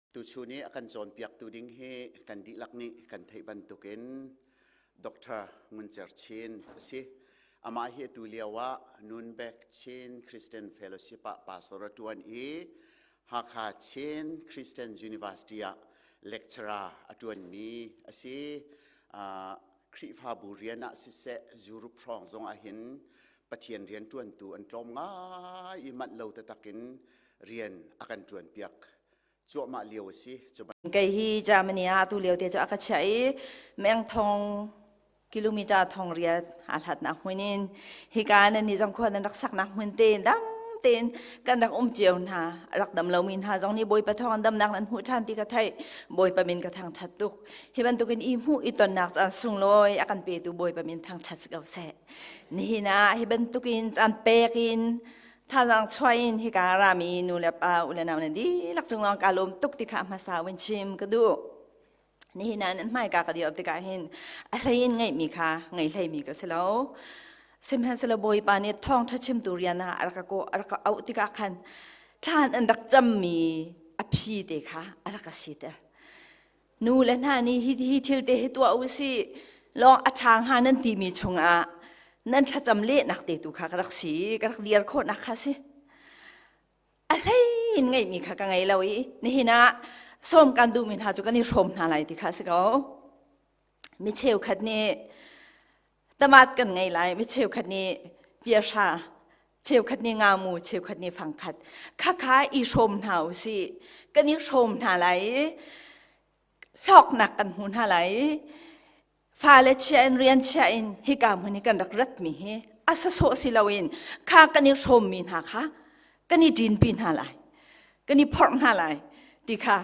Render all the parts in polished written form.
Tuchun i a kan cawnpiaktu ding hi kan dihlak nih kan theih bantukin Dr. Ngun Cer Chin a si. Amah hi atu lio ah Nunbek Chin Christian Fellowship ah pastor a ṭuan i Hakha Chin Christian University ah lecturer a ṭuanmi a si. Uh, Khrihfabu rian ah siseh Europe hrawng zong ah hin Pathian rian ṭuantu an tlawm ngai i manh lo taktak in rian a kan ṭuanpiak cuahmah lio a si. Kei hi Germany ah atu lio te cu a ka chiah i mengthong kilometer thong riat a hlatnak hmun in hika nan ni zong khua nan rak saknak hmun te dam tein kan rak um cio hna rak dam lomi hna zong nih Bawipa thawng an damnak nan hmuh ṭhan ti ka theih Bawipa min ka thangṭhat tuk hi bantukin i hmuh i tonnak caan sunglawi a kan petu Bawipa min thangṭhat si ko seh nihin ah hi bantukin caan pek in Thazaang chuah in hika rami nu le pa u le nau nan dihlak cungah kaa lawm tuk ti kha hmasa vun chim ka duh. Nihin ah nan hmaika ka dir tikah hin a hlei in ngeihmi kha ngei hleimi ka si lo. Sihmanhsehlaw Bawipa nih thawngṭha chimtu rian ah a rak ka kawh a rak ka auh tikah khan thlan an rak cammi a phi te kha a rak ka siter. Nu le hna nih hi, hi thil te hi tuah u sih lawng a ṭha hnga nan timi chungah nan thlacam lehnak te tu kha ka rak si ka rak dir khawhnak kha si a hlei in ngeihmi kha ka ngei lo i nihin ah sawm kan duhmi hna cu kan i hrawm hna lai ti kha si ko mi cheukhat nih tamat kan ngei lai mi cheukhat nih piahra cheukhat nih ngamu cheukhat nih fangkhat khakha i hrawm hna u sih kan i hrawm hna lai i hlawknak kan hmu hna lai i fale chia in rian chia in hika hmun hi kan rak ratmi hi a sasawh si loin kha kan i hrawmmi hna kha kan i ṭinpi hna lai kan i phorh hna lai ti kha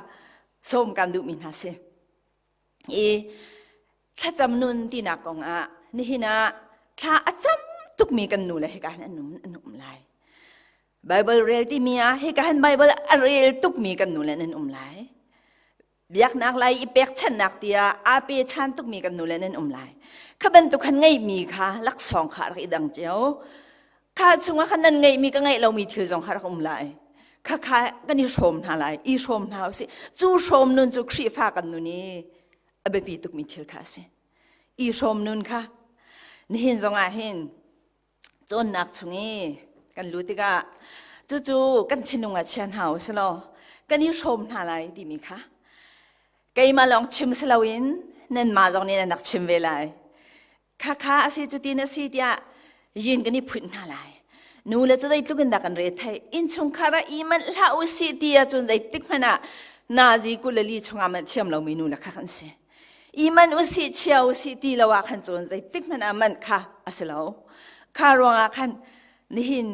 sawm kan duhmi hna si i thlacam nun tinak kong ah nihin ah thla a cam tukmi kan nu le hika hin an um, an um lai Bible rel timi ah hika hin Bible a rel tukmi kan nu le nan um lai biaknak lai i pekchanhnak tiah aa pe chan tukmi kan nu le nan um lai kha bantuk khan ngeihmi kha laksawng kha rak i dang cio kha chungah khan nan ngeihmi ka ngeih lomi thil zong kha rak um lai kha kha kan i hrawm hna lai i hrawm hna usih cu hrawm nun cu Khrihfa kan nun i a biapi tukmi thil kha a si i hrawm nun kha nihin zong ah hin cawnnak chung i kan lu tikah cucu kan thinlung ah chia hna u silaw kan i hrawm hna lai timi kha keimah lawng chim si loin nanmah zong nih nan rak chim ve lai Khakha a si cutin a si tiah yin kan i phunh hna lai. Nu le cu zeitluk in dah kan re theih. Innchungkhar ah i manh hlah u sih ti ahcun zeitik hmanh ah nazi 24 chungah manh thiam lomi nu le kha kan si. I manh u sih chia u sih ti lo ah khan cun zeitik hmanh ah manh kha a si lo. Kha ruangah khan nihin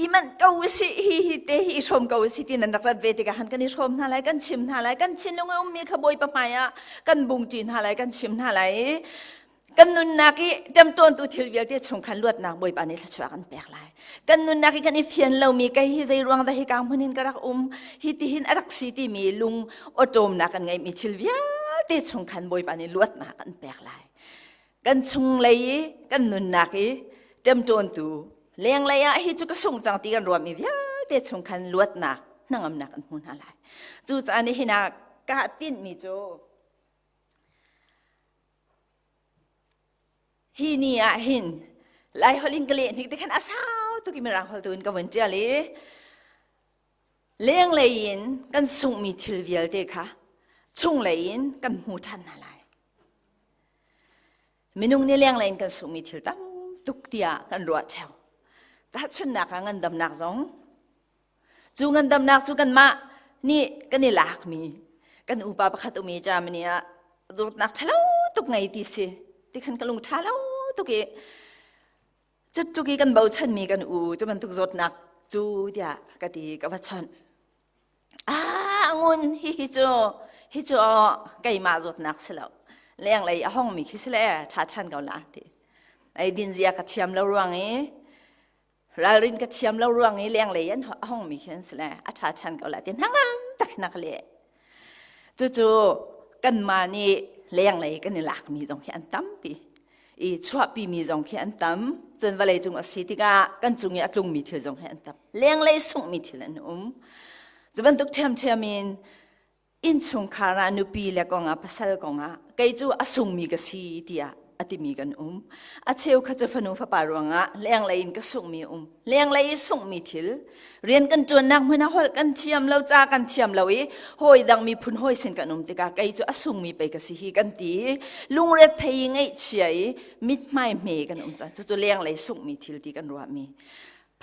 i manh ko usih hi hi te hi i hrawm ko usih ti nan rak rat ve tikah han kan i hrawm hna lai kan chim hna lai kan thinlung i ummi kha bawipa hmai ah kan bungṭi hna lai kan chim hna lai i kan nunnak i ṭemṭawntu thil vialte chung khan luatnak bawipa nih thluachuah kan pek lai kan nunnak i kan i fian lomi kei hi zei ruang dah hika hmun hin ka rak um hi ti hin a rak si timi lung awṭawmnak kan ngeihmi thil vialte chung khan bawipa nih luatnak kan pek lai kan chunglei i kan nunnak i ṭemṭawntu lenglei ah hi cu ka sung cang ti kan ruahmi vialte chung khan luatnak hnangamnak an hmu hna lai cucaah nihin ah kaa tinhmi cu hi ni ah hin lai holh in ka leh hnik te khan a sau tuk i mirang holh tu in ka vun ṭial i lenglei in kan sunghmi thil vialte kha chunglei in kan hmu ṭhan hna lai Minung nih lenglei in kan sunghmi thil tam tuk tiah kan ruah ṭheo. Tahchunhnak ah ngandamnak zong cu ngandamnak cu kanmah nih kan i lakmi kan upa pakhat um i Germany ah dawtnak ṭhalo tuk ngei ti si ti khan ka lung ṭha lo tuk i cutluk i kan bochanmi kan u cu bantuk zawtnak cu tiah ka ti ka va chawnh. Ah, ngun hi hi cu hi cu keimah zawtnak si lo lenglei a hongmi khi si le ṭha ṭhan ko la ti ei din zia ka thiam lo ruang i ralrin ka thiam lo ruang i lenglei an a hongmi khi an si le a ṭha ṭhan ko la ti hnangam tak na ka leh cucu kanmah nih lenglei kan i lakmi zong khi an tampi i chuahpimi zong khi an tam cun vawlei cung a si tikah kan cung i a tlungmi thil zong hi an tam lenglei sunghmi thil an um cu bantuk ṭhiamṭhiam in. Innchungkhar ah nupi le kongah pasal kongah kei cu a sungmi ka si tiah a timi kan um. A cheu kha cu fanu fapa ruangah lenglei in ka sunghmi um. Lenglei i sunghmi thil rian kan ṭuannak hmun ah holh kan thiam lo, ca kan thiam lo i hawi dang miphun hawi sin kan um tikah kei cu a sungmi pei ka si hi kan ti i lungret thei i ngaihchia i mithmai hme kan um cang. Cucu lenglei sunghmi thil ti kan ruahmi.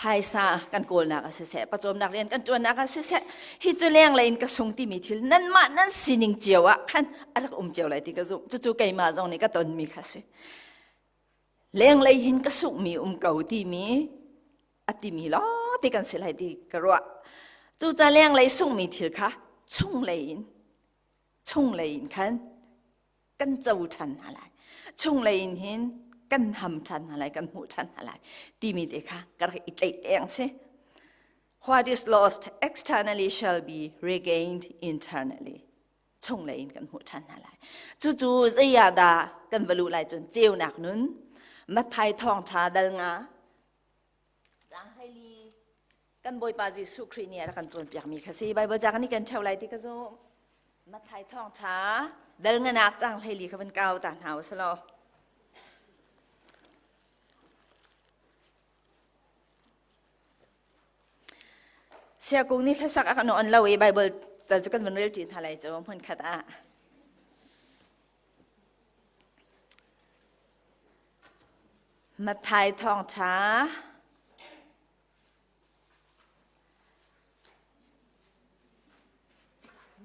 Phaisa kan kawlnak ah siseh, pawcawmnak rian kan ṭuannak ah siseh, hi cu lenglei in ka sung timi thil nanmah nan sining cio ah khan a rak um cio lai ti ka zumh. Cucu keimah zong nih ka tonmi kha si. Lenglei hin ka sunghmi um ko timi a timi lawng te kan si lai ti ka ruah. Cuca lenglei sunghmi thil kha chunglei in chunglei in khan kan co ṭhan hna lai. Chunglei in hin kan ham ṭhan hna lai, kan hmuh ṭhan hna lai timi te kha ka rak i tlaih eng si. What is lost externally shall be regained internally. Chunglei in kan hmuh ṭhan hna lai. Cucu zei ah dah kan va luh lai cun ceunak nun Matthai thawngṭha dal nga Caang 14 kan Bawipa Jesuh Khrih nih a rak kan cawnpiakmi kha si. Baibal ca kan i ken ṭheo lai ti ka zumh. Matthai thawngṭha dal nganak caang 14 kha van kau ta hna u law. Siakung nih hlasak a kan on lo i Baibal tal cu kan van rel ṭi hna lai cu hmun khat ah. Matthai thawngṭha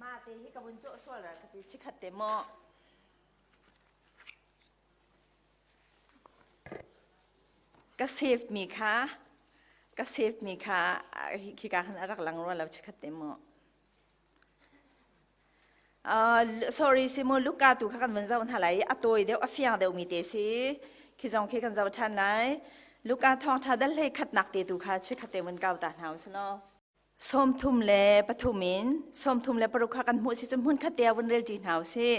Mah te hi ka vun cawh sual ra ka ti chikhat te maw. Ka save mi kha ka save mi kha khika khan a rak lang rua lo chikhat te maw. Sorry si mu Luka tu kha kan vun zoh hna lai i a tawi deuh a fiang deuhmi te si khi zong khi kan zoh ṭhan lai Luka thawngṭha dal hlei khatnak te tu kha chikkhat te vun kau ta hna u law 33 in 36 kha kan hmuh si cu hmun khat te ah vun rel ṭi hna u sih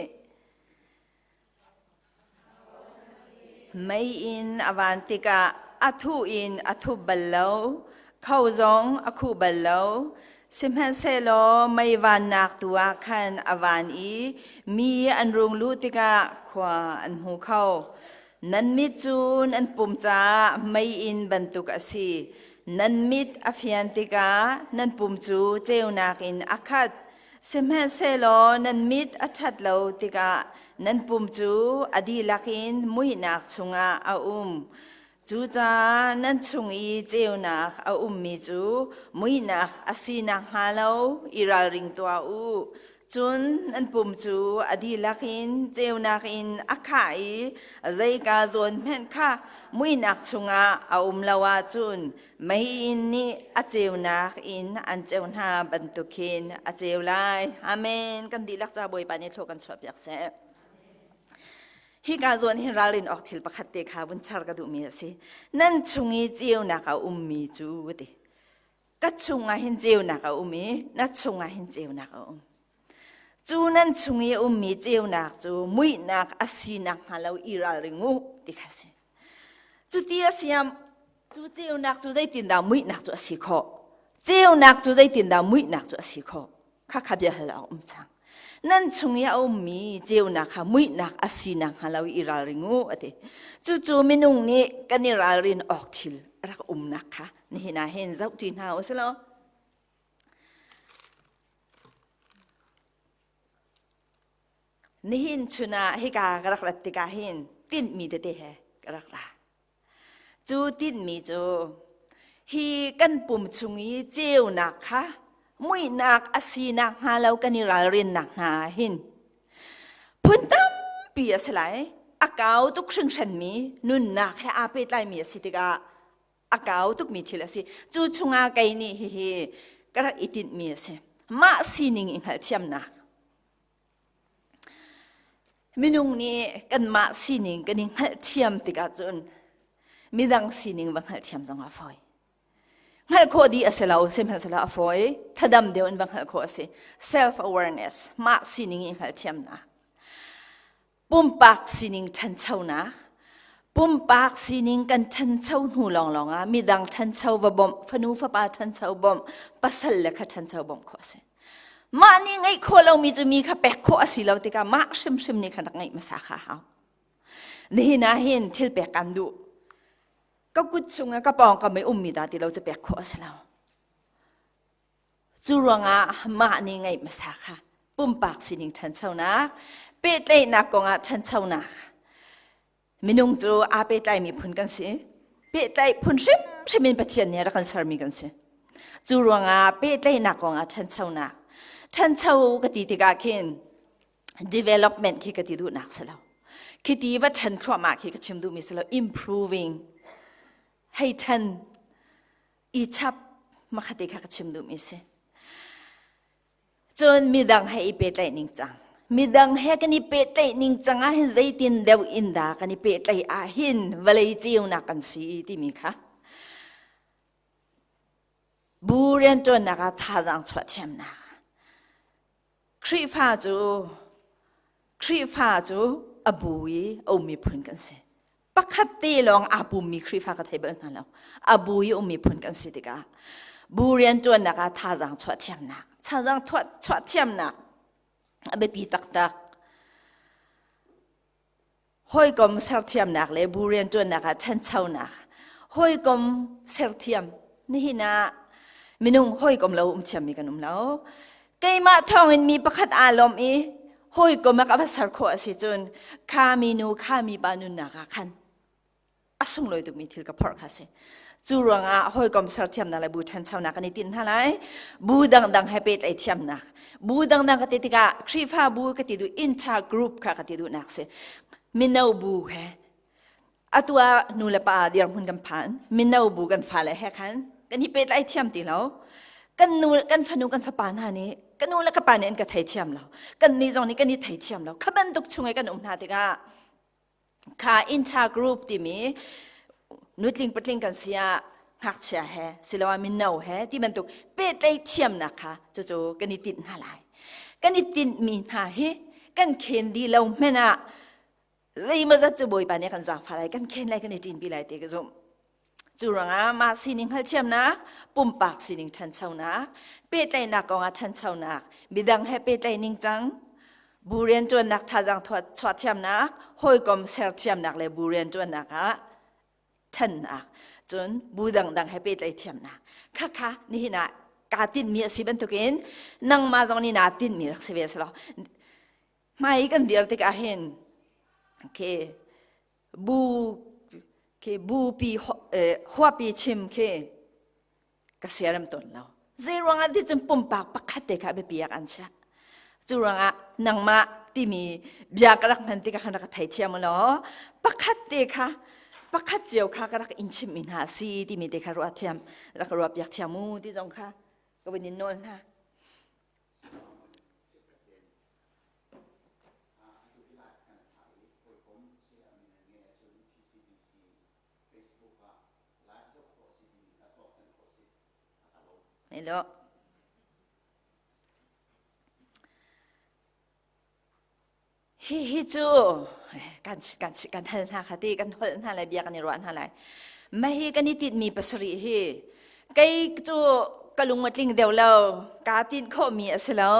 Mei in a van tikah a thuh in a thup bal lo, kho zong a khuh bal lo. Sihmanhsehlaw mei vannak tu ah khan a van i mi an rung luh tikah khua an hmu kho. Nan mit cu nan pum caah meiinn bantuk a si. Nan mit a fian tikah nan pum cu ceunak in a khat. Sihmanhsehlaw nan mit a ṭhat lo tikah nan pum cu a dihlak in muihnak chungah a um. Cucaah nan chung i ceunak a ummi cu muihnak a si nakhnga lo i ralring tuah u. Cun nan pum cu a dihlak in ceunak in a khah i zeika zawn hmanh kha muihnak chungah a um lo ahcun Meiinn nih a ceunak in an ceu hna bantuk khin a ceu lai. Amen. Kan dihlak ca Bawipa nih thlua kan chuahpiak seh. Hika zawn hin ralrin awk thil pakhat te kha vun char ka duhmi a si. Nan chung i ceunak a ummi cu ti. Ka chungah hin ceunak a um i na chungah hin ceunak a um. Cu nan chung i a ummi ceunak cu muihnak a si nakhnga lo i ralring u ti kha si. Cuti a siam cu ceunak cu zeitindah muihnak cu a si khawh? Ceunak cu zeitindah muihnak cu a si khawh? Kha kha bia hal awk um cang. Nan chung i a ummi ceunak kha muihnak a si nakhnga lo i ralring u a ti. Cucu minung nih kan i ralrin awk thil a rak umnak kha nihin ah hin zoh ṭi hna u si law. Nihin chun ah hika ka rak rat tikah hin tinhmi tete he ka rak ra. Cu tinhmi cu hi kan pum chung i ceunak kha muihnak a si nakhnga lo kan i ralrinnak hna ah hin phun tampi a si lai. A kau tuk hringhranmi nunnak he aa pehtlaimi a si tikah a kau tukmi thil a si. Cu chungah kei nih hihi ka rak i tinhmi a si. Mah sining i hngalhthiamnak. Minung nih kanmah sining kan i hngalhthiam tikah cun midang sining va hngalhthiam zong a fawi. Hngalh khawh dih a si lo, sihmanhsehlaw a fawi. Thadam deuh in va hngalh khawh a si. Self awareness, mah sining i hngalhthiamnak. Pumpak sining ṭhanchonak. Pumpak sining kan ṭhancho hnu lawnglawng ah midang ṭhancho va bawmh, fanu fapa ṭhancho bawmh, pasal le kha ṭhancho bawmh khawh a si. Mah nih ngeih khawh lomi cu mi kha pek khawh a si lo tikah mah hrimhrim nih khan rak ngeih hmasa kha hau. Nihin ah hin thil pek kan duh. Ka kut chungah ka pawngkam i ummi dah ti lo cu pek khawh a si lo. Cu ruangah mah nih ngeih hmasa kha pumpak sining ṭhanchonak, pehtlaihnak kongah ṭhanchonak. Minung cu aa pehtlaimi phun kan si. Pehtlaih phun hrimhrim in Pathian nih a rak kan sermi kan si. Cu ruangah pehtlaihnak kongah ṭhanchonak. Ṭhancho ka ti tikah khin development khi ka ti duhnak si lo. Khiti va ṭhan thluahmah khi ka chim duhmi si lo. Improving. Hei ṭhan i chap makhate kha ka chim duhmi si. Cun midang he i pehtlaih ning cang. Midang he kan i pehtlaih ning cang ah hin zeitin deuh in dah kan i pehtlaih ah hin vawlei ceunak kan si timi kha bu rianṭuannak ah thazaang chuah thiamnak. Khrihfa cu Khrihfa cu a bu i a ummi phun kan si. Pakhat te lawng aa pummi Khrihfa ka thei bal hna lo. A bu i ummi phun kan si tikah bu rianṭuannak ah thazaang chuah thiamnak, thazaang chuah thiamnak a biapi taktak. Hawikom serthiamnak le bu rianṭuannak ah ṭhanchonak. Hawikom serthiam nihin ah minung hawikom lo um thiammi kan um lo. Keimah thawngin mi pakhat aa lawm i hawikom ah ka va ser khawh a si cun kha minu kha mipa nunnak ah khan a sunglawi tukmi thil ka phorh kha si. Cu ruangah hawikom serthiamnak le bu ṭhanchonak kan i tinh hna lai. Bu dangdang he pehtlaih thiamnak. Bu dangdang ka ti tikah Khrihfa bu ka ti duh inter group kha ka ti duhnak si. Mino bu he atu ah nu le pa dirhmun kan phan. Mino bu kan fale he khan kan i pehtlai thiam ti lo. Kan nu kan fanu kan fapa hna nih ka nu le ka pa nih an ka thei thiam lo. Kan nih zong nih kan i thei thiam lo. Kha bantuk chung i kan um hna tikah kha inter group timi nutling patling kan si ah ngakchia he siloah mino he ti bantuk pehtlaih thiamnak kha cucu kan i tinh hna lai kan i tinhmi hna hi kan khen dih lo hmanh ah zeimawzat cu bawipa nih kan zaangfah lai kan khen lai kan i ṭinpi lai ti ka zumh Cu ruangah mah sining hngalhthiamnak, pumpak sining ṭhanchonak, pehtlaihnak kongah ṭhanchonak, midang he pehtlaih ningcang, bu rianṭuannak thazaang chuah thiamnak, hawikom ser thiamnak le bu rianṭuannak ah ṭhannak, cun bu dangdang he pehtlaih thiamnak. Khakha nihin ah kaa tinhmi a si bantukin nangmah zong nih naa tinhmi rak si ve selaw hmai kan dir tikah hin okay, bu khi bupi huapi chim khi ka siarem tawn lo zei ruangah ti cun pumpak pakhat te kha biapi ah an chiah cu ruangah nangmah timi bia ka rak hman tikah khan rak ka theithiam law pakhat te kha pakhat cio kha ka rak in chimmi hna si timi te kha ruah thiam rak ruah piak thiam mu ti zong kha ka vun in nawl hna Hello. Hi hi cu kan kan kan hal hna kha ti kan holh hna lai bia kan i ruah hna lai. Mah hi kan i tinhmi pasarih hi kei cu ka lung a tling deuh lo kaa tinh khawhmi a si lo.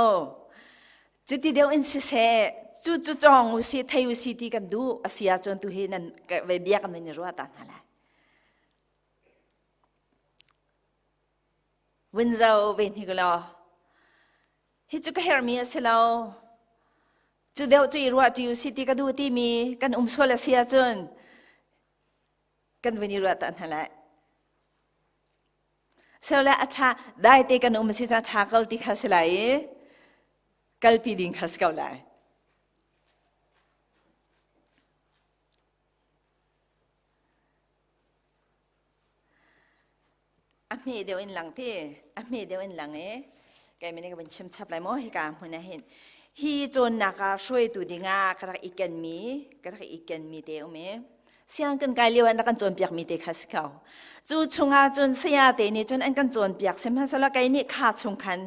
Cuti deuh in siseh cu cu cawng u si thei u si ti kan duh a si ahcun tu hi nan ve bia kan i ruah ta hna lai. Vun zo ve hnik law hi cu ka herhmi a si lo. Cu deuh cu i ruah ṭi u si ti ka duh timi kan um sual a si ahcun kan vun i ruah ta hna lai. Sole a ṭha dai te kan um a si cang ṭha ko ti kha si lai i kalpi ding kha si ko lai. A hme deuh in lang ti a hme deuh in lang i kai mene ka van chim chap lai maw hika hmun ah hin hi cawnnak ah hruaitu dingah ka rak i kenmi ka rak i kenmi te um i siang kan kai lio an rak kan cawnpiak mi te kha si ko cu chungah cun saya te nih cun an kan cawnpiak sihmanhsehlaw kei nih kha chung khan.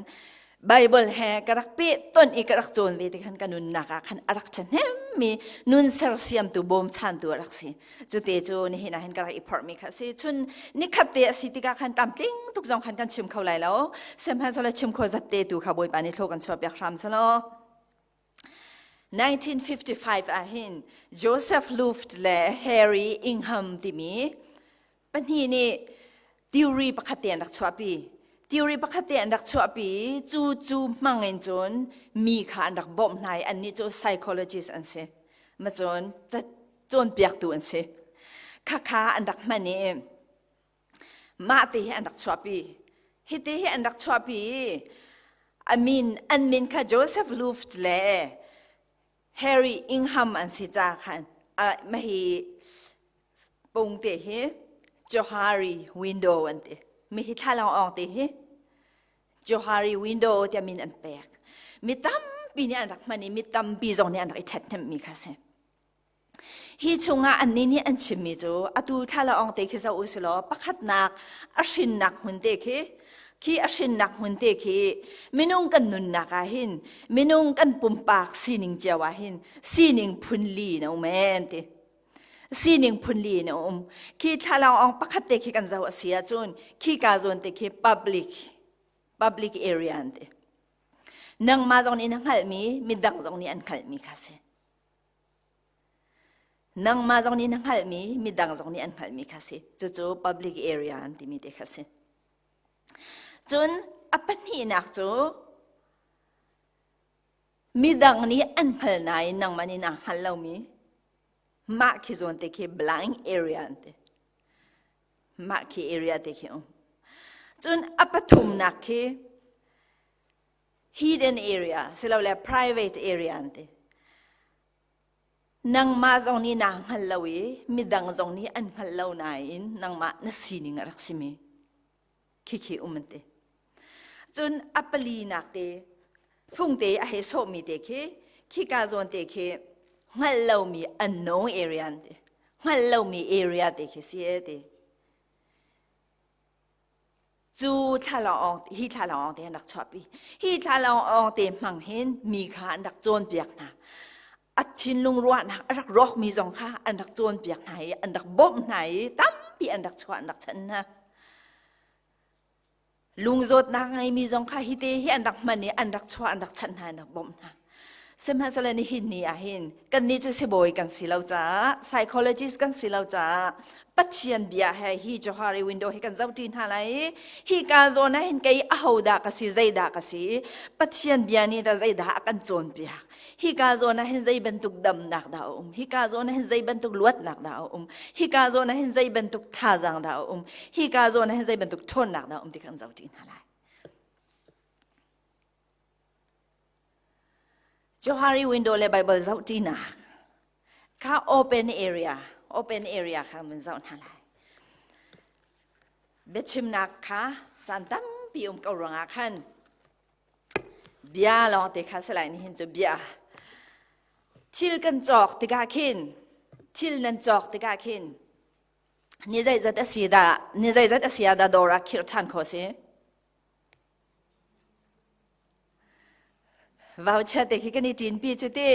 Bible he ka rak peh ton i ka rak cawn ve te khan ka nunnak ah khan a rak ṭhahnemmi nun sersiamtu bawmchantu a rak si. Cute cu nihin ah hin ka rak i phorhmi kha a si. Chun nikhat te a si tikah khan tlamtling tuk zong khan kan chim kho lai lo. Sihmanhsehlaw chim kho zat te tu kha Bawipa nih thlaw kan chuahpiak hram selaw. 1955 ah hin Joseph Luft le Harry Ingham timi pahnih nih theory pakhat te an rak chuahpi. Theory pakhat te an rak chuahpi cu cu hmang in cun mi kha an rak bawmh hna i annih cu psychologist an si. Ma cun cawnpiaktu an si. Khakha an rak hman i mah te hi an rak chuahpi. Hi te hi an rak chuahpi i a min an min kha Joseph Luft le Harry Ingham an si ca khan mahi pung te hi Johari window an ti. Mi hi thlalang awng te hi Johari window tiah min an pek. Mi tampi nih an rak hman i mi tampi zong nih an rak i ṭhathnemhmi kha si. Hi chungah annih nih an chimmi cu atu thlalaawng te khi zoh u silaw pakhatnak a hrinnak hmun te khi khi a hrinnak hmun te khi minung kan nunnak ah hin minung kan pumpak sining cio ah hin sining phunli in a um en ti sining phunli in a um khi thlalaawng pakhat te khi kan zoh a si ahcun khi ka zawn te khi public public area an ti nangmah zong nih na hngalhmi midang zong nih an hngalhmi kha si Nangmah zong nih na hngalhmi, midang zong nih an hngalhmi kha si. Cucu public area an timi te kha si. Cun a pahnihnak cu midang nih an hngal nain nangmah nih naa hngal lomi mah khi zawn te khi blind area an ti. Mah khi area te khi um. Cun a pathumnak khi hidden area silole private area an ti. Nangmah zong nih naa hngal lo i midang zong nih an hngal lo nain nangmah na sining a rak simi khikhi um an ti. Cun a palinak te fungte a hei sawhmi te khi khika zawn te khi hngalh lomi unknown area an ti. Hngalh lomi area te khi si e ti. Cu thlalangawng hi thlalangawng te an rak chuahpi. Hi thlalangawng te hmang hin mi kha an rak cawnpiak hna. A thinlung ruahnak a rak rawkmi zong kha an rak cawnpiak hna i an rak bawmh hna i tampi an rak chuah an rak chanh hna. Lungzawtnak ngeimi zong kha hi te hi an rak hman i an rak chuah an rak chanh hna an rak bawmh hna. Sihmanhsehlaw nihin ni ah hin kannih cu sibawi kan si lo caah psychologist kan si lo caah Pathian bia he hi Johari window hi kan zohṭi hna lai i hika zawn ah hin kei ahodah ka si zeidah ka si Pathian bia nih dah zeidah a kan cawnpiak hika zawn ah hin zei bantuk damnak dah a um hika zawn ah hin zei bantuk luatnak dah a um hika zawn ah hin zei bantuk thazaang dah a um hika zawn ah hin zei bantuk ṭhawnnak dah a um ti kan zohṭi hna lai. Johari window le Bible zohṭinak kha open area open area kha mun zoh hna lai. Biachimnak kha caan tampi um ko ruangah khan bia lawng te kha si lai nihin cu bia thil kan cawk tikah khin thil nan cawk tikah khin ni zeizat a si dah ni zeizat a si ah dah dawr ah khirh ṭhan khawh si Vauchia te khi kan i ṭinpi cu ti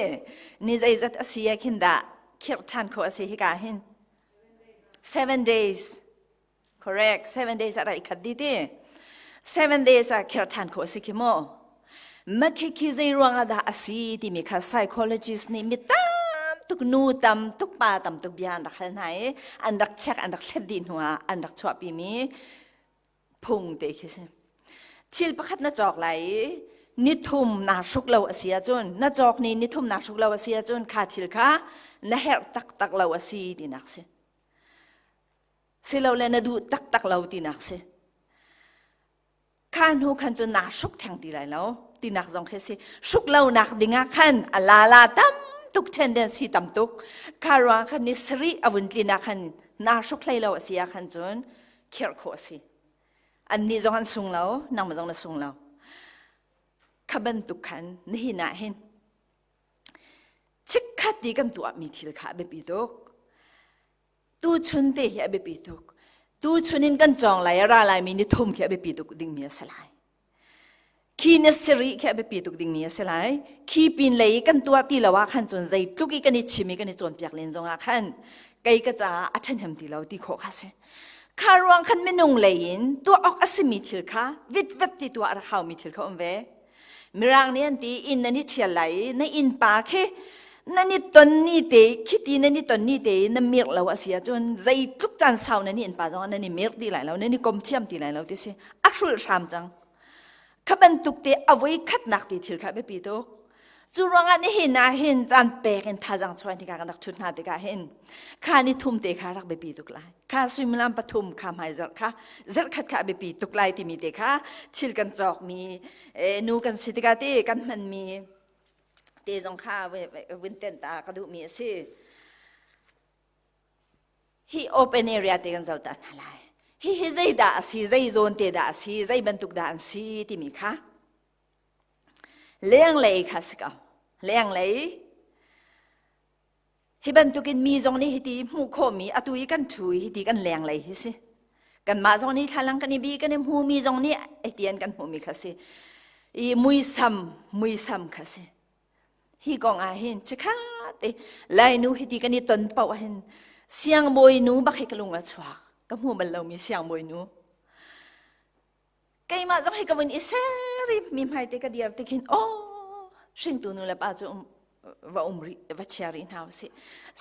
ni zeizat a si ah khin dah khirh ṭhan khawh a si hika hin? Seven days. Correct. Seven days ah rai khat di ti. Seven days ah khirh ṭhan khawh a si khi mu. Makhi khi zei ruangah dah a si timi kha psychologist nih mi tam tuk nu tam tuk pa tam tuk bia an rak hal hna i an rak check an rak thlet dih hnu ah an rak chuahpi mi phung te khi si. Thil pakhat na cawk lai i nithum naa hruk lo a si ahcun na cawk ni nithum naa hruk lo a si ahcun kha thil kha na herh taktak lo a si tinak si. Silole na duh taktak lo tinak si. Kha hnu khan cun naa hruk theng ti lai lo tinak zong khi si. Hruk lonak dingah khan a la la tam tuk tendency tam tuk. Kha ruang khan ni sarih a vun tlin ah khan naa hruk hlei lo a si ah khan cun khirh khawh a si. Annih zong an sung lo, nangmah zong na sung lo. Kha bantuk khan nihin ah hin chikkhat ti kan tuahmi thil kha a biapi tuk. Tuchun te hi a biapi tuk. Tuchun in kan cawng lai a ra laimi ni thum khi a biapi tuk dingmi a si lai. Khi na siri khi a biapi tuk dingmi a si lai. Khi pin lei kan tuah ti lo ah khan cun zeitluk i kan i chim i kan i cawnpiak len zong ah khan kei ka caah a ṭhahnem ti lo ti khawh kha si. Kha ruang khan minung lei in tuah awk a simi thil kha vitvet ti tuah a rak haumi thil kha um ve. Mirang nih an ti inn nan i ṭhial lai i na innpa khi nan i ton ni te khiti nan i ton ni te na mirh lo a si ahcun zeitluk caan sau nan i innpa zong nan i mirh ti lai lo nan i kom thiam ti lai lo ti si a hrulh hram cang kha bantuk te a voi khatnak ti thil kha biapi tuk cu ruangah nihin ah hin caan pek in thazang chuan hika kan rak thut hna tikah hin kha ni thum te kha rak biapi tuk lai kha suimilam pathum kha hmai zarh kha zarh khat kha biapi tuk lai timi te kha thil kan cawkmi nu kan si tikah te kan hmanmi te zong kha vun ten ta ka duhmi a si Hi open area te kan zoh ta hna lai. Hi hi zeidah a si, zei zawn te dah a si, zei bantuk dah an si timi kha lenglei kha si ko. Lenglei hi bantukin mi zong nih hiti hmuh khawhmi atu i kan ṭhu i hiti kan lenglei hi si. Kanmah zong nih thlalang kan i bi kan i hmu mi zong nih hiti an kan hmuhmi kha si. I muisam muisam kha si. Hi kong ah hin chikkhat te Lainu hiti kan i ton paoh ah hin siangbawi nu bak hi ka lung a chuak. Ka hmu bal lomi siangbawi nu. Keimah zong hi ka vun i ser i mi hmai te ka dir tik hin oh hringtu nu le pa cu um, va um rih va chia rih hna usih.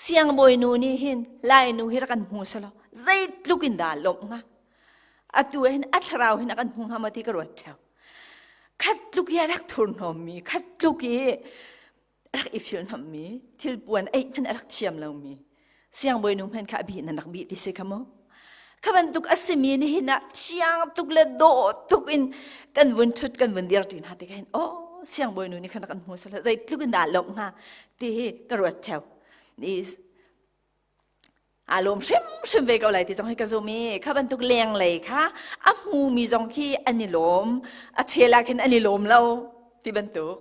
Siangbawi nu nih hin Lainu hi rak kan hmu selaw zeitluk in dah lawmh hnga. Atu hin a thlarau hin a kan hmu hnga maw ti ka ruat theo. Khat tluk i a rak thurhnawmmi, khat tluk i rak i filhnawmmi, thilpuan eih hmanh a rak thiam lomi, siangbawi nu hmanh kha a bih nan rak bih ti si kha mu. Kha bantuk a simi nihin ah thiang tuk le dawh tuk in kan vun ṭhut kan vun dir ṭi hna tikah hin oh siangbawi nu nih khan rak kan hmu sela zeitluk in dah lawmh hnga ti hi ka ruat ṭheo. Aa lawm hrimhrim ve ko lai ti zong hi ka zum i kha bantuk lenglei kha a hmumi zong khi an i lawm a chel ah khin an i lawm lo ti bantuk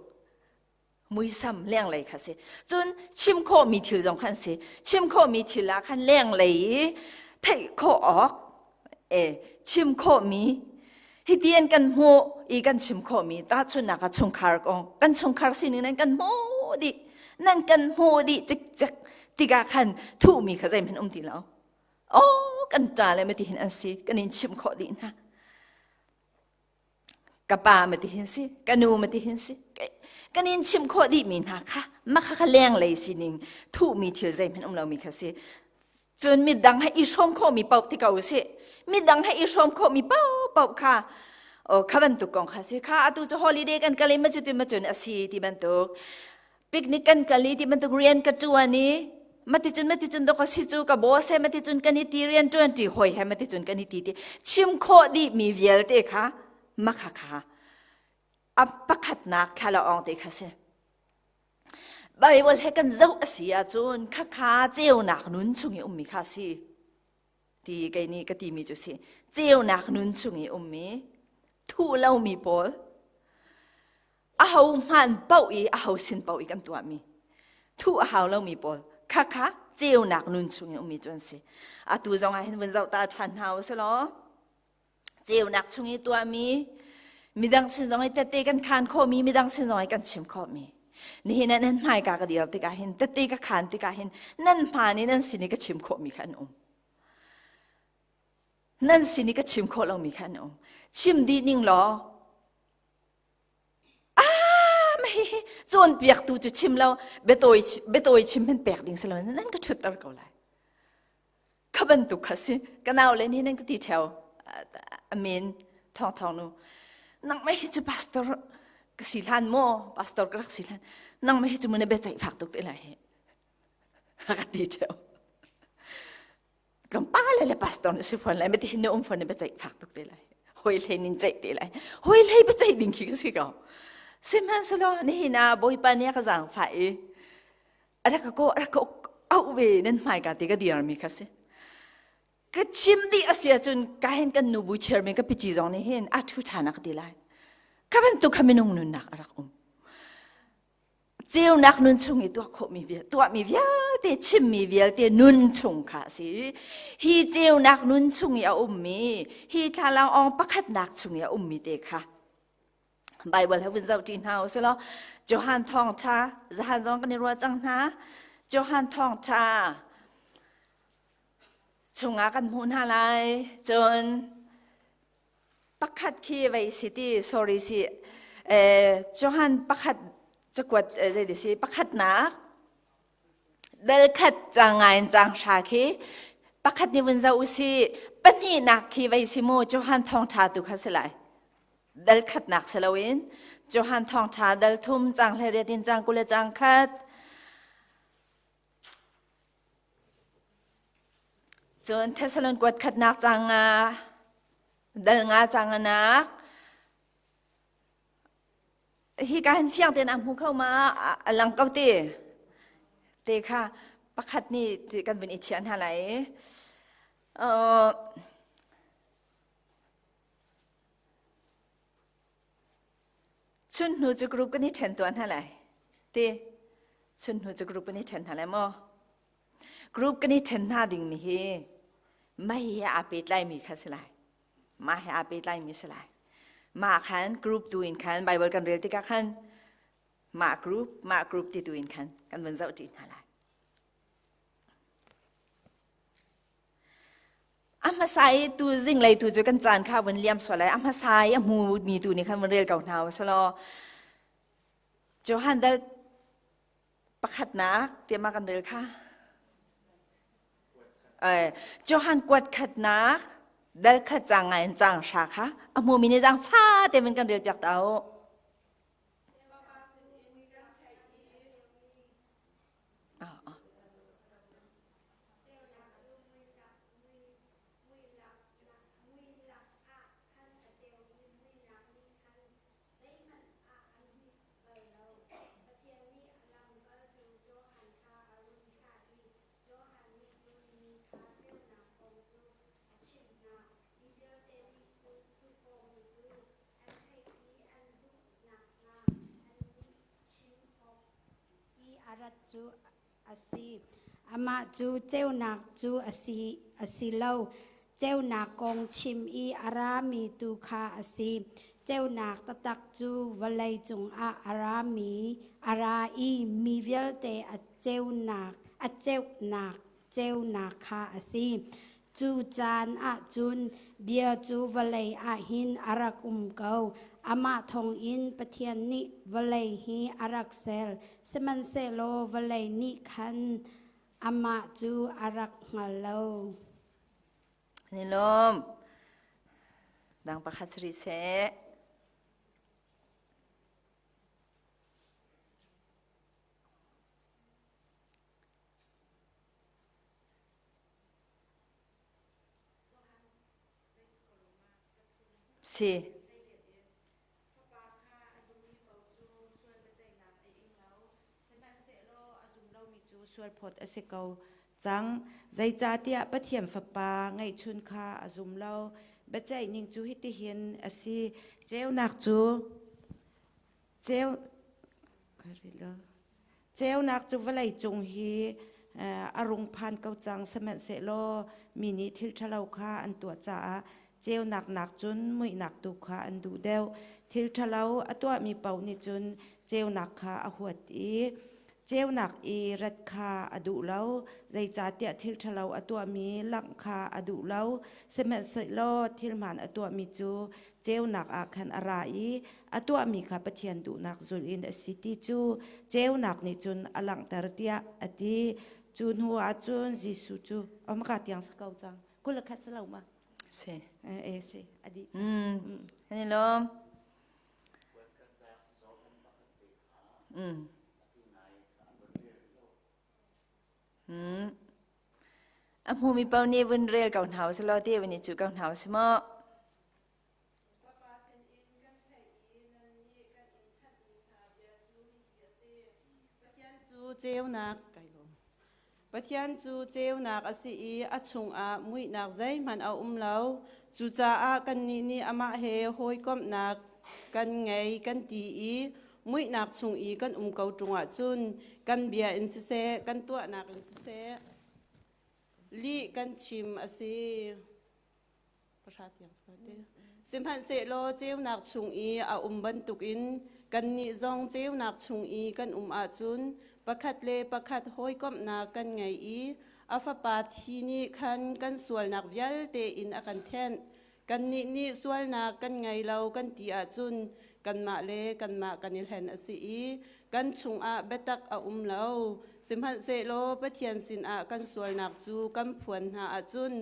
muisam lenglei kha si cun chim khawhmi thil zong khan si chim khawhmi thil ah khan lenglei i theih khawh awk e chim khawhmi hiti an kan hmuh i kan chim khawhmi tahchunhnak ah chungkhar kong kan chungkhar sining nan kan hmuh dih nan kan hmuh dih cikcek tikah khan thuhmi kha zeihmanh um ti lo oh kan ṭa le mati hin an si kan in chimh khawh dih hna ka pa mati hin si ka nu mati hin si kan in chimh khawh dih mi hna kha makha kha lenglei sining thuhmi thil zeihmanh um lomi kha si Cun midang he i hrawm khawhmi paoh ti ko usih. Midang he i hrawm khawhmi paohpaoh kha oh, kha bantuk kong kha si. Kha atu cu holiday kan kal i ma cutin ma cun a si ti bantuk. Picnic kan kal i ti bantuk rian ka ṭuan i maticun maticun dok a si cu ka boss he maticun kan i ti rian ṭuan ṭi hawi he maticun kan i ti ti chim khawh dihmi vialte kha makha kha a pakhatnak thlalaawng te kha si. Bible he kan zoh a si ahcun khakha ceunak nun chung i ummi kha si ti kei nih ka timi cu si ceunak nun chung i ummi thuh lomi pawl aho hmaan paoh i aho sin paoh i kan tuahmi thuh a hau lomi pawl khakha ceunak nun chung i ummi cu an si atu zong ah hin vun zoh ta ṭhan hna u si law ceunak chung i tuahmi midang sin zong i tette kan khaan khawhmi midang sin zong i kan chim khawhmi nihin ah nan hmaika ka dir tikah hin tette ka khaan tikah hin nan hmaan i nan sin i ka chim khawhmi kha an um nan sin i ka chim khawh lomi kha an um chim dih ning law ah hi cawnpiaktu cu chim lo biatawi biatawi chim hin pek ding si lo nan ka ṭhutter ko lai Kha bantuk kha si. Ka nau le nih nan ka ti ṭheo. Amen. Thawng thawng nu. Nang mei hi cu pastor ka si hlan maw? Pastor ka rak si hlan. Nang mei hi cu mun biaceih fak tuk te lai hi. Ka ti ṭheo. Kan pa le le pastor na si fawn lai. Mati hin na um fawn na biaceih fak tuk te lai. Hoi hlei nin ceih te lai. Hoi hlei biaceih ding khi ka si ko. Sihmanhsehlaw nihin ah Bawipa nih a ka zaangfah i a rak ka kawh a rak ka auh ve nan hmaika te ka dirmi kha si ka chim dih a si ahcun ka hin kan nu bu chairman ka pici zong nih hin a thu ṭhan a ka ti lai ka bantuk kha minung nunnak a rak um ceunak nun chung i tuah khawhmi vial tuahmi vialte chimmi vialte nun chung kha a si hi ceunak nun chung i a ummi hi thlalang ong pakhatnak chung i a ummi te kha. Bible he vun zoh ṭi hna u silaw Johan thawngṭha zahan zong kan i ruah cang hna. Johan thawngṭha chungah kan hmuh hna lai. Cun pakhat khi vei si ti sorry si Johan pakhat cakuat zei si pakhatnak Dal khat cang ngai in cang hra khi pakhat nih vun zoh usih pahnihnak khi vei si mu Johan thawngṭha tu kha si lai. Dal khatnak si loin Johan thawngṭha dal thum cang hlei riat in cang 20 le cang khat. Cun Thessalon kuat khatnak cang nga dal nga cang anak Hika hin fiang tein a hmu kho ma a lang ko ti te kha pakhat nih kan vun i chiah hna lai i chun hnu cu group kan i ṭhen tuah hna lai ti chun hnu cu group kan i ṭhen hna lai maw group kan i ṭhen hna ding mi hi mei he aa pehtlaimi kha si lai Mah he aa pehtlaimi si lai. Mah khan group tu in khan Bible kan rel tikah khan mah group mah group ti tu in khan kan vun zoh ṭi hna lai. A hmasa i tu zinglei tu cu kan caan kha vun liam sual lai. A hmasa i a hmu mi tu nih khan vun rel ko hna u selaw Johan dal pakhatnak tiah ma kan rel kha Johan kuat khatnak dal khat cang ngai in cang hra kha a hmumi nih zang fa te min kan rel piak ta u. Zeihmanh ah an hmuh bal lo. Pathian nih a lamkaltu Johan kha a run thlah i Johan nih cun mi kha ceunak kong cu a chimh hna. Mi vialte nih cun cu kong cu an theih i an zumh nakhnga annih chim awk i a rat cu a si. Amah cu ceunak cu a si, a si lo. Ceunak kong chim i a rami tu kha a si. Ceunak taktak cu vawlei cungah a rami, a ra i mi vialte a ceunak, a ceunak ceunak kha a si. Cu caan ah cun bia cu vawlei ah hin a rak um ko. Amah thawngin Pathian nih vawlei hi a rak ser. Sihmanhsehlaw vawlei nih khan amah cu a rak hngal lo. Ni lawm. Dang pakhat si rih seh. Si. Sualphawt a si ko cang. Zeicahtiah Pathian Fapa ngeihchun kha a zum lo. Biaceih ning cu hitihin a si. Ceunak cu ceu Ceunak cu vawlei cung hi a rung phan ko cang sihmanhsehlaw mi nih thil ṭhalo kha an tuah caah ceunak nakcun muihnak tu kha an duh deuh. Thil ṭhalo a tuahmi paoh nih cun ceunak kha a huat i ceunak i rat kha a duh lo, zeicahtiah thil ṭhalo a tuahmi langh kha a duh lo. Sihmanhsehlaw thil hmaan a tuahmi cu ceunak ah khan a ra i a tuahmi kha Pathian duhnak zulh in a si ti cu ceunak nih cun a langhter tiah a ti. Cu hnu ah cun Jesuh cu omaka tiang sa ko cang. 21 si lo ma? Si. E si a dih. Ani lawm. A hmumi paoh nih vun rel ko hna usih law ti vun i cuh ko hna usih maw? Fapa sinin kan theih i nannih kan in thanhmi hna bia cu hihi a si. Pathian cu ceunak kai lawm. Pathian cu ceunak a si i a chungah muihnak zeihmanh a um lo. Cucaah kannih nih amah he hawikomhnak kan ngei kan ti i muihnak chung i kan um ko ṭung ahcun kan bia in siseh, kan tuahnak in siseh, lih kan chim a si. Sihmanhsehlaw ceunak chung i a um bantukin kannih zong ceunak chung i kan um ahcun pakhat le pakhat hawikomhnak kan ngei i a Fapa thi nih khan kan sualnak vialte in a kan thenh. Kannih nih sualnak kan ngei lo kan ti ahcun kanmah le kanmah kan i hlen a si i kan chungah biatak a um lo. Sihmanhsehlaw Pathian sinah kan sualnak cu kan phuan hna ahcun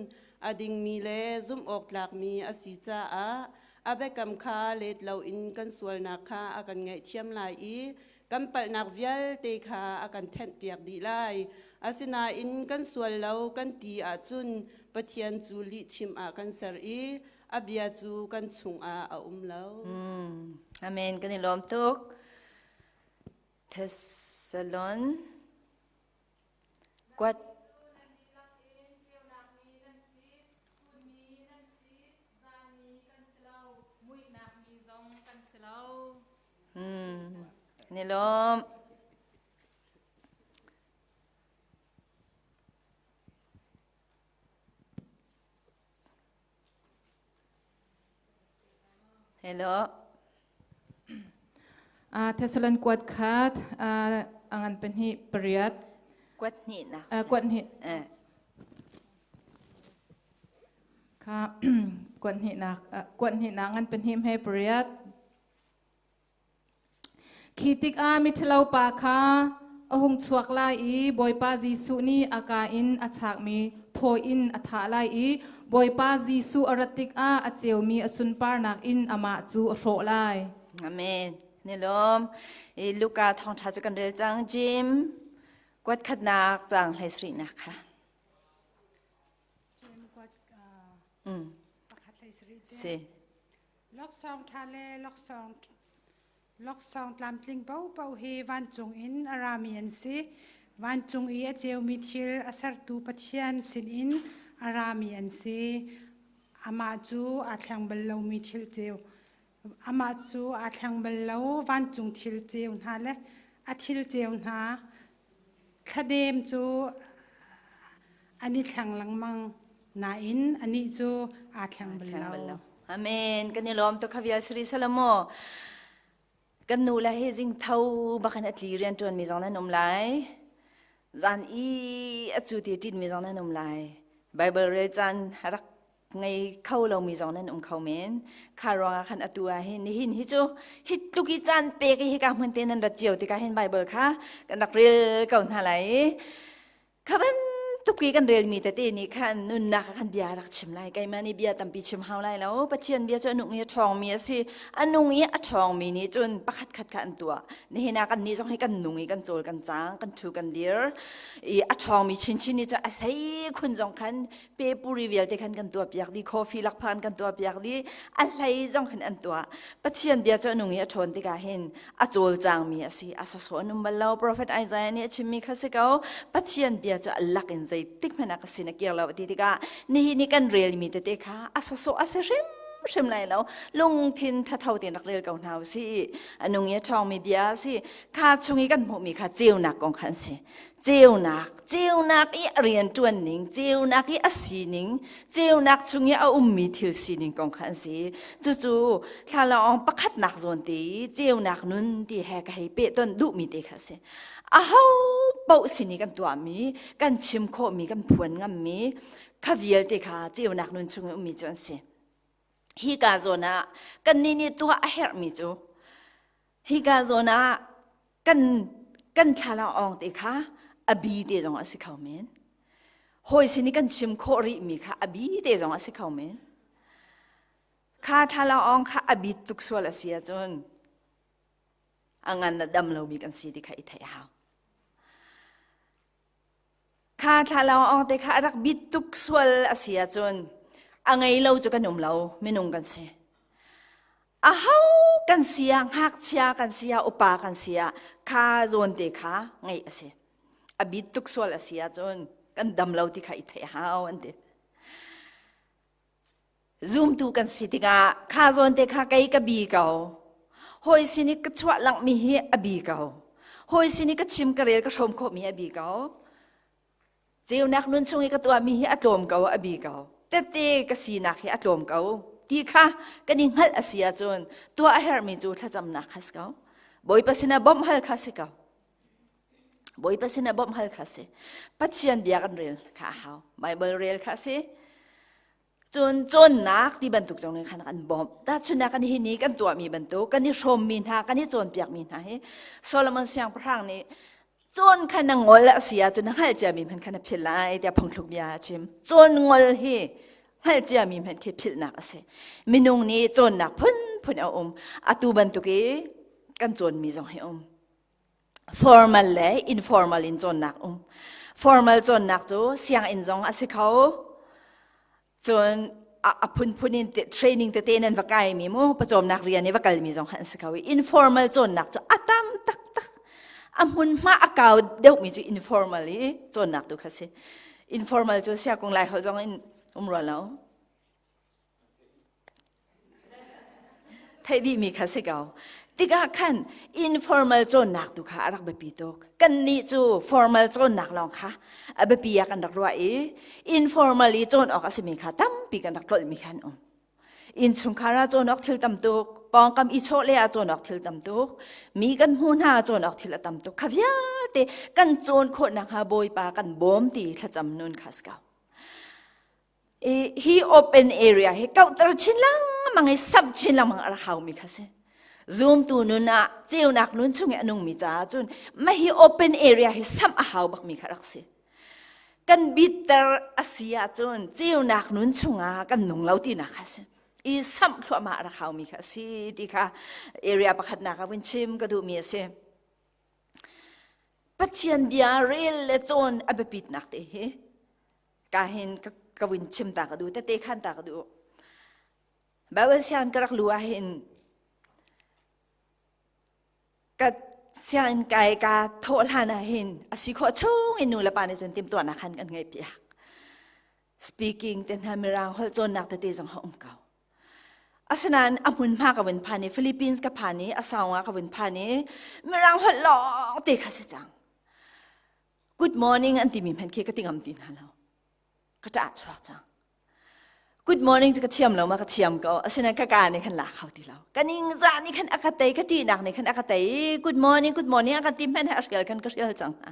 a dingmi le zumhawktlakmi a si caah a biakam kha let loin kan sualnak kha a kan ngaihthiam lai i kan palhnak vialte kha a kan thenhpiak dih lai. Asinain kan sual lo kan ti ahcun Pathian cu lihchim ah kan ser i a bia cu kan chungah a um lo. Amen. Kan i lawm tuk. Thessalon kuat Ni lawm. Hello. Thessalon kuat khat angan pahnih pariat. Kuat hnih nak. Kuat hnih. Kha kuat hnih nak kuat hnih nak ngan pahnih he pariat. Khi tikah miṭhalo pa kha a hung chuak lai i Bawipa Jesuh nih a kaa in a chakmi thaw in a thah lai i Bawipa Jesuh a rat tikah a ceumi a sunparnak in amah cu a hrawh lai. Amen. Ni lawm. I Luka thawngṭha cu kan rel cang. Jim, kuat khatnak cang hlei sarihnak kha. Jim kuat pakhat hlei sarih te. Si. Laksawng ṭha le laksawng laksawng tlamtling paohpaoh hi vancung in a rami an si. Vancung i a ceumi thil a sertu Pathian sinin a rami an si. Amah cu aa thleng bal lomi thil ceu amah cu aa thleng bal lo vancung thil ceu hna le a thil ceu hna Thladem cu an i thleng lengmang nain anih cu aa thleng bal lo. Amen. Kan i lawm tuk khavial Sri Salamo. Kan nu le hi zing tho bakin a tli rian ṭuan mi zong nan um lai. Zan i a cu ti ṭin mi zong nan um lai. Bible rel caan rak ngei kho lomi zong nan um kho men kha ruangah khan atu ah hin nihin hi cu hi tluk i caan pek i hika hmun te nan rat cio tikah hin Bible kha kan rak rel ko hna lai i kha bantuk i kan relmi tete nih khan nunnak ah khan bia rak chim lai keimah nih bia tampi chim hau lai lo Pathian bia cu a nung i a ṭhawngmi a si a nung i a ṭhawngmi nih cun pakhat khat kha an tuah nihin ah kan nih zong hi kan nung i kan cawl kan cang kan ṭhu kan dir i a ṭhawngmi chinchin nih cun a hlei khun zong khan pepuri vialte khan kan tuah piak dih coffee lakphan kan tuah piak dih a hlei zong khan an tuah pathian bia cu a nung i a ṭhawn tikah hin a cawlcangmi a si a sasaw an um bal lo prophet Isaiah nih a chimmi kha si ko pathian bia cu a lak in zeitik hmanh ah ka sin a kir lo ti tikah nihin ni kan relmi tete kha a sasaw a si hrim hrim lai lo lungthin thatho tein rak rel ko hna u sih a nung i a ṭhawngmi bia a si kha chung i kan hmuhmi kha ceunak kong kha an si Ceunak, ceunak i a rianṭuan ning, ceunak i a sining, ceunak chung i a ummi thil sining kong kha an si. Cucu thlalangawng pakhatnak zawn te i ceunak nun ti he ka hei pehtonh duhmi te kha a si. Aho paoh sin i kan tuahmi, kan chim khawhmi, kan phuan ngammi kha vialte kha ceunak nun chung i ummi cu an si. Hika zawn ah kannih nih tuah a herhmi cu hika zawn ah kan kan thlalang awng te kha a bi te zong a si kho men. Hawi sin i kan chim khawh rihmi kha a bi te zong a si kho men. Kha thlalang awng kha a bit tuk sual a si ahcun a ngan a dam lomi kan si ti kha i theih a hau. Kha thlalang awng te kha a rak bit tuk sual a si ahcun a ngei lo cu kan um lo minung kan si. Aho kan si ah ngakchia kan si ah upa kan si ah kha zawn te kha ngeih a si. A bit tuk sual a si ahcun kan dam lo ti kha i theih hau an ti. Zumtu kan si tikah kha zawn te kha kei ka bi ko. Hawi sin i ka chuah langhmi hi a bi ko. Hawi sin i ka chim ka rel ka hrawm khawhmi a bi ko. Ceunak nun chung i ka tuahmi hi a tlawm ko a bi ko. Tette ka sinak hi a tlawm ko. ti kha kan i hngalh a si ahcun tuah a herhmi cu thlacamnak kha si ko. Bawipa sinah bawmh hal kha si ko. Bawipa sinah bawmh hal kha si. Pathian bia kan rel kha a hau. Bible rel kha si. Cun cawnnak ti bantuk zong nih khan kan bawmh. Tahchunhnak kan hi ni kan tuahmi bantuk, kan i hrawmmi hna, kan i cawnpiakmi hna hi Solomon siangpahrang nih cawn kha na ngol a si ahcun na hngalh ciami hmanh kha na philh lai tiah phungthluk bia a chim. Cawn ngol hi hngalh ciami hmanh khi philhnak a si. Minung nih cawnnak phunphun a um. Atu bantuk i kan cawnmi zong hi um. Formal le informal in cawnnak um. Formal cawnnak cu sianginn zong a si kho. Cun a phunphun in training tete nan va kaimi mu pawcawmnak rian i va kalmi zong an si kho i informal cawnnak cu a tam taktak. A hmunhma a kau deuhmi cu informal i cawnnak tu kha si. Informal cu siakung lai holh zong in um rua lo. Theih dihmi kha si ko. Tikah khan informal cawnnak tu kha a rak biapi tuk. Kannih cu formal cawnnak lawng kha a biapi ah kan rak ruah i informal i cawn awk a simi kha tampi kan rak tlolhmi kha an um. Innchungkhar ah cawn awk thil tam tuk, pawngkam i chawhleh ah cawn awk thil tam tuk, mi kan hmuh hna ah cawn awk thil a tam tuk. Kha vialte kan cawn khawh nakhnga Bawipa kan bawm ti thlacam nun kha si ko. Hi open area hi kauhter chin lengmang i samh chin lengmang a rak haumi kha si. Zumtu nun ah ceunak nun chung i a nungmi caah cun mah hi open area hi samh a hau bakmi kha rak si. Kan bitter a si ahcun ceunak nun chungah kan nung lo tinak kha si. I samh thluahmah a rak haumi kha si ti kha area pakhatnak ah vun chim ka duhmi a si. Pathian bia rel le cawn a biapitnak te hi ka hin ka vun chim ta ka duh tete khan ta ka duh Bible siang ka rak lu ah hin ka sianginn kai ka thawh hlan ah hin a si khawh chung in nu le pa nih cun timhtuahnak khan kan ngeih piak speaking te hna mirang holh cawnnak tete zong ha um ko asinain a hmunhma ka vun phan i Philippines ka phan i a saung ah ka vun phan i mirang holh lawng te kha si cang Good morning an timi hmanh khi ka ti ngam ti hna lo. Ka ṭah chuak cang. Good morning cu ka thiam lo ma ka thiam ko. Asinain ka ka nih khan la kho ti lo. Ka ningzah nih khan a ka tei, ka ṭihnak nih khan a ka tei. Good morning, good morning a kan ti hmanh a hrial khan ka hrial cang hna.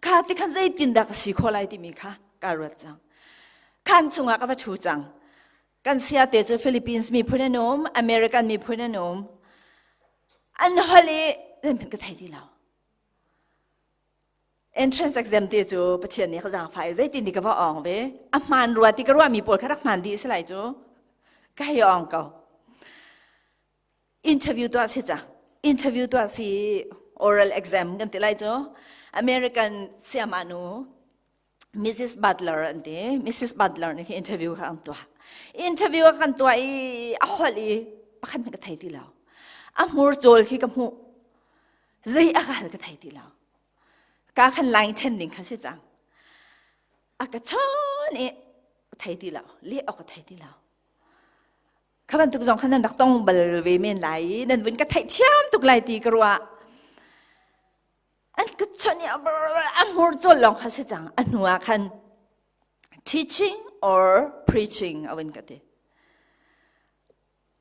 Kha ti khan zeitin dah ka si khawh lai timi kha ka ruat cang. Khan chungah ka va ṭhu cang. Kan sia te cu Philippines miphun an um, American miphun an um. An holh i zeihmanh ka thei ti lo. Entrance exam te cu Pathian nih ka zaangfah i zeitin ti ka va awng ve. A hmaan rua ti ka ruahmi pawl kha rak hmaan dih si lai cu. Ka hei awng ko. Interview tuah si cang. Interview tuah si oral exam kan ti lai cu. American siama nu Mrs. Butler an ti. Mrs. Butler nih khi interview kha an tuah. Interview a kan tuah i a holh i pakhat hmanh ka thei ti lo. A hmur cawl khi ka hmuh. Zei a ka hal ka thei ti lo. Ka khan line ṭhen ding kha si cang. A ka chawn i thei ti lo. Leh awk ka thei ti lo. Kha bantuk zong khan nan rak tong bal ve men lai i nan vun ka theihthiam tuk lai ti ka ruah. An ka chawnh i a hmur cawl lawng kha si cang. A hnu ah khan teaching or preaching a vun ka ti.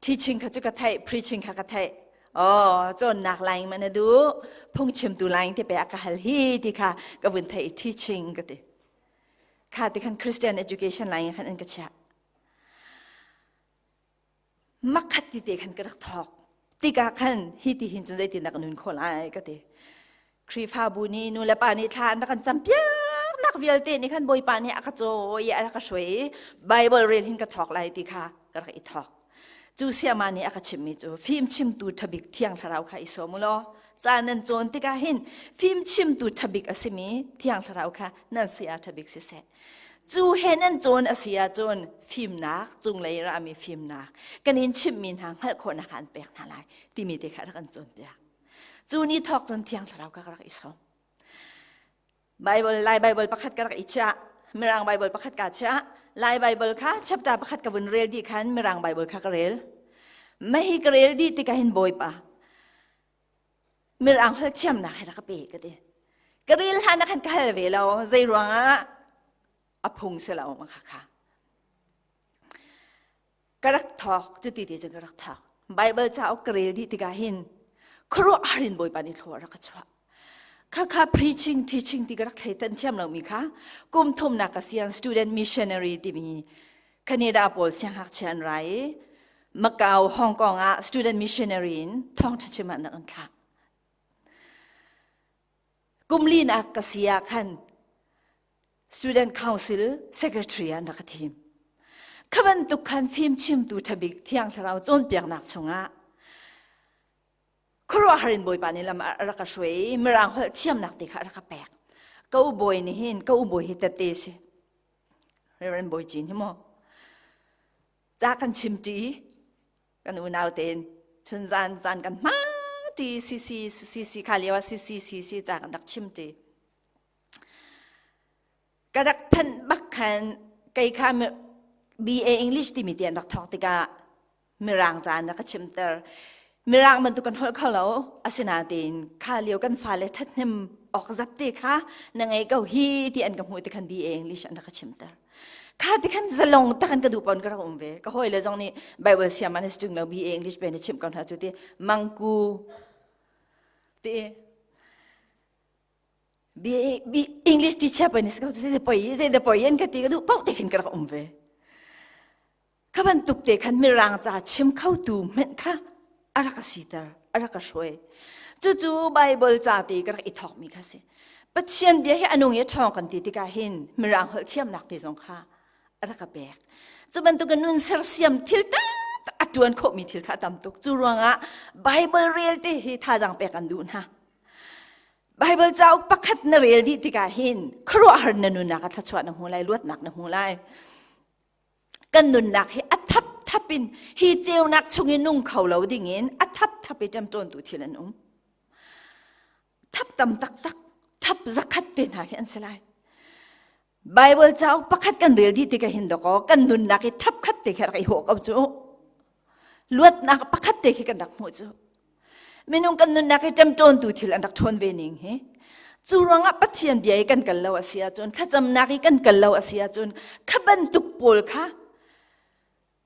Teaching kha cu ka theih, preaching kha ka theih. Oh, cawnnak line man a duh, phungchimtu line te pe a ka hal hi ti kha ka vun theih teaching ka ti. Kha ti khan Christian education line khan an ka chiah. Makhat ti te khan ka rak thawk. Tikah khan hi ti hin cun zeitin dah ka nun khawh lai ka ti. Khrihfabu nih nu le pa nih thla an rak kan campiak nak vialte nih khan Bawipa nih a ka cawi i a rak ka hruai i Bible rel hin ka thawk lai ti kha ka rak i thawk. Cu siama nih a ka chimmi cu fimchimtu ṭhabik Thiang Thlarau kha i sawm u law ca nan cawn tikah hin fimchimtu ṭhabik a simi Thiang Thlarau kha nan saya ṭhabik siseh. Cu he nan cawn a si ahcun fimnak cunglei rami fimnak kan in chimhmi hna hngalh khawhnak an pek hna lai timi te kha rak an cawnpiak. Cu ni thawk cun Thiang Thlarau ka rak i sawm. Bible, Lai Bible pakhat ka rak i chiah. Mirang Bible pakhat ka chiah. Lai Bible kha chapter pakhat ka vun rel dih khan Mirang Bible kha ka rel. Mahi ka rel dih tikah hin Bawipa Mirang holh thiamnak he rak ka pe ka ti. Ka rel hlan ah khan ka hal ve lo. Zei ruangah a phung si lo ma kha kha. Ka rak thawk, cuti te cun ka rak thawk. Bible cauk ka rel dih tikah hin khuaruahhar in Bawipa nih thlua a rak ka chuah. Khakha preaching, teaching ti ka rak thleitan thiam lomi kha kum thumnak ka sian student missionary timi Canada pawl siangngakchia an ra i Macau, Hong Kong ah student missionary in thawngṭha chim ah an rak an thlah. Kum linak ka si ah khan Student Council Secretary an rak ka thim. Kha bantuk khan fim chimtu ṭhabik Thiang Thlarau cawnpiaknak chungah khuaruahhar in Bawipa nih lam a rak ka hruai i Mirang holh thiamnak te kha a rak ka pek. Ka u bawi nih hin ka u bawi hi tette si. Reverend Bawi Cin hi mu. Ca kan chim ṭi kan unau tein chun zan zan kan hmang ṭi CC CC kha lio ah CC CC ca kan rak chim ṭi. Ka rak phanh bak khan kei kha BA English timi te an rak thawk tikah Mirang ca an rak ka chimter. Mirang bantuk kan holh kho lo. Asinain kha lio kan fale ṭhathnem awk zat te kha na ngei ko hi ti an ka hmuh ti khan BA English an rak ka chimter. Kha ti khan zalong tak an ka duh pon ka rak um ve. Ka hawile zong nih Bible siam an si lo BA English pe na chimh ko hna cu ti mangku ti BA English teacher pa ni ko zei poi zei poi an ka ti ka duh paoh te khin ka rak um ve. Kha bantuk te khan mirang ca chim khotu hmenh kha a rak ka siter, a rak ka hruai. Cucu Bible ca te ka rak i thawkmi kha si. Pathian bia hi a nung i a ṭhawng kan ti tikah hin mirang holh thiamnak te zong kha a rak ka pek. Cu bantuk in nun sersiam thil taktak a ṭuan khawhmi thil kha a tam tuk. Cu ruangah Bible rel te hi thazaang pek an duh hna. Bible cauk pakhat na rel dih tikah hin khuaruahhar na nunnak ah thluachuah na hmu lai, luatnak na hmu lai. Kan nunnak hi a thapthap in hi ceunak chung i nung kho lo dingin a thapthap i ṭemṭawntu thil an um. Thap tam taktak, thap zakhat te hna khi an si lai. Bible cauk pakhat kan rel dih tikah hin dakaw kan nunnak i thap khat te khi rak i hawh ko cu. Luatnak pakhat te khi kan rak hmuh cu. Minung kan nunnak i ṭemṭawntu thil an rak ṭhawn ve ning hi. Cu ruangah Pathian bia i kan kal lo a si ahcun, thlacamnak i kan kal lo a si ahcun, kha bantuk pawl kha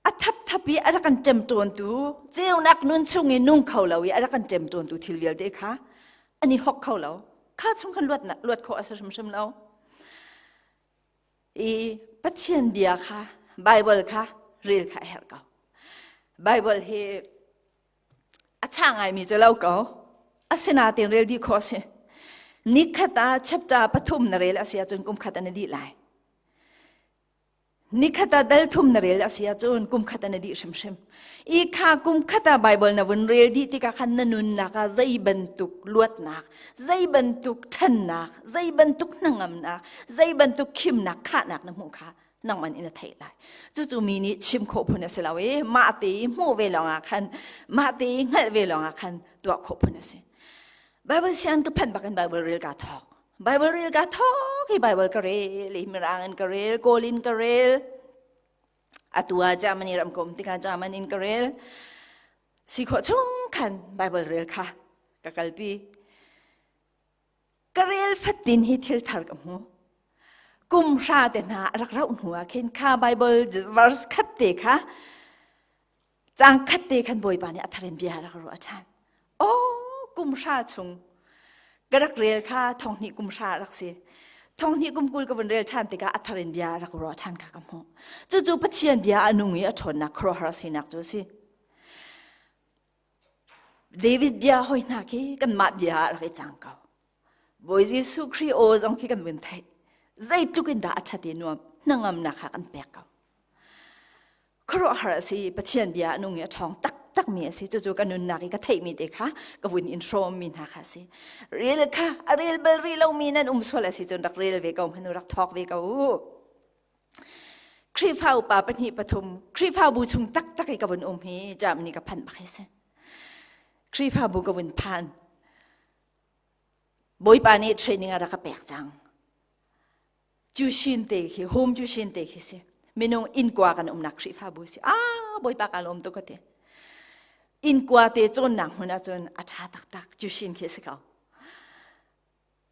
a thapthap i a rak kan ṭemṭawntu, ceunak nun chung i nung kho lo i a rak kan ṭemṭawntu thil vialte kha an i hok kho lo. Kha chung khan luatnak luat khawh a si hrimhrim lo. I Pathian bia kha, Bible kha rel kha a herh ko. Bible hi a cha ngaimi cu lo ko. Asinain rel dih khawh a si. Nikhat ah chapter pathum na rel a si ahcun kum khat an i dih lai. Nikhat ah dal thum na rel a si ahcun kum khat an i dih hrimhrim. I kha kum khat ah Bible na vun rel dih tikah khan na nunnak ah zei bantuk luatnak, zei bantuk ṭhannak, zei bantuk hnangamnak, zei bantuk khimnak, khahnak na hmuh kha nangman in a theih lai. Cucu mi nih chim khawh phun a si lo i mah te i hmuh ve lawngah khan, mah te i hngalh ve lawngah khan tuah khawh phun a si. Bible siang ka phanh bakin Bible rel kaa thawk. Bible rel ka thawk hi Bible ka rel i Mirang in ka rel, Kawl in ka rel. Atu ah Germany ram ka um tikah German in ka rel. Si khawh chung khan Bible rel kha ka kalpi. Ka rel fatin hi thil thar ka hmu. Kum hra te hna rak rauh hnu ah khin kha Bible verse khat te kha Cang khat te khan Bawipa nih a thar in bia rak ruah ṭhan. Oh, kum hra chung ka rak rel kha thonghnih kum hra rak si. Thonghnih kum 20 ka vun rel ṭhan tikah a thar in bia rak ruah ṭhan kha ka hmuh. Cucu Pathian bia a nung i a ṭhawnnak khuaruahhar sinak cu a si. David bia hoi hna khi kanmah bia ah rak i cang ko. Bawi Jesuh Khrih aw zong khi kan vun theih. Zeitluk in dah a ṭhat i nuam hnangamnak kha kan pek ko. Khuaruahhar a si Pathian bia a nung i a ṭhawng taktakmi a si cucu ka nunnak i ka theihmi te kha ka vun in hrawmmi hna kha a si rel kha a rel bal rih lomi nan um sual a si cun rak rel ve ko hmanh u rak thawk ve ko u Khrihfa upa pahnih pathum Khrihfabu chung taktak i ka vun um hi Germany ka phanh bak hi si Khrihfabu ka vun phan Bawipa nih training a rak ka pek cang Jushin te khi home Jushin te khi si minung innkua kan umnak Khrihfabu si ah Bawipa ka lawm tuk ka ti innkua te cawnnak hmun ahcun a ṭha taktak Jushin khi si ko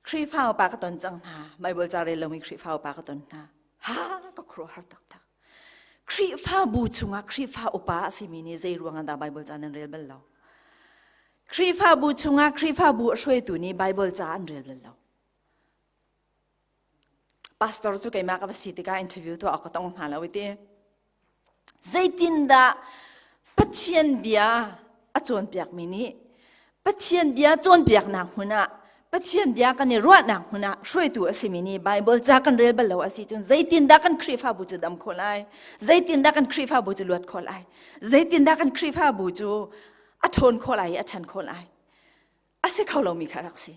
Khrihfa upa ka ton cang hna Bible ca rel lomi Khrihfa upa ka ton hna ha ka khuaruahhar taktak. Khrihfabu chungah Khrihfa upa a simi nih zei ruangah dah Bible ca nan rel bal lo? Khrihfabu chungah Khrihfabu a hruaitu nih Bible ca an rel bal lo. Pastor cu keimah ka va si tikah interview tuah awk ka tong hna lo i ti. Zeitindah Pathian bia a cawnpiakmi nih Pathian bia cawnpiaknak hmun ah Pathian bia kan i ruahnak hmun ah hruaitu a simi nih Bible ca kan rel bal lo a si cun zeitindah kan Khrihfabu cu dam khawh lai? Zeitindah kan Khrihfabu cu luat khawh lai? Zeitindah kan Khrihfabu cu a ṭhawn khawh lai i a ṭhan khawh lai? A si kho lomi kha rak si.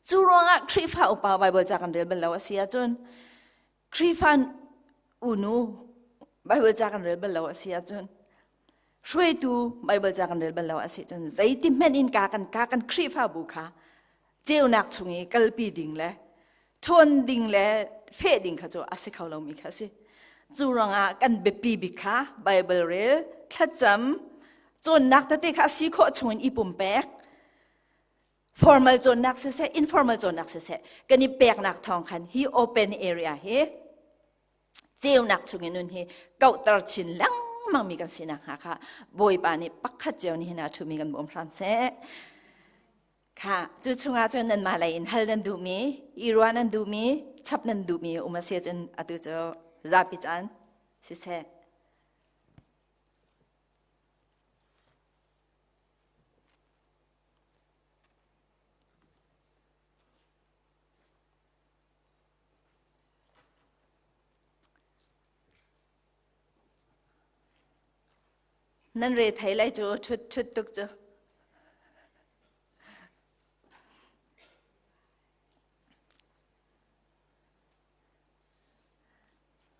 Cu ruangah Khrihfa upa Bible ca kan rel bal lo a si ahcun Khrihfa unu Bible ca kan rel bal lo a si ahcun hruaitu Bible ca kan rel bal lo a si cun zeiti hmanh in ka kan ka kan Khrihfabu kha ceunak chung i kalpi ding le ṭhawn ding le feh ding kha cu a si kho lomi kha a si. Cu ruangah kan biapi bik kha Bible rel, thlacam, cawnnak tete kha a si khawh chungin i pumpek, formal cawnnak siseh, informal cawnnak siseh, kan i peknak thawng khan hi open area hi ceunak chungin nun hi kauhter chin lengmang mi kan sinak hnga kha Bawipa nih pakhat cio nih hin a ṭhumi kan bawm hram seh. Kha cu chungah cun nanmah lei in hal nan duhmi, i ruah nan duhmi, chap nan duhmi um a si cun atu cu zapi caan siseh. Nan re thei lai cu ṭhut ṭhut tuk cu.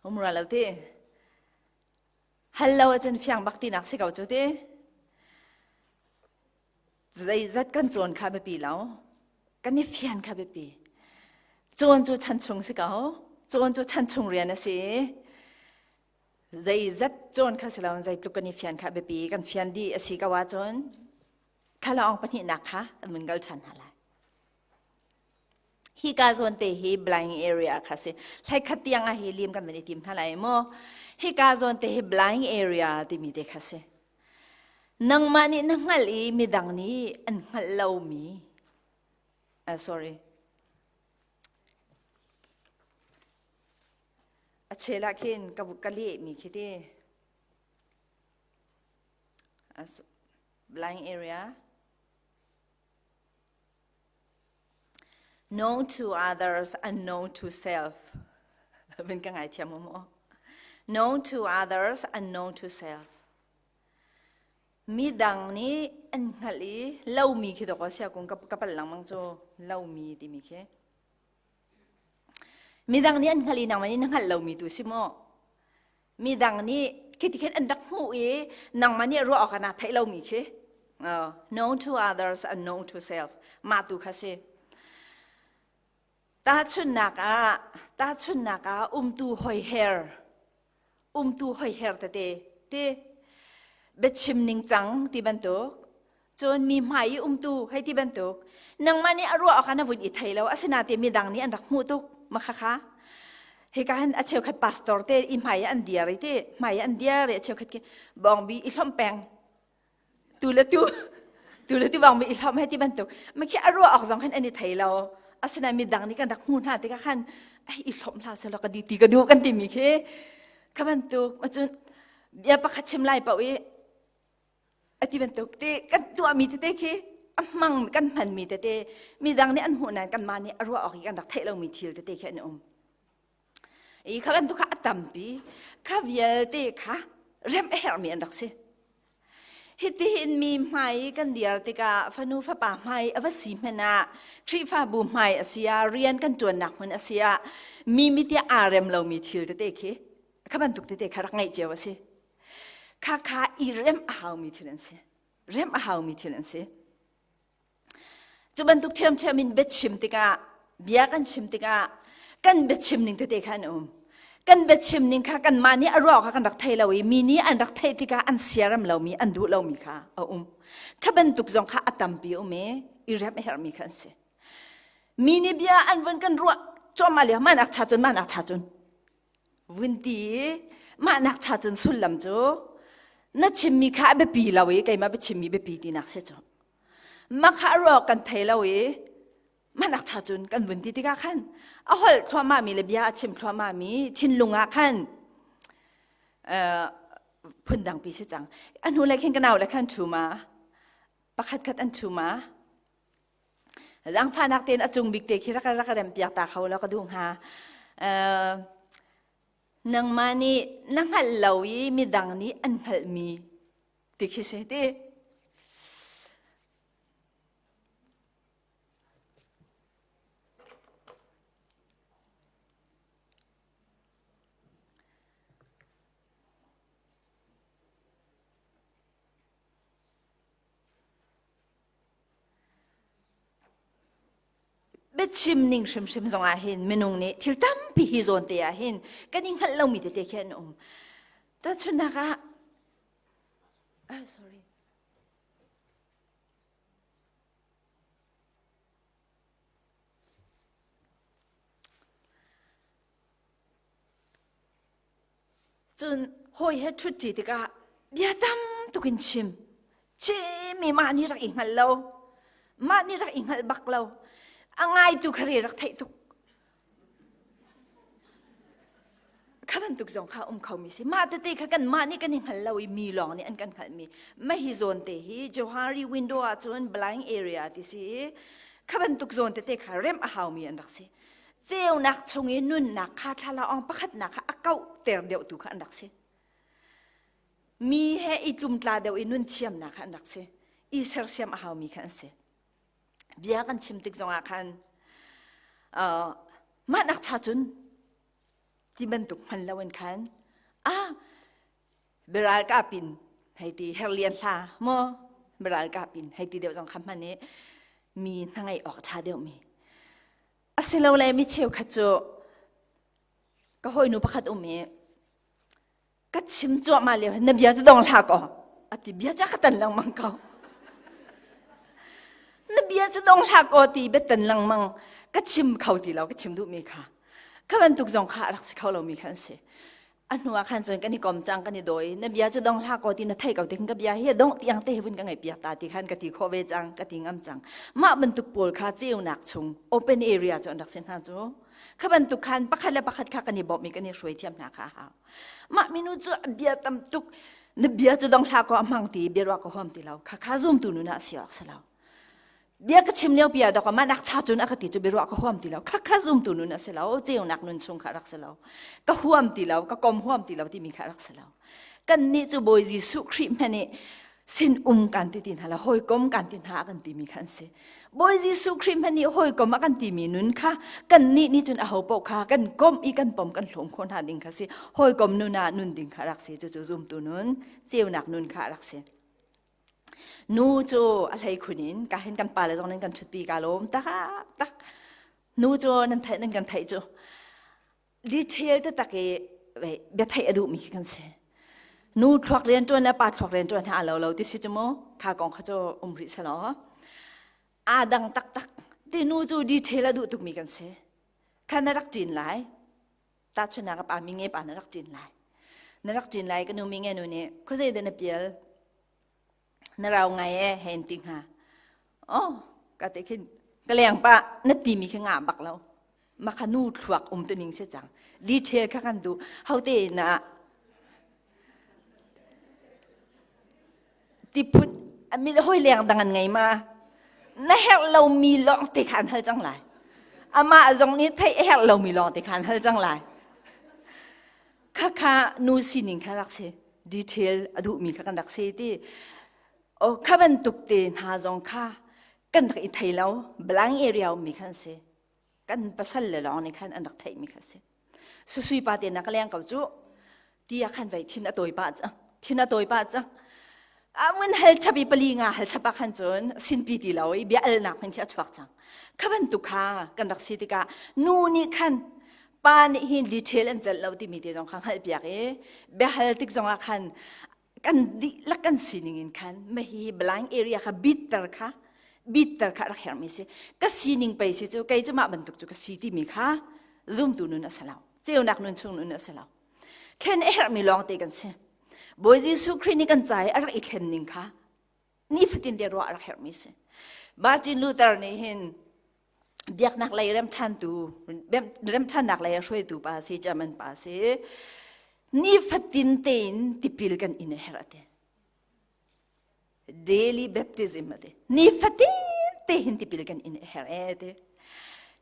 Um ra lo ti. Hal lo ahcun fiang bak tinak si ko cu ti. Zeizat kan cawn kha biapi lo. Kan i fian kha biapi. Cawn cu chan chung si ko. Cawn cu chan chung rian a si. Zeizat cawn kha si lo zeitluk kan i fian kha biapi. Kan fian dih a si ko ahcun thlalaawng pahnihnak kha an mun kal ṭhan hna lai. Hika zawn te hi blind area kha si. Hlei khat tiang ah hi lim kan van i tim hna lai mu. Hika zawn te hi blind area timi te kha si. Nangmah nih na hngalh i midang nih an hngalh lomi uh, sorry a chel ah khin ka ka lehmi khi ti blind area Known to others, unknown to self. Vin ka ngaithiam mu. Known to others, unknown to self. Midang nih an hngalh i lomi khi dawk sia kung ka pal lengmang cu lomi timi khi. Midang nih an hngalh i nangmah nih na hngalh lomi tu si maw? Midang nih khi ti khin an rak hmuh i nangmah nih ruah awk ah naa theih lomi khi. Uh, known to others and known to self. Mah tu kha si. Tahchunhnak ah, tahchunhnak ah umtu hoiher, umtu hoiher tete, ti biachim ningcang ti bantuk, cun mi hmai i umtu hei ti bantuk nangmah nih a ruah awk ah na vun i thei lo asinain midang nih an rak hmuh tuk ma kha kha hika hin a cheukhat pastor te i hmai an diar i ti hmai an diar i a cheukhat ki bawngbi i hlomh peng tu le tu tu le tu bawngbi i hlomh hei ti bantuk ma khi a ruah awk zong khan an i thei lo asinain midang nih kan rak hmuh hna tikah khan ai i hlomh hlah selaw ka di ti ka duh kan timi khi kha bantuk ma cun bia pakhat chim lai paoh i A ti bantuk te kan tuahmi tete khi a hmang kan hmanmi tete midang nih an hmuh nain kanmah nih a ruah awk i kan rak theih lomi thil tete khi an um. I kha bantuk kha a tampi kha vialte kha remh a herhmi an rak si. Hitihin mi hmai i kan dir tikah fanu fapa hmai a va si hmanh ah Khrihfabu hmai a si ah rian kan ṭuannak hmun a si ah mi mit i aa rem lomi thil tete khi kha bantuk tete kha rak ngeih cio a si. Khakha i remh a haumi thil an si. Remh a haumi thil an si. Cu bantuk ṭhiamṭhiam in biachim tikah, bia kan chim tikah, kan biachim ning tete kha an um. Kan biachim ning kha kanmah nih a ruah kha kan rak thei lo i mi nih an rak theih tikah an siarem lomi, an duh lomi kha a um. Kha bantuk zong kha a tampi um i i remh a herhmi kha an si. Mi nih bia an vun kan ruah cuahmah lio, man ak cha cun, man ak cha cun. Vun ti i. Mah nak cha cun sullam cu na chimmi kha a biapi lo i keimah biachimmi biapi tinak si cu. Mah kha a ruak kan thei lo i mah nak cha cun kan vun ti tikah khan a holh thluahmahmi le bia a chim thluahmahmi thinlung ah khan phundang pi si cang. A hnu le khin ka nau le khan ṭhu ma pakhat khat an ṭhu ma Zaangfahnak tein a cung bik te khi rak rak rem piak ta kho law ka duh hnga. Uh, nangmah nih na hngalh lo i midang nih an hngalhmi ti khi si ti. Biachim ning hrimhrim zong ah hin minung nih thil tampi hi zawn te ah hin kan i hngalh lomi tete khi an um. Tahchunhnak ah, oh, sorry. Cun hawi he ṭhutṭi tikah bia tam tuk in chim. Chimmi mah nih rak i hngal lo. Mah nih rak i hngalh bak lo. A ngaitu kha re rak theih tuk. Kha bantuk zong kha um khomi si. Mah tete kha kan mah nih kan i hngal lo i mi lawng nih an kan hngalhmi. Mah hi zawn te hi Johari window ah cun blind area ti si i kha bantuk zawn tete kha remh a haumi an rak si. Ceunak chung i nunnak kha thlalaawng pakhatnak kha a kauhter deuhtu kha an rak si. Mi he i tlumtla deuh i nun thiamnak kha an rak si. I sersiam a haumi kha an si. Bia kan chim tik zongah khan uh, mah nak cha cun ti bantuk hman loin khan ah biaral kapin hei ti herlian hla maw biaral kapin hei ti deuh zong kha hman i mi hna ngeih awk ṭha deuh mi asilole mi cheukhat cu ka hawinu pakhat um i ka chim cuahmah lio na bia cu dong hlah ko ati bia cu ka tan lengmang ko na bia cu dong hlah ko ti biatan lengmang ka chim kho ti lo ka chim duhmi kha kha bantuk zong kha a rak si kho lomi kha an si a hnu ah khan cun kan i kom cang kan i dawi na bia cu dong hlah ko ti na thei ko ti ka bia hi dong tiang te vun ka ngaih piak ta ti khan ka ti khawh ve cang ka ti ngam cang mah bantuk pawl kha ceunak chung open area cu an rak si hna cu kha bantuk khan pakhat le pakhat kha kan i bawmh i kan i hruai thiam hna kha hau mah minu cu a bia tam tuk na bia cu dong hlah ko a hmang ti bia ruah ka huam ti lo kha kha zumtu nu na si awk si lo bia ka chim lio pi ah dok mah nak cha cun a ka ti cu biaruah ka huam ti lo kha kha zumtu nun a si lo ceunak nun chung kha rak si lo ka huam ti lo ka kom huam ti lo timi kha rak si lo kan nih cu Bawi Jesuh Khrih hmanh nih sin um kan ti ti hna lo hawikom kan ti hna kan timi kha an si Bawi Jesuh Khrih hmanh nih hawikom a kan timi nun kha kan nih nih cun aho paoh kha kan kom i kan pom kan hlawm khawh hna ding kha si hawikom nun ah nun ding kha rak si cucu zumtu nun ceunak nun kha rak si Nu cu a hlei khun in ka hin kan pale zong nan kan ṭhutpi ka lawm taktak. Nu cu nan theih nan kan theih cu detail taktak i bia theih a duhmi khi kan si. Nu thluak rian ṭuan le pa thluak rian ṭuan hi aa lo lo ti si cu mu. Kha kong kha cu um rih selaw. Aa dang taktak. Ti nu cu detail a duh tukmi kan si. Kha na rak ṭin lai. Tahchunhnak ah pa mi nge pa na rak ṭin lai. Na rak ṭin lai ka nu mi nge nu nih khuazei dah na pial na rau ngai e hei an ti hnga. Oh ka te khin ka leng pa na timi khi ngah bak lo. Ma kha nu thluak um tu ning si cang. Detail kha kan duh. Hote na ti phun mi hoi leng dang an ngei ma na herh lomi lawng te kha an hal cang lai amah zong nih theih a herh lomi lawng te kha an hal cang lai khakha nu sining kha rak si detail a duhmi kha kan rak si ti o kha bantuk te hna zong kha kan rak i thei lo blank area ummi khan si kan pasal le lawng nih khan an rak theihmi kha si susui pa te na ka leng ko cu ti ah khan vei thin a tawi pah cang thin a tawi pah cang amun hal chap i pali nga hal chap ah khan cun sinpi ti lo i bia alnak hman khi a chuak cang kha bantuk kha kan rak si tikah nu nih khan pa nih hin detail an celh lo timi te zong kha hngalh piak i biahal tik zong ah khan kan dihlak kan sining in khan mahi blind area kha bitter kha bitter kha rak hermi si ka sining pei si cu kei cu mah bantuk cu ka si timi kha zumtu nun a si lo ceunak nun chung nun a si lo. Thlen a herhmi lawng te kan si. Bawi Jesuh Khrih nih kan ca i a rak i thlen ning kha nifatin te ruah a rak herhmi si. Martin Luther nih hin biaknak lei remṭhantu remṭhannak lei a hruaitu pa si German pa si nifatin tein tipil kan in a herh a ti. Daily baptism a ti. Nifatin te hin tipil kan in a herh e ti.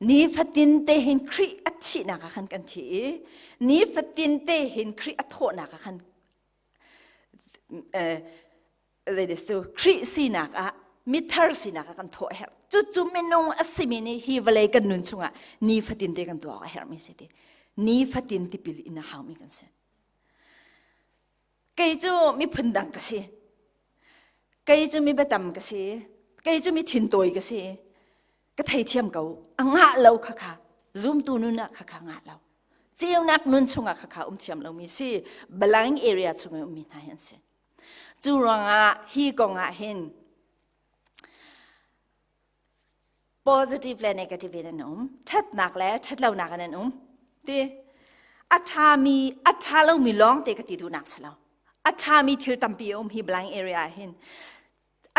Nifatin te hin Khrih a thihnak ah khan kan thi i nifatin te hin Khrih a thawhnak ah khan zeitis cu Khrih sinak ah mithar sinak ah kan thawh a herh. Cucu minung a simi nih hi vawlei kan nun chungah nifatin te kan tuah a herhmi si ti. Nifatin tipil in a haumi kan si. Kei cu miphun dang ka si. Kei cu mi biatam ka si. Kei cu mi thintawi ka si. Ka theithiam ko. A ngah lo kha kha. Zumtu nun ah kha kha ngah lo. Ceunak nun chungah kha kha um thiam lomi si. Blind area chung i ummi hna hi an si. Cu ruangah hi kong ah hin positive le negative in an um ṭhatnak le ṭhatlonak in an um ti a ṭhami a ṭha lomi lawng te ka ti duhnak si lo a ṭhami thil tampi a um hi blind area ah hin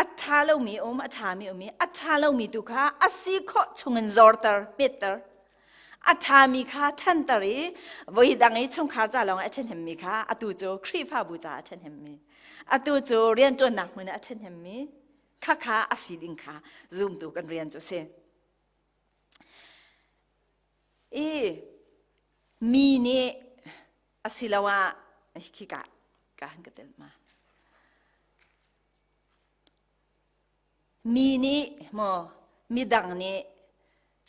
a ṭha lomi um a ṭhami um i a ṭha lomi tu kha a si khawh chungin zorter hmetter a ṭhami kha ṭhanter i voi dang i chungkhar ca lawng a ṭhahnemmi kha atu cu Khrihfabu ca a ṭhahnemmi atu cu rianṭuannak hmun ah a ṭhahnemmi khakha a si ding kha zumtu kan rian cu si. I mi nih asiloah khika ka han ka tel ma mi nih maw midang nih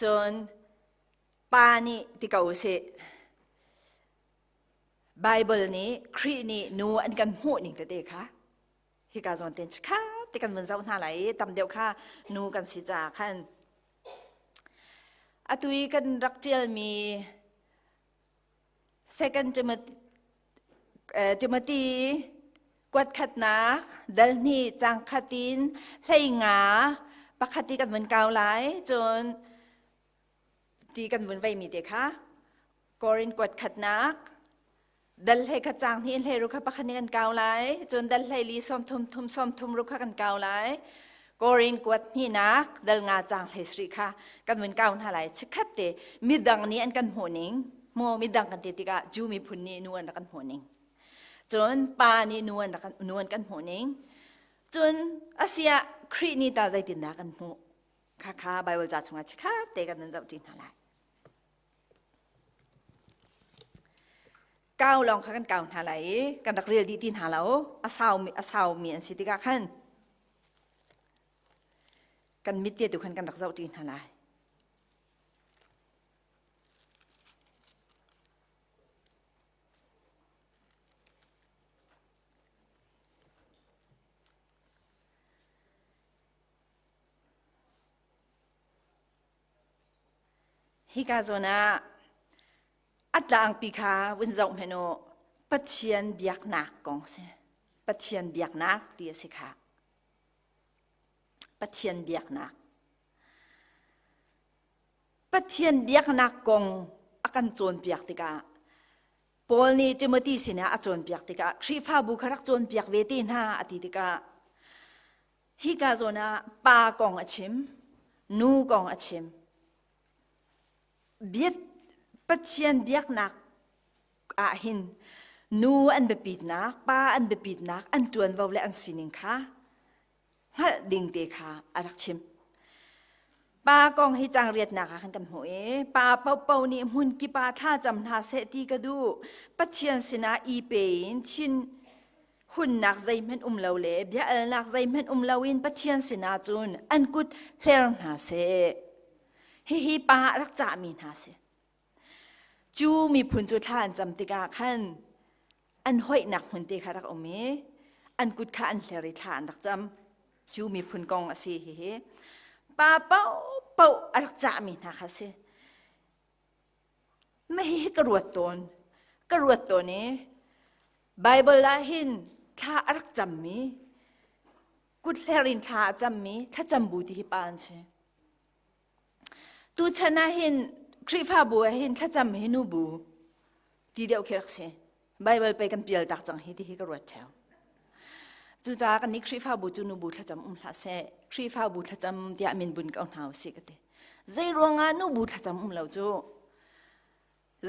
cun pa nih ti ko usih Bible nih Khrih nih nu an kan hmuh ning tete kha hika zawn ten chikhat te kan vun zoh hna lai i tam deuh kha nu kan si caah khan atu i kan rak ṭialmi second Timothy, eh, Timothy kuat khatnak dal hnih cang khat in hlei nga pakhat i kan vun kau lai cun ti kan vun veimi te kha Korin kuat khatnak dal hlei khat cang hnih hlei ru kha pakhat nih kan kau lai cun dal hlei li sawm thum thum sawm thum ru kha kan kau lai Korin kuat hnihnak dal nga cang hlei sri kha kan vun kau hna lai chikhat te midang nih an kan hmuh ning mu midang kan ti tikah Jew miphun nih nu an rak kan hmuh ning cun pa nih nu an rak nu an kan hmuh ning cun asia Khrih nih ta zeitindah kan hmuh kha kha Bible ca chungah chikhat te kan zoh ṭi hna lai Kau lawng kha kan kau hna lai i kan rak rel dih ti hna lo. A saumi a saumi an si tikah khan kan mit te tu khan kan rak zoh ṭi hna lai. Hika zawn ah a tlangpi kha vun zoh hmanh u. Pathian biaknak kong si. Pathian biaknak ti a si kha. Pathian biaknak. Pathian biaknak kong a kan cawnpiak tikah Paul nih Timothy sinah a cawnpiak tikah Khrihfabu kha rak cawnpiak ve te hna a ti tikah Hika zawn ah pa kong a chim, nu kong a chim. Biak, Pathian biaknak ah hin nu an biapitnak, pa an biapitnak, an ṭuanvo le an sining kha hngalh ding te kha a rak chim. Pa kong hi cang riatnak ah khan kan hmuh i pa paohpaoh nih hmun kip ah thlacam hna seh ti ka duh. Pathian sinah i pe in thin hunnak zeihmanh um lo le bia alnak zeihmanh um loin Pathian sinah cun an kut hler hna seh. Hihi pa a rak cahmi hna si. Cu miphun cu thla an cam tikah khan an hoihnak hmun te kha rak um i an kut kha an hler i thla an rak cam. Cu miphun kong a si hihi. Pa paohpaoh a rak cahmi hna kha si. Mah hihi ka ruat tawn. Ka ruat tawn i Baibal ah hin thla a rak cammi, kuthler in thla a cammi, thlacam bu ti hi pa an si. Tuchan ah hin Khrihfabu ah hin thlacam hi nu bu ti deuh khi rak si. Bible pei kan pial tak cang hi ti hi ka ruat theo. Cucaah kan nih Khrihfabu cu nubu thlacam um hlah seh. Khrihfabu thlacam tiah min bun ko hna usih ka ti. Zei ruangah nubu thlacam um lo cu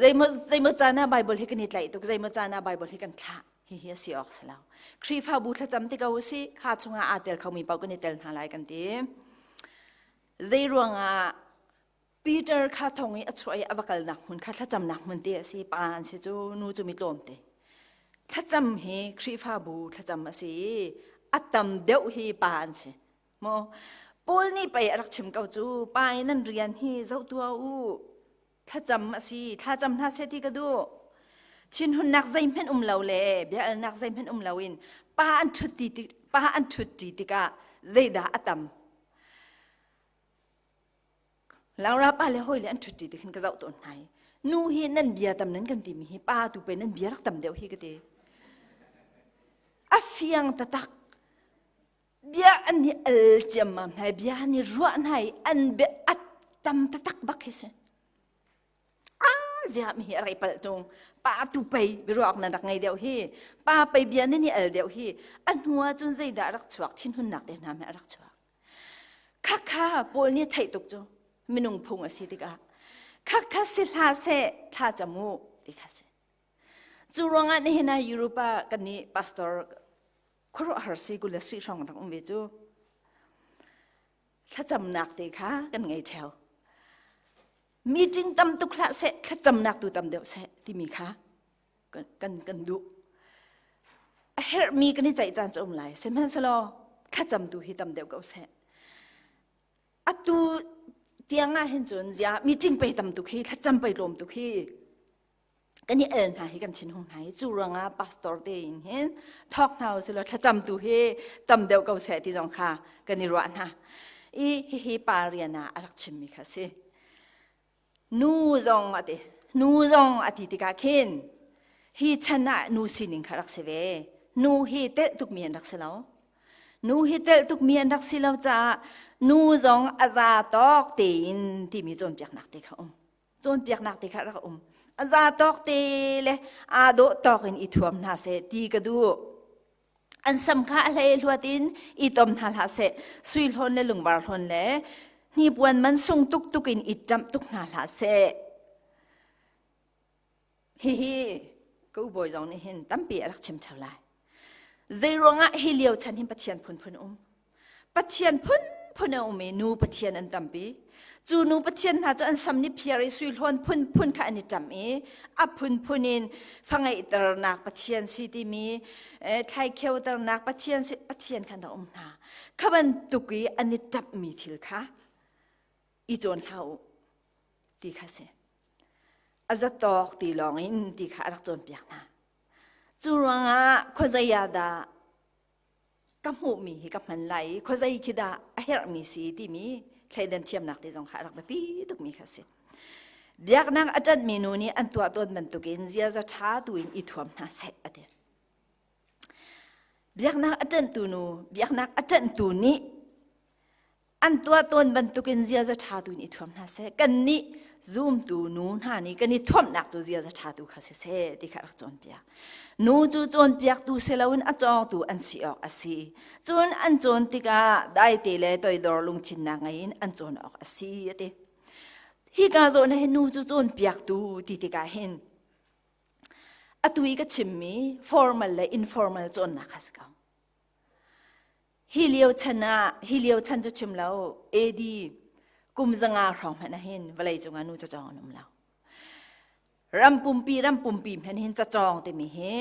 zeimaw zeimaw caan ah Bible hi kan i tlaih tuk zeimaw caan ah Bible hi kan thlah hihi a si awk si lo. Khrihfabu thlacam ti ko usih kha chungah aa tel khomi paoh kan i tel hna lai kan ti. Zei ruangah Peter kha thong i a chuah i a va kalnak hmun kha thlacamnak hmun te a si. Pa an si cu nu cu mi tlawm te. Thlacam hi Khrihfabu thlacam a si i a tam deuh hi pa an si. Maw Paul nih pei a rak chim ko cu pa i nan rian hi zoh tuah u. Thlacam a si. Thlacam hna seh ti ka duh. Thinhunnak zeihmanh um lo le bia alnak zeihmanh um loin pa an ṭhut ti pa an ṭhut ṭi tikah zeidah a tam? Laura pa le hawi le an ṭhut ti khin ka zoh tawn hna i nu hi nan bia tam nan kan timi hi pa tu pe nan bia rak tam deuh hi ka ti. A fiang tatak. Bia an i al ciammam hna i bia an i ruah hna i an bia a tam tatak bak hi si. Ah ziah mi hi a rei palh tung. Pa tu pei biaruak nan rak ngei deuh hi. Pa pei bia nan i al deuh hi. A hnu ah cun zeidah a rak chuak thinhunnak te hna a rak chuak. Khakha Paul nih a theih tuk cu minung phung a si tikah khakha si hlah seh thla cam u ti kha si. Cu ruangah nihin ah Europe ah kan nih pastor khuaruahhar si kul le sri hrawng rak um ve cu thlacamnak te kha kan ngei theo. Meeting tam tuk hlah seh thlacamnak tu tam deuh seh timi kha kan kan, kan duh. A herhmi kan i ceih caan cu um lai. Sihmanhsehlaw thlacam tu hi tam deuh ko seh. Atu tiang ah hin cun zia meeting pei tam tuk hi thlacam pei tlawm tuk hi kan i el hna hi kan thinhung hna hi cu ruangah pastor te in hin thawk hna usih law thlacam tu hi tam deuh ko seh ti zong kha kan i ruah hna i hihi pa rian ah a rak chimmi kha si Nu zong a ti. Nu zong a ti tikah khin hi chan ah nu sining kha rak si ve. Nu hi telh tukmi an rak si lo. Nu hi telh tukmi an rak si lo caah nu zong a za tawk tein timi cawnpiaknak te kha um. Cawnpiaknak te kha rak um. A za tawk te le aa dawh tawk in i thuam hna seh ti ka duh. An sam kha a hlei hluat in i tom hna hlah seh. Sui hlawn le lungvar hlawn le hnipuan man sung tuk tuk in i ṭamh tuk hna hlah seh. Hihi ka u bawi zong nih hin tampi a rak chim ṭheo lai. Zeiruangah hi lio chan hin Pathian phunphun um? Pathian phunphun a um i nu pathian an tampi. Cu nu pathian hna cu an sam nih phiar i sui hlawn phunphun kha an i ṭam i a phunphun in fangeihternak pathian si timi thlaikheuternak pathian si pathian kha an rak um hna. Kha bantuk i an i ṭamhmi thil kha i cawn hlah u ti kha si. A zatawk ti lawng in ti kha a rak cawnpiak hna. Cu ruangah khuazei ah dah ka hmuhmi hi ka hman lai i khuazei khi dah a herhmi si timi thleidan thiamnak te zong kha a rak biapi tukmi kha si. Biaknak a ṭanhmi nu nih an tuah tawn bantukin ziaza ṭha tu in i thuam hna seh a ti. Biaknak a ṭanhtu nu, biaknak a ṭanhtu nih An tuah tawn bantukin ziaza ṭha tu in i thuam hna seh. Kannih zumtu nu hna nih kan i thuamhnak cu ziaza ṭha tu kha si seh ti kha rak cawnpiak. Nu cu cawnpiaktu si loin a cawngtu an si awk a si. Cun an cawn tikah daite le toidor lungthinnak ngei in an cawn awk a si a ti. Hika zawn ah hin nu cu cawnpiaktu ti tikah hin atu i ka chimmi formal le informal cawnnak kha si ko. Hi lio chan ah, hi lio chan cu chim lo, AD kum zanga hrawng hmanh ah hin vawlei cungah nu cacawng an um lo. Ram pumpi, ram pumpi hmanh hin cacawng timi hi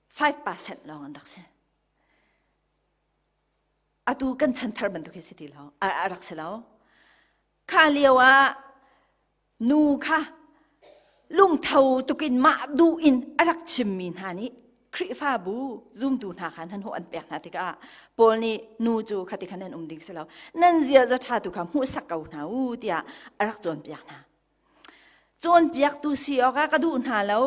5% lawng an rak si. Atu kan chan thar bantuk hi si ti lo, a, a rak si lo. Kha lio ah Nu kha lungtho tukin mah duh in a rak chimmi hna nih Khrihfabu zumtu hna kha nan an pek hna tikah Paul nih nu cu khati khan nan um ding si lo nan ziaza ṭha tu kha hmuhsak ko hna u tiah a rak cawnpiak hna. Cawnpiaktu si awkah ka duh hna lo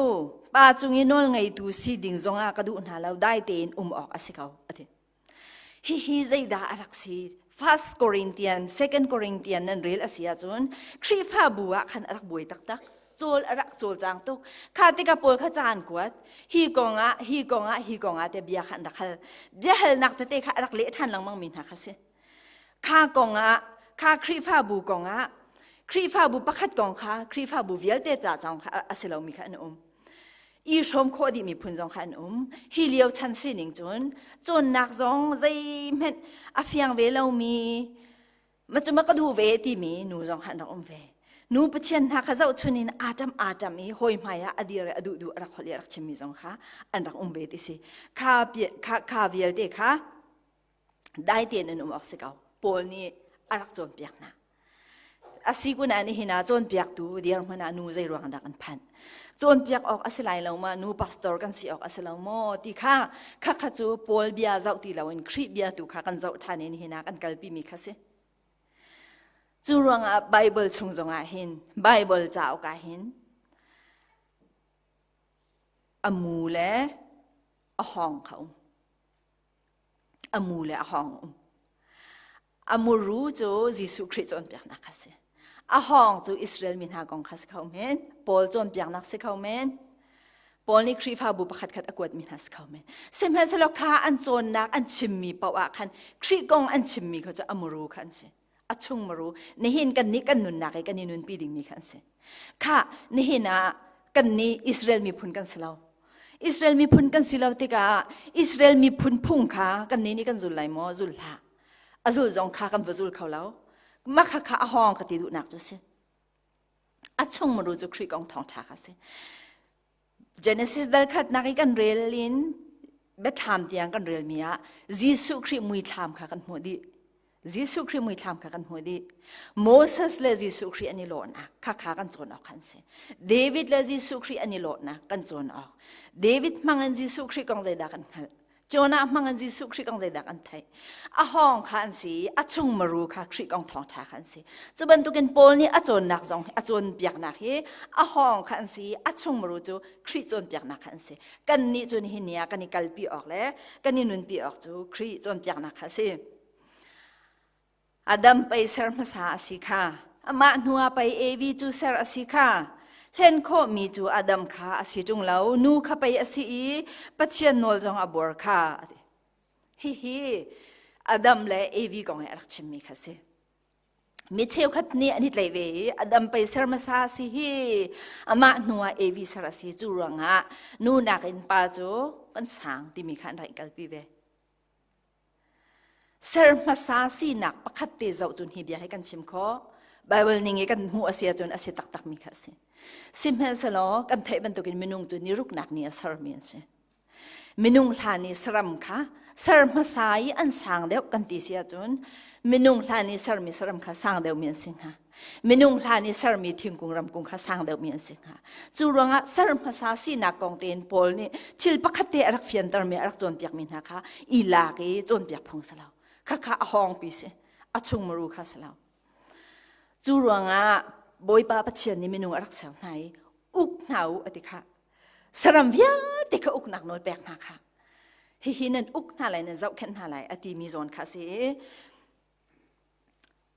pa cung i nawl ngeitu si ding zongah ka duh hna lo dai tein um awk a si ko a ti. Hihi zeidah a rak si? First Corinthian, Second Corinthian nan rel a si ahcun Khrihfabu ah khan a rak buai taktak. Cawl a rak cawlcang tuk. Kha tikah Paul kha ca an kuat. Hi kong ah, hi kong ah, hi kong ah te bia kha an rak hal. Biahalnak tete kha a rak leh ṭhan lengmang mi hna kha si. Kha kong ah, kha Khrihfabu kong ah, Khrihfabu pakhat kong kha Khrihfabu vialte ca zong kha a si lomi kha an um. I hrawm khawh dih miphun zong kha an um. Hi lio chan sining cun cawnnak zong zeihmanh a fiang ve lomi ma cu ma ka duh ve timi nu zong kha an rak um ve. Nu Pathian hna kha zohchun in aa ṭam aa ṭam i hawi hmai ah a dir i a duh duh a rak holh i a rak chimmi zong kha an rak um ve ti si. Kha, kha, kha vialte kha dai tein an um awk si ko. Paul nih a rak cawnpiak hna. A si kun ah nihin ah cawnpiaktu dirhmun ah nu zei ruang dah kan phanh? Cawnpiak awk a si lai lo ma? Nu pastor kan si awk a si lo maw? Ti kha kha kha cu Paul bia zoh ti loin Khrih bia tu kha kan zoh ṭhan i nihin ah kan kalpi mi kha si. Cu ruangah Bible chung zongah hin Bible cauk ah hin a mu le a hawng kha um. A mu le a hawng um. A muru cu Jesuh Khrih cawnpiaknak kha si. A hawng cu Israel mi hna kong kha si kho men. Paul cawnpiaknak si kho men. Paul nih Khrihfabu pakhat khat a kuatmi hna si kho men. Sihmanhsehlaw kha an cawnnak an chimmi paoh ah khan Khrih kong an chimmi kha cu a muru kha an si. A chung muru. Nihin kan nih kan nunnak i kan i nunpi dingmi kha an si. Kha nihin ah kan nih Israel miphun kan si lo. Israel miphun kan si lo tikah Israel miphun phung kha kan nih nih kan zul lai maw? Zul hlah. A zul zong kha kan va zul kho lo. Mah kha kha a hawng ka ti duhnak cu si. A chung muru cu Khrih kong thawngṭha kha si. Genesis dal khatnak i kan rel in biathlam tiang kan relmi ah Jesuh Khrih muithlam kha kan hmuh dih. Jesuh Khrih muithlam kha kan hmuh dih. Moses le Jesuh Khrih an i lawhnak kha kha kan cawn awk an si. David le Jesuh Khrih an i lawhnak kan cawn awk. David hmang in Jesuh Khrih kong zeidah kan hngalh? Jonah hmang in Jesuh Khrih kong zeidah kan theih? A hawng kha an si, a chung maru kha Khrih kong thawngṭha kha an si. Cu bantukin Paul nih a cawnnak zong a cawnpiaknak hi a hawng kha an si, a chung maru cu Khrih cawnpiaknak kha an si. Kannih cu nihin ni ah kan i kalpi awk le kan i nunpi awk cu Khrih cawnpiaknak kha a si. Adam pei ser hmasa a si kha. Amah hnuah pei Evi cu ser a si kha. Hlen khawhmi cu Adam kha a si ṭung lo, nu kha pei a si i Pathian nawl zong a buar kha. Hihi Adam le Evi kong he a rak chimmi kha si. Mi cheukhat nih an i tlaih ve i Adam pei ser hmasa a si hi amah hnuah Evi ser a si cu ruangah nu nakin pa cu kan sang timi kha an rak i kalpi ve. Ser hmasa sinak pakhat te zoh cun hi bia hi kan chim khawh. Bible ning i kan hmuh a si ahcun a si taktakmi kha a si. Sihmanhsehlaw kan theih bantukin minung cu ni ruknak ni a sermi an si. Minung hlan i saram kha ser hmasa i an sang deuh kan ti si ahcun minung hlan i sermi saram kha sang deuhmi an si hnga. Minung hlan i sermi thingkung ramkung kha sang deuhmi an si hnga. Cu ruangah ser hmasa sinak kong tein Paul nih thil pakhat te a rak fiantermi a rak cawnpiakmi hna kha i lak i cawnpiak phung si lo. Khakha a hawngpi si. A chung muru kha si lo. Cu ruangah Bawipa Pathian nih minung a rak ser hna i uk hna u a ti kha. Saram vialte kha uknak nawl pek hna kha. Hihi nan uk hna lai nan zohkhenh hna lai a timi zawn kha si i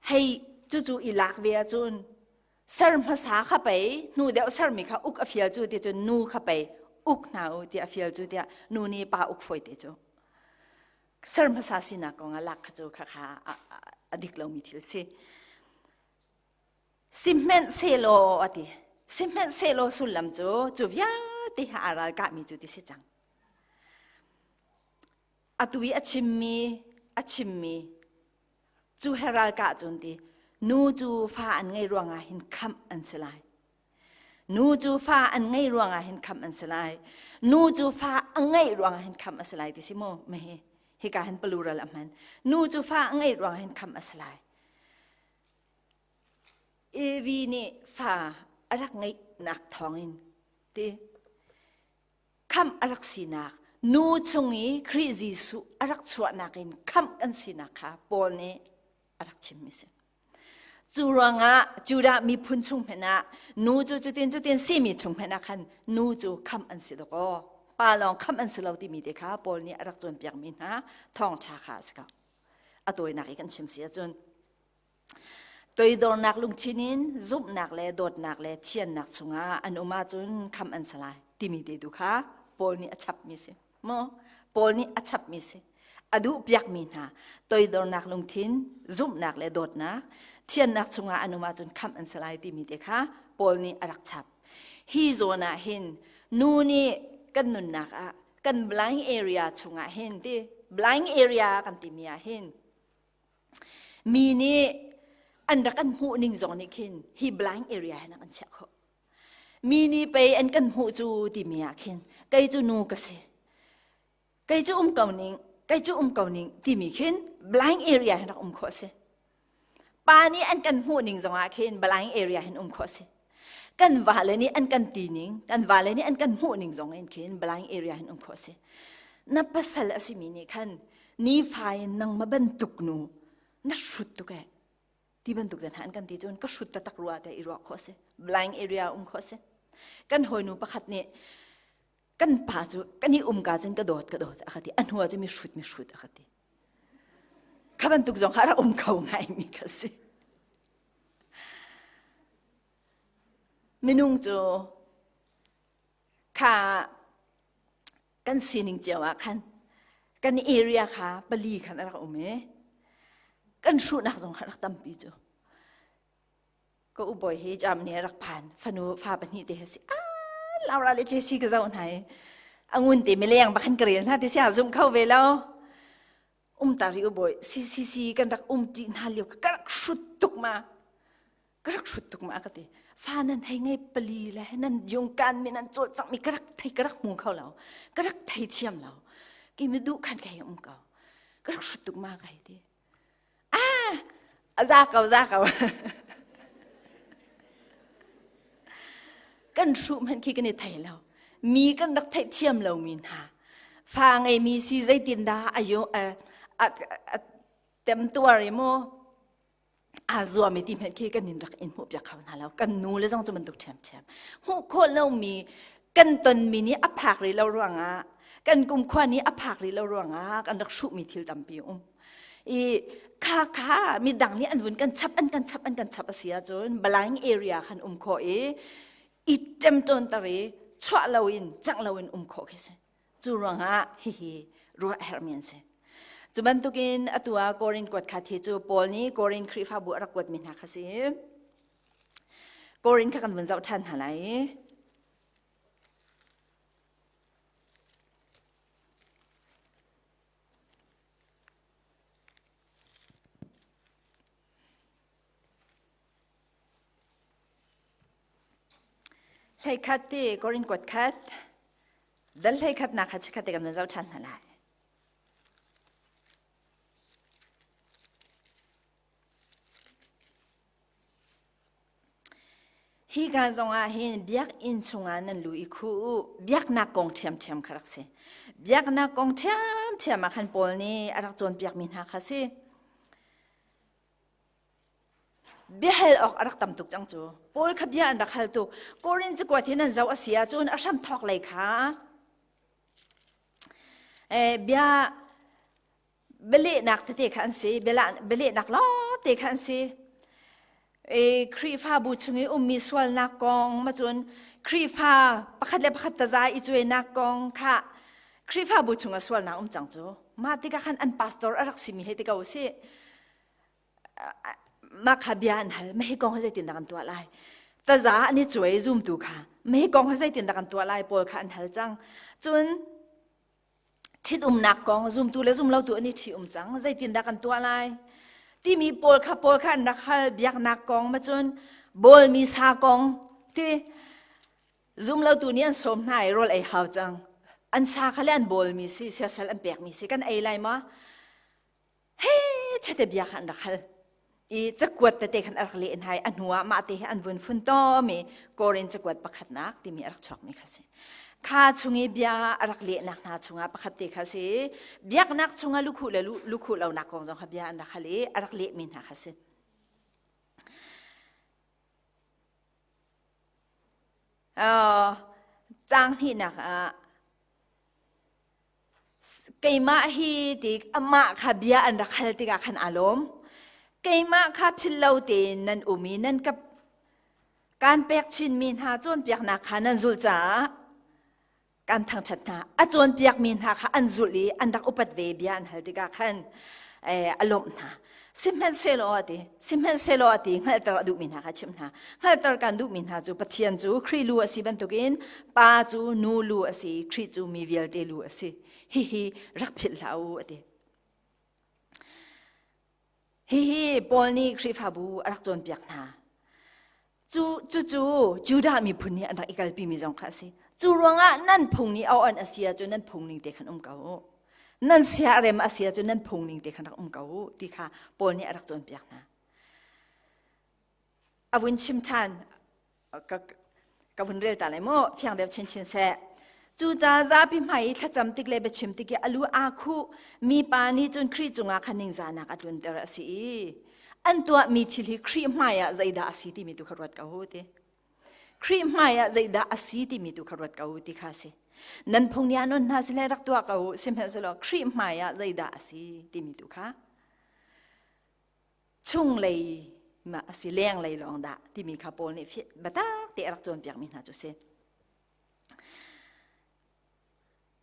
Hei cucu i lak ve ahcun ser hmasa kha pei hnu deuh sermi kha uk a fial cu ti cun nu kha pei uk hna u tiah a fial cu tiah nu nih pa uk fawi te cu ser hmasa sinak kong ah lak kha cu kha kha a dik lomi thil si. Sihmanhsehlaw a ti. Sihmanhsehlaw sullam cu cu vialte ha aa ralkahmi cu ti si cang. Atu i a chimmi a chimmi Cu he ralkah cun ti nu cu fa an ngei ruangah hin khamh an si lai. Nu cu fa an ngei ruangah hin khamh an si lai. Nu cu fa a ngeih ruangah hin khamh a si lai ti si mu mahi hika hin plural a hman. Nu cu fa a ngeih ruangah hin khamh a si lai. Evi nih fa a rak ngeihnak thawngin ti khamh a rak sinak nu chung i Khrih Jesuh a rak chuahnak in khamh kan sinak kha Paul nih a rak chimmi si. Cu ruangah Judah miphun chung hmanh ah nu cu cutin cutin simi chung hmanh ah khan nu cu khamh an si dawkaw pa lawng khamh an si lo timi te kha Paul nih a rak cawnpiakmi hna thawngṭha kha a si ko. A tawinak i kan chim si ahcun. Toidornak lungthin in zumhnak le dawtnak le thiannak chungah an um ahcun khamh an si lai timi te tu kha Paul nih a chapmi si. Maw? Paul nih a chapmi si. A duhpiakmi hna toidornak lungthin, zumhnak le dawtnak, thiannak chungah an um ahcun khamh an si lai timi te kha Paul nih a rak chap. Hi zawn ah hin nu nih kan nunnak ah kan blind area chungah hin ti blind area kan timi ah hin Mi nih an rak kan hmuh ning zong nih khin hi blind area hin an chiah khawh. Mi nih pei an kan hmuh cu timi ah khin kei cu nu ka si. Kei cu um ko ning, kei cu um ko ning timi khin blind area hin rak um khawh si. Pa nih an kan hmuh ning zong ah khin blind area hin um khawh si. Kan vale nih an kan ti ning, kan vale nih an kan hmuh ning zong in khin blind area hin um khawh si. Na pasal a simi nih khan nifa in nangmah bantuk nu na hrut tuk eh ti bantuk te hna an kan ti cun ka hrut taktak rua te i ruah khawh si blind area um khawh si kan hawinu pakhat nih kan pa cu kan i um ka cun ka dawt ka dawt a ka ti a hnu ah cun mi hrut mi hrut a ka ti kha bantuk zong kha rak um kho ngai mi ka si minung cu kha kan sining cio ah khan kan area kha pali khan a rak um i kan hruhnak zong kha rak tampi cu ka u bawi hi Germany a rak phan fanu fa pahnih te si ah Laura le Jesse ka zoh hna i angun te mileng bakhan ka rel hna ti sia zum kho ve lo um ta ri u bawi CCC kan rak um ti hna lio ka rak hrut tuk ma ka rak hrut tuk ma ka ti fa nan hei ngei pali le nan jung kan mi nan cawl cang mi ka rak thei ka rak hmu kho lo ka rak thei thiam lo ki mi duh khan ka hei um ko ka rak hrut tuk ma ka hei ti ah a za ko za ko kan hruh hmanh khi kan i thei lo mi kan rak theih thiam lo mi hna fa ngei mi si zeitin dah ayo a temtuar i mu aa zuam i ti hmanh khi kan in rak in hmuh piak kho hna lo kan nu le zong cu bantuk ṭhiamṭhiam hmuh khawh lomi kan tonmi nih a phak rih lo ruangah kan kumkhua nih a phak rih lo ruangah kan rak hruhmi thil tampi um i kha kha midang nih an vun kan chap an kan chap an kan chap a si ahcun blind area khan um khawh i i ṭemṭawn tar i chuah loin cangh loin um khawh khi si Cu ruangah hihi ruah a herhmi an si. Cu bantukin atu ah Korin kuat kha thi cu Paul nih Korin Khrihfabu a rak kuatmi hna kha si. Korin kha kan vun zoh ṭhan hna lai. Hleikhat ti Korin kuat khat Dal hleikhatnak kha chikkhat te kan van zoh ṭhan hna lai. Hi ka zongah hin biakinn chungah nan lu i khu u. Biaknak kong ṭhiamṭhiam kha rak si. Biaknak kong ṭhiamṭhiam ah khan Paul nih a rak cawnpiakmi hna kha si. Biahal awk a rak tam tuk cang cu. Paul kha bia an rak hal tuk. Korin cakuat hi nan zoh a si ahcun a hram thawk lei kha eh, bia bialehnak tete kha an si. Bialehnak lawng te kha an si. E, Khrihfabu chung i ummi sualnak kong ma cun Khrihfa pakhat le pakhat taza i cuainak kong kha Khrihfabu chung ah sualnak um cang cu. Mah tikah khan an pastor a rak simi he ti ko si. mah kha bia an hal mah hi kong hi zeitindah kan tuah lai taza an i cuai zumtu kha mah hi kong hi zeitindah kan tuah lai pawl kha an hal cang cun ṭhitumnak kong zumtu le zumlotu an i ṭhi-um cang zeitindah kan tuah lai timi pawl kha pawl kha an rak hal biaknak kong ma cun bawlmi sa kong ti zumlotu nih an sawm hna i rawl ei hau cang an sa kha le an bawlmi si siasal an pekmi si kan ei lai ma he chete bia kha an rak hal i cakuat tete khan a rak leh hna i a hnu ah mah te hi an vun fun tom i Korin cakuat pakhatnak timi a rak chuakmi kha si kha chung i bia a rak lehnak hna chungah pakhat te kha si biaknak chungah lukhuh le lukhuh lonak kong zong kha bia an rak hal i a rak lehmi hna kha si Uh, caang hnihnak ah Keimah hi tik amah kha bia an rak hal tikah khan aa lawm. Keimah kha philh lo tein nan um i nan ka kan pek chinmi hna cawnpiaknak kha nan zulh caah kan thangṭhat hna. A cawnpiakmi hna kha an zulh i an rak upat ve bia an hal tikah khan a lawmh hna. Sihmanhsehlaw a ti, sihmanhsehlaw a ti, hngalhter a duhmi hna kha chimh hna. Hngalhter kan duhmi hna cu Pathian cu Khrih lu a si bantukin Pa cu nu lu a si, Khrih cu mi vialte lu a si. Hihi rak philh hlah u a ti. Hihi Paul nih Khrihfabu a rak cawnpiak hna. Cu cucu Judah miphun nih an rak i kalpimi zong kha a si. Cu ruangah nan phung nih a on a si ahcun nan phung ning te khan um ko u. Nan sia rem a si ahcun nan phung ning te khan rak um ko u ti kha Paul nih a rak cawnpiak hna. A vun chim ṭhan ka, ka vun rel ta lai mu fiang deuh chinchin seh cucaah zapi hmai i thlacam tik le biachim tik i a lu aa khuh mi pa nih cun Khrih cungah khan ningzahnak a tlunter a si i an tuahmi thil hi Khrih hmai ah zeidah a si timi tu kha ruat ko u ti Khrih hmai ah zeidah a si timi tu kha ruat ko u ti kha a si nan phung nih non hna sile rak tuah ko u sihmanhsehlaw Khrih hmai ah zeidah a si timi tu kha chunglei ma a si lenglei lawng dah timi kha Paul nih biatak te a rak cawnpiakmi hna cu si.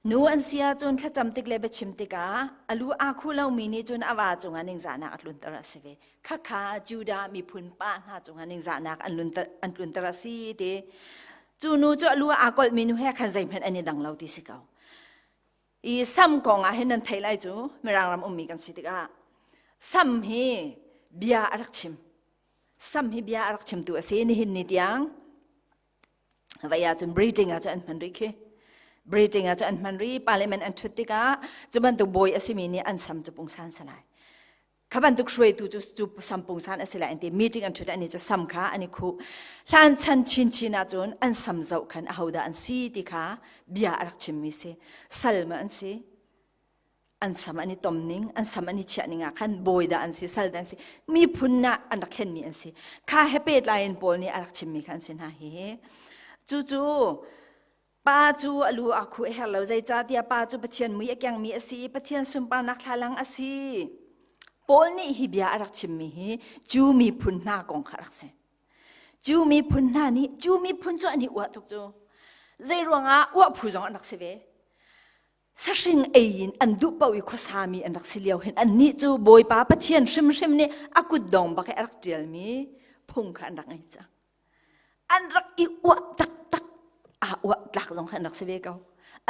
Nu an si ahcun thlacam tik le biachim tikah a lu aa khu lomi nih cun a va cungah ningzahnak a tlunter a si ve. Khakha Judah miphun pa hna cungah ningzahnak an, an tlunter a si ti. Cu nu cu a lu aa kolhmi nu he khan zeihmanh an i dang lo ti si ko. I sam kong ah hin nan theih lai cu Mirang ram ummi kan si tikah sam hi bia a rak chim. Sam hi bia a rak chimtu a si nihin ni tiang. Vai ahcun breeding ah cun an hman rih khi. Breeding ah cun an hman rih. Parliament an ṭhut tikah cu bantuk bawi a simi nih an sam cu pungsan si lai. Kha bantuk hruaitu cu cu sam pungsan a si lai an ti. Meeting an ṭhut ani cu sam kha an i khuh. Hlan chan chinchin ahcun an sam zoh khan ahodah an si ti kha bia a rak chimmi si. Sal ma an si. An sam an i tom ning, an sam an i chiah ning ah khan bawi dah an si, sal dah an si, miphun ah an rak thlenmi an si. Kha he pehtlai in Paul nih a rak chimmi kha an si hna hi. Cucu Pa cu a lu a khuh a herh lo zeicahtiah pa cu Pathian mui a kengmi a si i Pathian sunparnak thlalang a si. Paul nih hi bia a rak chimmi hi Jew miphun hna kong kha a rak si. Jew miphun hna nih Jew miphun cu an i uah tuk cu. Zei ruangah uah phu zong an rak si ve. Sahring ei in an duh paoh i khuasami an rak si lio hin annih cu Bawipa Pathian hrimhrim nih a kutdong bak i a rak ṭialmi phung kha an rak ngei cang. An rak i uah taktak aa uah tlak zong an rak si ve ko.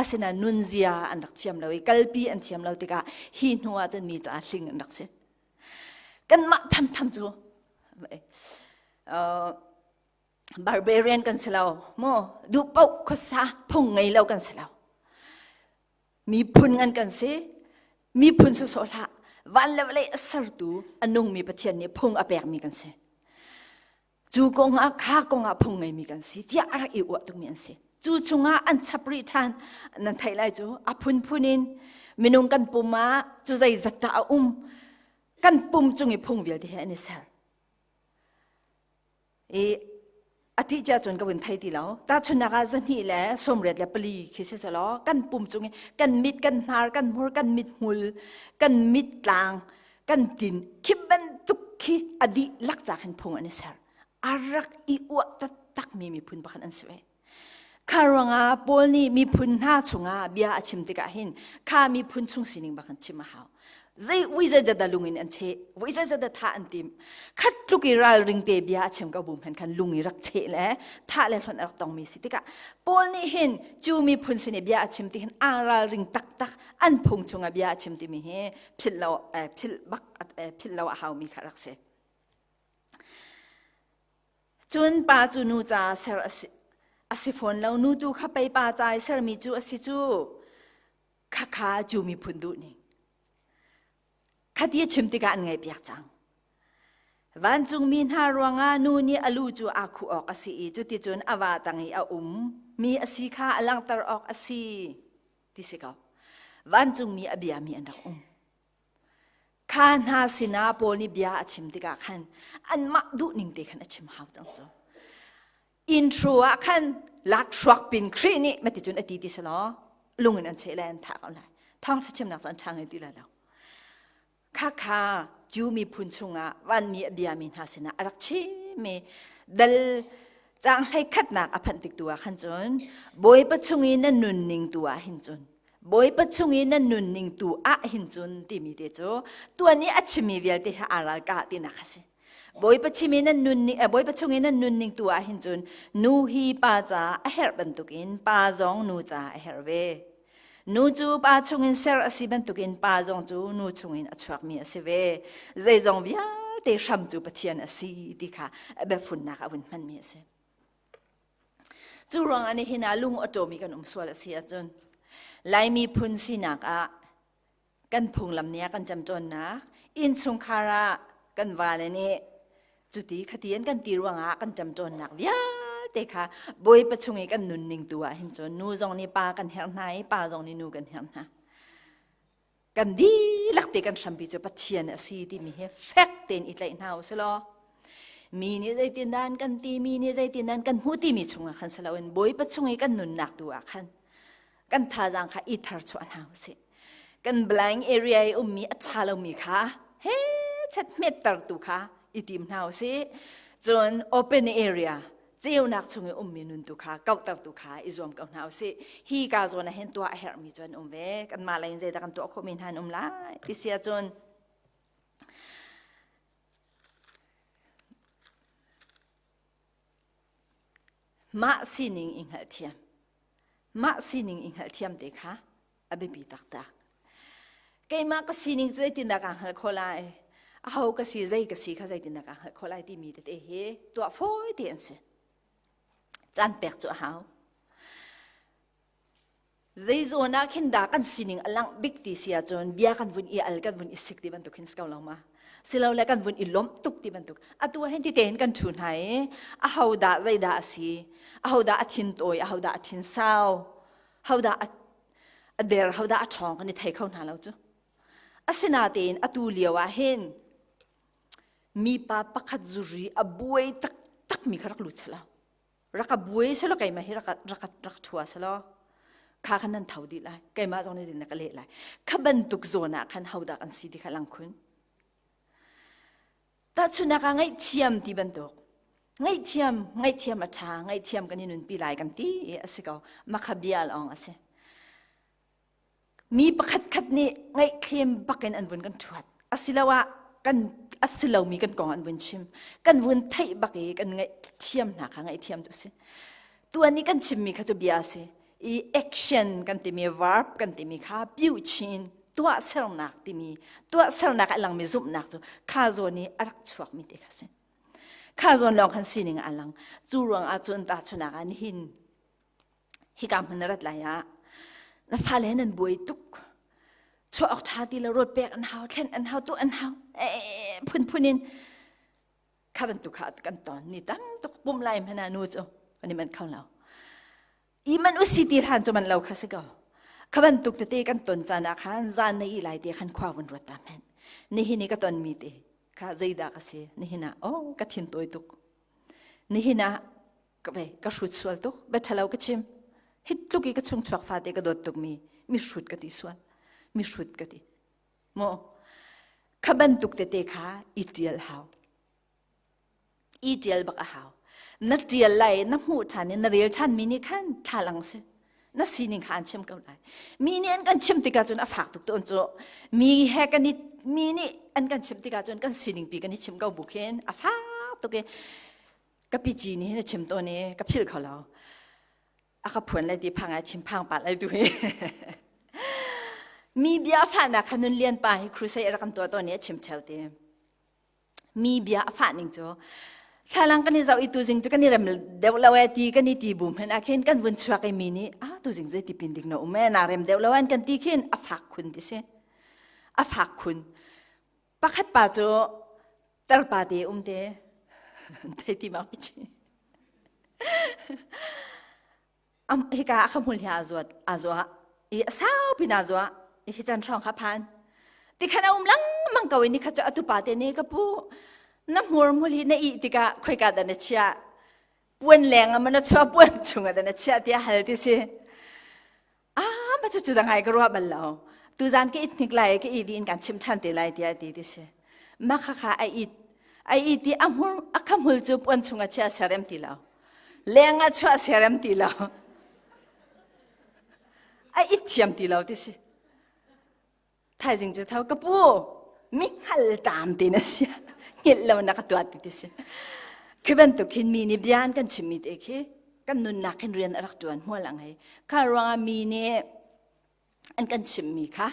Asinain nunzia an rak thiam lo i kalpi an thiam lo tikah hi hnu ah cun mi caah hling an rak si. Kanmah thamtham cu uh, barbarian kan si lo mu duh paoh khuasa phung ngei lo kan si lo. Miphun ngan kan si. Miphun sawsawh hlah. Van le vawlei a sertu a nungmi Pathian nih phung a pekmi kan si. Cu kong ah kha kong ah phung ngeimi kan si tiah a rak i uah tukmi an si. Cu chungah an chap rih ṭhan. Nan theih lai cu a phunphun in minung kan pum ah cu zeizat dah a um. Kan pum cung i phung vialte he an i ser. I a ṭih cia cun ka vun thei ti lo. Tahchunhnak ah zahnih le 84 khi si selaw kan pum cung i kan mit, kan hnar, kan hmur, kan mithmul, kan mittlang, kan tin khi bantuk khi a dihlak ca khin phung an i ser. A rak i uah taktakmi miphun pakhat an si ve. Kha ruangah Paul nih miphun hna chungah bia a chim tikah hin kha miphun chung sining bak in chim a hau. Zei vui zeizat dah lung in an cheh, vui zeizat dah thah an tim. Khat tluk i ralring te bia a chim ko bu hmanh khan lung i rak cheh le thah le hlonh a rak tongmi si tikah Paul nih hin cu miphun sin i bia a chim ti hin aa ralring taktak an phung chungah bia a chim timi hi philh lo eh, philh bak eh, philh lo a haumi kha rak si. Cun pa cu nu ca ser a si, a si fawn lo. Nu tu kha pei pa ca i sermi cu a si cu. Khakha cu miphun duh ning. Khati a chim tikah an ngaihpiak cang. Vancungmi hna ruangah nu nih a lu cu aa khuh awk a si i cuticun a va tang i a um mi a si kha a langhter awk a si ti si ko. Vancungmi a biami an rak um. Kha hna sinah Paul nih bia a chim tikah khan anmah duhning te khan a chim hau cang cu. Intro ah khan lakhruak pin Khrih nih mati cun a ti ti selaw lung in an cheh lai an thah ko lai. Thawngṭha chimnak cu an ṭha ngai ti lai lo. Khakha. Jew miphun chungah vanmi a biami hna sinah a rak chimmi dal caang hlei khatnak a phanh tik tu ah khan cun Bawipa chung i nan nunning tu ah hin cun Bawipa chung i nan nunning tu ah hin cun timi te cu tuan i a chimmi vialte he aa ralkah tinak a si. Bawipa chim i nan nunning eh, Bawipa chung i nan nunning tu ah hin cun nu hi pa caah a herh bantukin pa zong nu caah a herh ve. Nu cu pa chungin ser a si bantukin pa zong cu nu chungin a chuakmi a si ve. Zeizong vialte hram cu Pathian a si ti kha a biafunnak a vun hmanmi a si. Cu ruangah nihin ah lung a ṭawmi kan um sual a si ahcun Laimi phun sinak ah kan phunglam nih a kan ṭemṭawnnak innchungkhar ah kan vale nih cuti khati an kan ti ruangah kan ṭemṭawnnak vialte kha Bawipa chung i kan nunning tu ah hin cun nu zong nih pa kan herh hna i pa zong nih nu kan herh hna. Kan dihlak te kan hrampi cu Pathian a si timi hi fek tein i tlaih hna u si law mi nih zeitin dah an kan ti mi nih zeitin dah an kan hmuh timi chungah khan si loin Bawipa chung i kan nunnak tu ah khan kan thazaang kha i tharchuah hna usih kan blind area i ummi a ṭha lomi kha he chet hmetter tu kha i tim hna usih cun open area ceunak chung i ummi nun tu kha kauhter tu kha i zuam ko hna usih hi ka zawn ah hin tuah a herhmi cu an um ve kanmah lei in zeidah kan tuah khawhmi hna an um lai ti si ahcun Mah sining i hngalhthiam. Mah sining i hngalhthiam te kha a biapi taktak. Keimah ka sining cu zeitindah kaa hngalh khawh lai? Aho ka si, zei ka si kha zeitindah kaa hngalh khawh lai timi tete hi tuah fawi te an si. Caan pek cu a hau. Zei zawn ah khin dah kan sining a langh bik ti si ahcun bia kan vun i al kan vun i sik ti bantuk hin si ko lo ma? Silole kan vun i lawmh tuk ti bantuk. Atu ah hin ti tein kan ṭhu hna i aho dah zeidah a si? Aho dah a thin tawi? Aho dah a thin sau? Ho dah a der? Ho dah a ṭhawng kan i thei kho hna lo cu. Asinatein atu lio ah hin mipa pakhat zuri a buai taktakmi kha rak lut selaw rak ka buai selaw keimah hi rak rak rak ṭhua selaw kha khan nan tho dih lai keimah zong nih na ka leh lai kha bantuk zawn ah khan hodah kan si ti kha lang khun tahchunak ah ngaihthiam ti bantuk ngaihthiam ngaihthiam a ṭha ngaihthiam kan i nunpi lai kan ti i a si ko makha bia lawng a si Mi pakhatkhat nih ngaihthlem bakin an vun kan ṭhuat. Asiloah kan a si lomi kan kong an vun chim. Kan vun theih bak i kan ngaihthiam hna kha ngaihthiam cu a si. Tuan i kan chimmi kha cu bia a si. I action kan timi verb kan timi kha piuchin tuahsernak timi tuahsernak a langmi zumhnak cu kha zawn i a rak chuakmi te kha si. Kha zawn lawng khan sining a lang. Cu ruangah cun tahchunak ah nihin hika hmun na rat lai ah na fale nan buai tuk chuah awk ṭha ti lo rawt pek an hau thlen an hau tuah an hau phunphun in kha bantuk kha kan ton ni tam tuk pum lai hmana nu cu kan i man kho lo i man usi ti hlan cu man lo kha si ko kha bantuk tete kan ton caan ah khan zan na i lai te khan khua vun ruat ta men nihin i ka ton mi te kha zeidah ka si nihin ah oh ka thin tawi tuk nihin ah ka ve ka hrut sual tuk bia ṭhalo ka chim hi tluk i ka chung chuak fate ka dawt tukmi mi hrut ka ti sual mi hrut ka ti mu kha bantuk tete kha i ṭial hau i ṭial bak a hau na ṭial lai na hmuh ṭhan i na rel ṭhan mi nih khan thlalang si na sining kha an chim ko lai mi nih an kan chim tikah cun a fak tuk tawn cu mi he kan i mi nih an kan chim tikah cun kan sining pi kan i chim ko bu khin a fak tuk i ka pici nih hin a chim tawn i ka philh kho lo a ka phuan lai ti phang ai thin phang pa lai tu hi mi bia fahnak kha nun lian pa hi crusade a rak kan tuah tawn i a chim theo te mi bia a fah ning cu thlalang kan i zoh i tuzing cu kan i rem deuh lo e ti kan i ti bu hmanh ah khin kan vun chuak i mi nih ah tuzing zei ti pin ding na um e na rem deuh lo an kan ti khin a fak khun ti si a fak khun Pakhat pa cu tarpa te um te thei ti ma pichi. Am hika a khamul hi a zuat a zua i a sau pin a zua i hi chan hrawng kha phan. Ti khan a um lengmang ko i ni khat cu atu pa te nih ka pu na hmur hmul hi na ih tikah khoika dah na chiah puan leng ah na chuah puan chungah dah na chiah tiah hal ti si. Ah, ma cu cu da ngai ka ruah bal lo. Tuzan ka it hnik lai ka i di in kan chim ṭhan te lai tiah ti ti si. Mah kha kha a it. A it i a hmur a kha hmul cu puan chung a chia serem ti lo. Leng ah chuah serem ti lo. A it thiam ti lo ti si. Thaizing cu tho ka pu mi hngal tam te na si. Hngilh lo na ka tuat ti ti si. Khi bantuk khin mi nih bia an kan chimmi te khi kan nunnak hin rian a rak ṭuan hmual a ngei. Kha ruangah mi nih an kan chimmi kha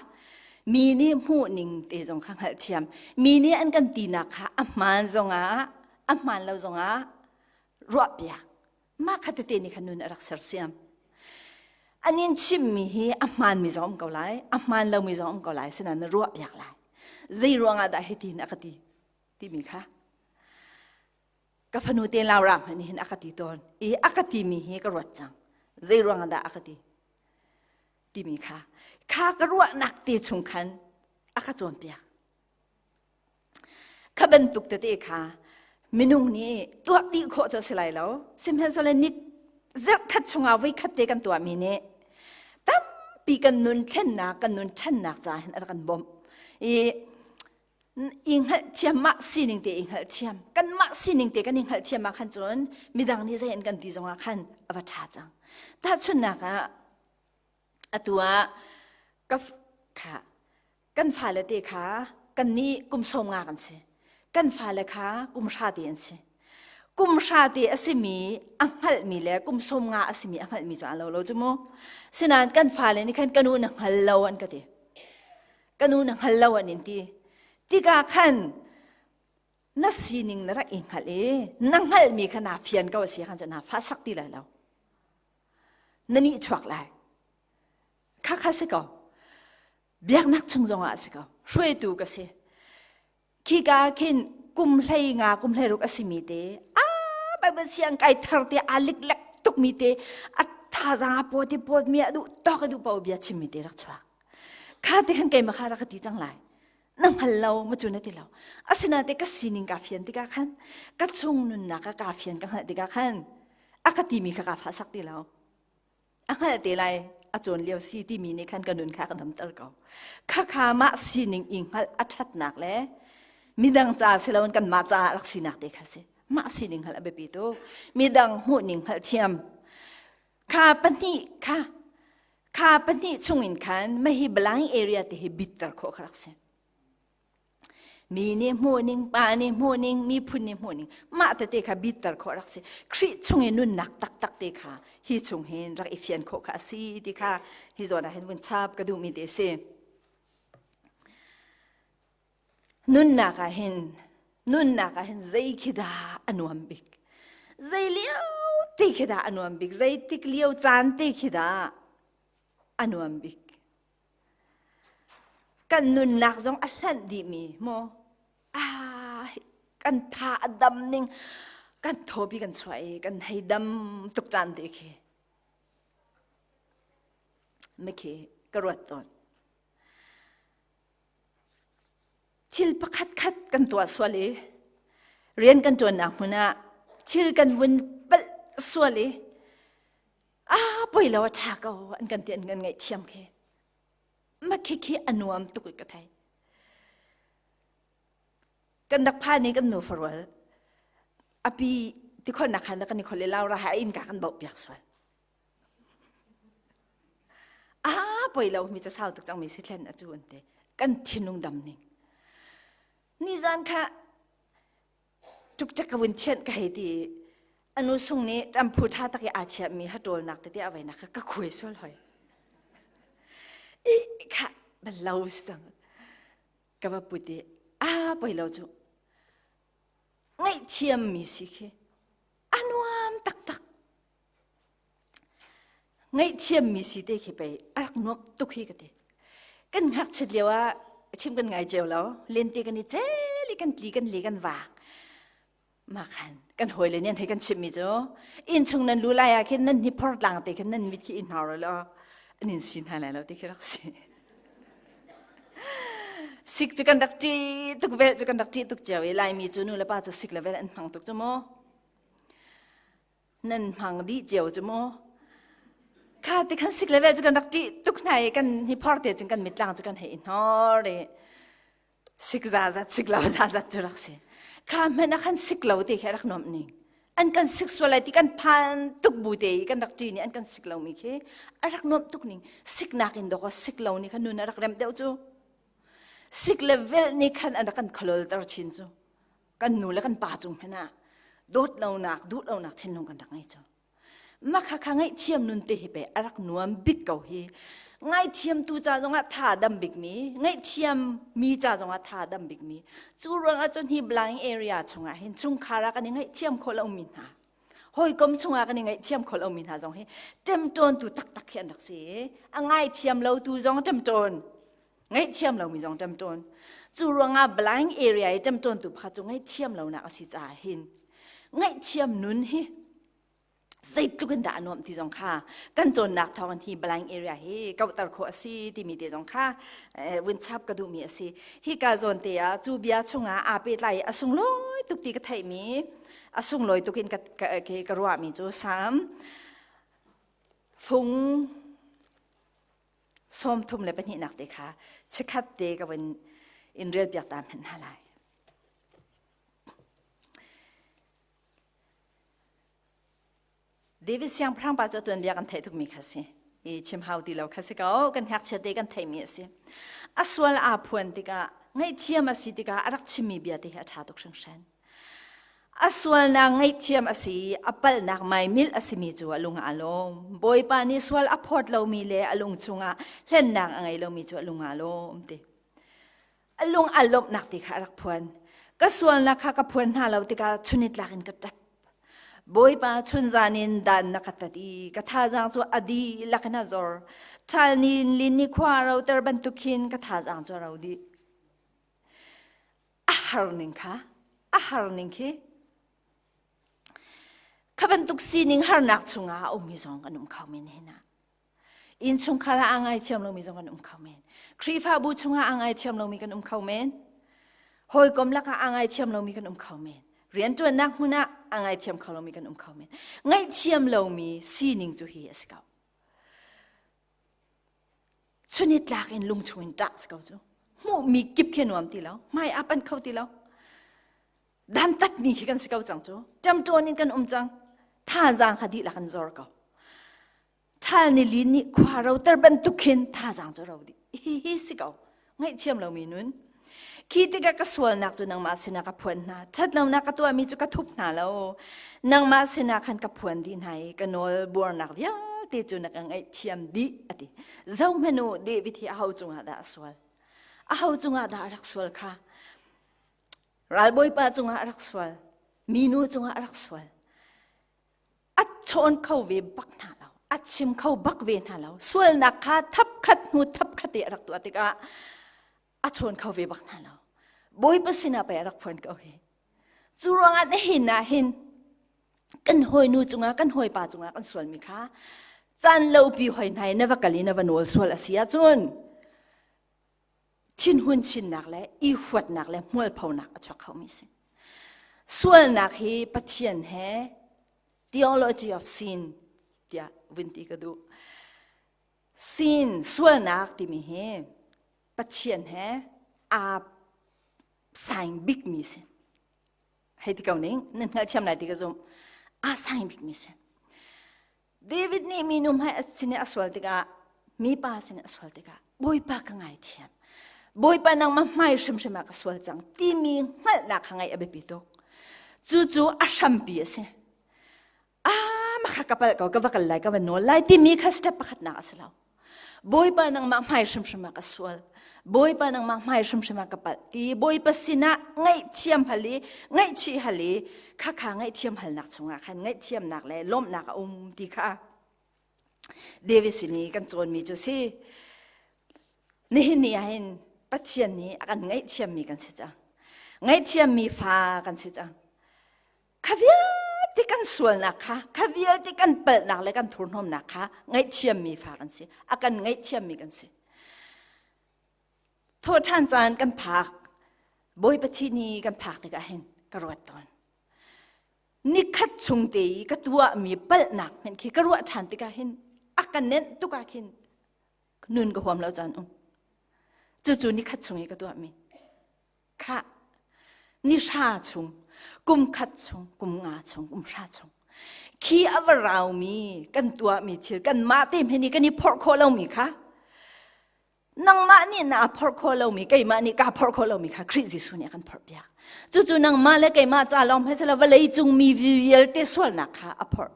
mi nih hmuhning te zong kha hngalhthiam. Mi nih an kan tinak kha a hmaan zongah a hmaan lo zongah ruahpiak. Mah kha tete nih khan nun a rak sersiam. An in chimmi hi a hmaanmi zong um ko lai, a hmaan lomi zong um ko lai, sinain na ruahpiak lai. Zei ruangah dah hitin a ka ti timi kha ka fanu te Laura hmanh nih hin a ka ti tawn i a ka timi hi ka ruat cang. Zei ruangah dah a ka ti timi kha kha ka ruahnak te chung khan a ka cawnpiak. Kha bantuk tete kha minung nih tuah dih khawh cu a si lai lo. Sihmanhsehlaw ni zarhkhat chungah voikhat te kan tuahmi nih tampi kan nun thlennak, kan nun ṭhannak caah hin a rak kan bawmh. I i hngalhthiam mah sining te i hngalhthiam kanmah sining te kan i hngalhthiam ah khan cun midang nih zei an kan ti zongah khan a va ṭha cang. Tahchunhnak ah atu ah ka kha kan fale te kha kan nih kum sawm nga kan si kan fale kha kum hra te an si kum hra te a simi a hngalhmi le kum sawm nga a simi a hngalhmi cu a lo lo cu mu sinain kan fale nih khan ka nu na hngal lo an ka ti ka nu na hngal lo an in ti tikah khan na sining na rak i hngalh i na hngalhmi kha naa fian ko a si khan cu naa fa sak ti lai lo na nih chuak lai Kha kha si ko. Biaknak chung zongah a si ko. Hruaitu ka si. Khika khin kum hlei nga kum hlei ruk a simi te a Bible siang kai thar te a liklek tukmi te a thazaang a pawt i pawt mi a duh tawk a duh paoh bia chimmi te rak chuak. Kha te khan keimah kha rak ka ti cang lai. Na hngal lo ma cu na ti lo. Asinain te ka sining ka fian tikah khan ka chung nunnak ah ka fian ka hngalh tikah khan a ka timi kha ka fa sak ti lo. A hngalh te lai a cawn lio si timi nih khan ka nun kha ka damter ko. Khakha mah sining i hngalh a ṭhatnak le midang ca si loin kanmah caah rak sinak te kha si. Mah sining hngalh a biapi tuk. Midang hmuhning hngalh thiam. Kha pahnih kha kha pahnih chungin khan mahi blind area te hi bitter khawh kha rak si. Mi nih hmuhning, pa nih hmuhning, miphun nih hmuhning, mah tete kha bitter khawh rak si. Khrih chung i nunnak taktak te kha hi chung hin rak i fian khawh kha a si ti kha hi zawn ah hin vun chap ka duhmi te si. Nunnak ah hin nunnak ah hin zei khi dah a nuam bik? Zei lio te khi dah a nuam bik? Zei tik lio caan te khi dah a nuam bik? Kan nunnak zong a hlanh dihmi maw? Ah, kan tha a dam ning, kan thawpi kan chuah i kan hei dam tuk caan te khi. Mikhi ka ruat tawn. Thil pakhat khat kan tuah sual i rian kan ṭuannak hmun ah thil kan vun palh sual i ah poi lo a ṭha ko an kan ti an kan ngaihthiam khi ma khi khi a nuam tuk i ka thei kan rak phan i kan nu farual api tikholnak khan kan i khol i laura ha in ka kan bauh piak sual ah poi lo mi cha sau tuk cang mi si thlen a cu an te kan thinlung dam ning nizan kha Cukcek ka vun thianh ka hei ti i anu sung nih ṭamphu ṭha tak i aa chiahmi haṭawlnak tete a veinak kha ka khuai sual hoi. I kha bal lo si cang. Ka va put i a poi lo cu. Ngaihthiammi si khi a nuam taktak. Ngaihthiammi si te khi pei a rak nuamh tuk hi ka ti. Kan ngakchiat lio ah chim kan ngai cio lo. Lente kan i cel i kan tli kan le kan vak. Mah khan kan hawile nih an hei kan chimhmi cu inn chung nan lu lai ah khin nan hi phor tlang te khin nan mit khi i hnor law an in si hna lai lo ti khi rak si. Sik cu kan rak ṭih tuk vel cu kan rak ṭih tuk cio i Laimi cu nu le pa cu sik le vel an hmang tuk cu mu. Nan hmang dih cio cu mu. Kha ti khan sik le vel cu kan rak ṭih tuk hna i kan hi phor te cun kan mitlang cu kan hei i hnor i. Sik zazat sik lo zazat cu rak si. Kha hmanh ah khan sik lo te khi a rak nuamh ning. An kan sik sual lai ti kan phan tuk bu te i kan rak ṭi nih an kan sik lomi khi a rak nuamh tuk ning. Siknak in dawkaw sik lo nih khan nun a rak remh deuh cu. Sik le velh nih khan an rak kan khololter chin cu. Kan nu le kan pa cung hmanh ah dawt lonak, duh lonak thinlung kan rak ngei cu. Makha kha ngaihthiam nun te hi pe a rak nuam bik ko hi. Ngaithiam tu ca zongah tha dam bik mi, ngaihthiam mi ca zongah tha dam bik mi. Cu ruangah cun hi blind area chungah hin chungkhar ah kan i ngaihthiam khawh lomi hna. Hawikom chungah kan i ngaihthiam khawh lomi hna zong hi ṭemṭawn tu taktak hi an rak si. A ngaithiam lo tu zong ṭemṭawn. Ngaihthiam lomi zong ṭemṭawn. Cu ruangah blind area i ṭemṭawn tu pakhat cu ngaihthiam lonak a si caah hin ngaihthiam nun hi zeitluk in dah a nuamh ti zong kha kan cawnnak thawngin hi blind area hi kauhter khawh a si timi te zong kha vun chap ka duhmi a si. Hika zawn te ah cu bia chungah aa pehtlai i a sunglawi tuk ti ka theihmi a sunglawi tuk in ka, ka, ka ruahmi cu Salm fung 32nak te kha chikkhat te ka vun in rel piak ta hmanh hna lai. David siangpahrang pa cu tuanbia kan theih tukmi kha si. I chim hau ti lo kha si ko kan ngakchia te kan theihmi a si. A sual aa phuan tikah ngaihthiam a si tikah a rak chimmi bia te hi a ṭha tuk hringhran. A sualnak ngaihthiam a si i a palhnak maimilh a simi cu a lung aa lawm. Bawipa nih sual a phawt lomi le a lung chungah hlennak a ngei lomi cu a lung aa lawm ti. A lung aa lawmhnak ti kha a rak phuan. Ka sualnak kha ka phuan hna lo tikah chunitlak in ka ṭap. Bawipa chunzan in dan na ka tat i ka thazaang cu a dihlak in a zor. Ṭhal ni in lin ni khua roter bantuk khin ka thazaang cu a ro dih. A har ning kha, a har ning khi kha bantuk sining harnak chungah a ummi zong kan um kho men hin ah. Innchungkhar ah aa ngaithiam lomi zong kan um kho men. Khrihfabu chungah aa ngaithiam lomi kan um kho men. Hawikom lakah aa ngaithiam lomi kan um kho men. Rianṭuannak hmun ah aa ngaithiam kho lomi kan um kho men. Ngaihthiam lomi sining cu hi a si ko. Chunitlak in lungchung in ṭah si ko cu. Hmuhmi kip khi nuam ti lo. Hmai aa pan kho ti lo. Dantatmi khi kan si ko cang cu. Ṭamṭawn in kan um cang. Thazaang kha dihlak in zor ko. Ṭhal ni lin nih khua roter bantuk khin thazaang cu ro dih. Hihi si ko. Ngaihthiam lomi nun. Khi tikah ka sualnak cu nangmah sinah ka phuan hna. Ṭhatlonak ka tuahmi cu ka thup hna lo. Nangmah sinah khan ka phuan dih hna i ka nawl buarnak vialte cu na ka ngaihthiam dih a ti. Zohhmanh u, David hi aho cungah dah a sual? Aho cungah dah a rak sual kha? Ralbawipa cungah a rak sual. Minu cungah a rak sual. A chawn kho ve bak hna lo. A chim kho bak ve hna lo. Sualnak kha thapkhat hnu thapkhat i a rak tuah tikah a chawn kho ve bak hna lo. Bawipa sinah pei a rak phuan ko hi. Cu ruangah nihin ah hin kan hawinu cungah kan hawipa cungah kan sualmi kha caan lopi hoi hna i na va kal i na va nawl sual a si ahcun thinhun chinnak le i huatnak le hmualphonak a chuak khomi si. Sualnak hi Pathian he theology of sin tiah vun ti ka duh. Sin sualnak timi hi Pathian he aa saing bikmi si. Hei ti ko ning, nan hngalhthiam lai ti ka zumh. Aa saing bikmi si. David nih minu hmai a sin i a sual tikah mipa sin i a sual tikah Bawipa ka ngaithiam Bawipa nangmah hmai hrimhrim ah ka sual cang timi hngalhnak kha ngaih a biapi tuk cucu a hrampi a si ah makha ka palh ko ka va kal lai ka va nawl lai timi kha step pakhatnak a si lo Bawipa nangmah hmai hrimhrim ah ka sual. Bawipa nangmah hmai hrimhrim ah ka palh ti Bawipa sinah ngaihthiam hal i ngaihchih hal i khakha ngaihthiam halnak chungah khan ngaihthiamnak le lawmhnak a um ti kha David sin i kan cawnmi cu si. Nihin ni ah hin Pathian nih a kan ngaihthiammi kan si cang. Ngaihthiammi fa kan si cang. Kha vialte kan sualnak kha, kha vialte kan palhnak le kan thurhnawmnak kha ngaihthiammi fa kan si. A kan ngaihthiammi kan si. Thawhṭhan caan kan phak, Bawipa thi ni kan phak tikah hin ka ruat tawn. Nikhat chung te i ka tuahmi palhnak hmanh khi ka ruah ṭhan tikah hin a ka nenh tuk ah khin nun ka huam lo caan um. Cucu nikhat chung i ka tuahmi. Khah ni hra chung, kum khat chung, kum nga chung, kum hra chung. Khi a va raumi kan tuahmi thil kanmah te hme nih kan i phorh khawh lomi kha nangmah nih na phorh khawh lomi keimah nih kaa phorh khawh lomi kha Khrih Jesuh nih a kan phorhpiak. Cucu nangmah le keimah ca lawng hmanh silo vawlei cung mi vialte sualnak kha a phorh.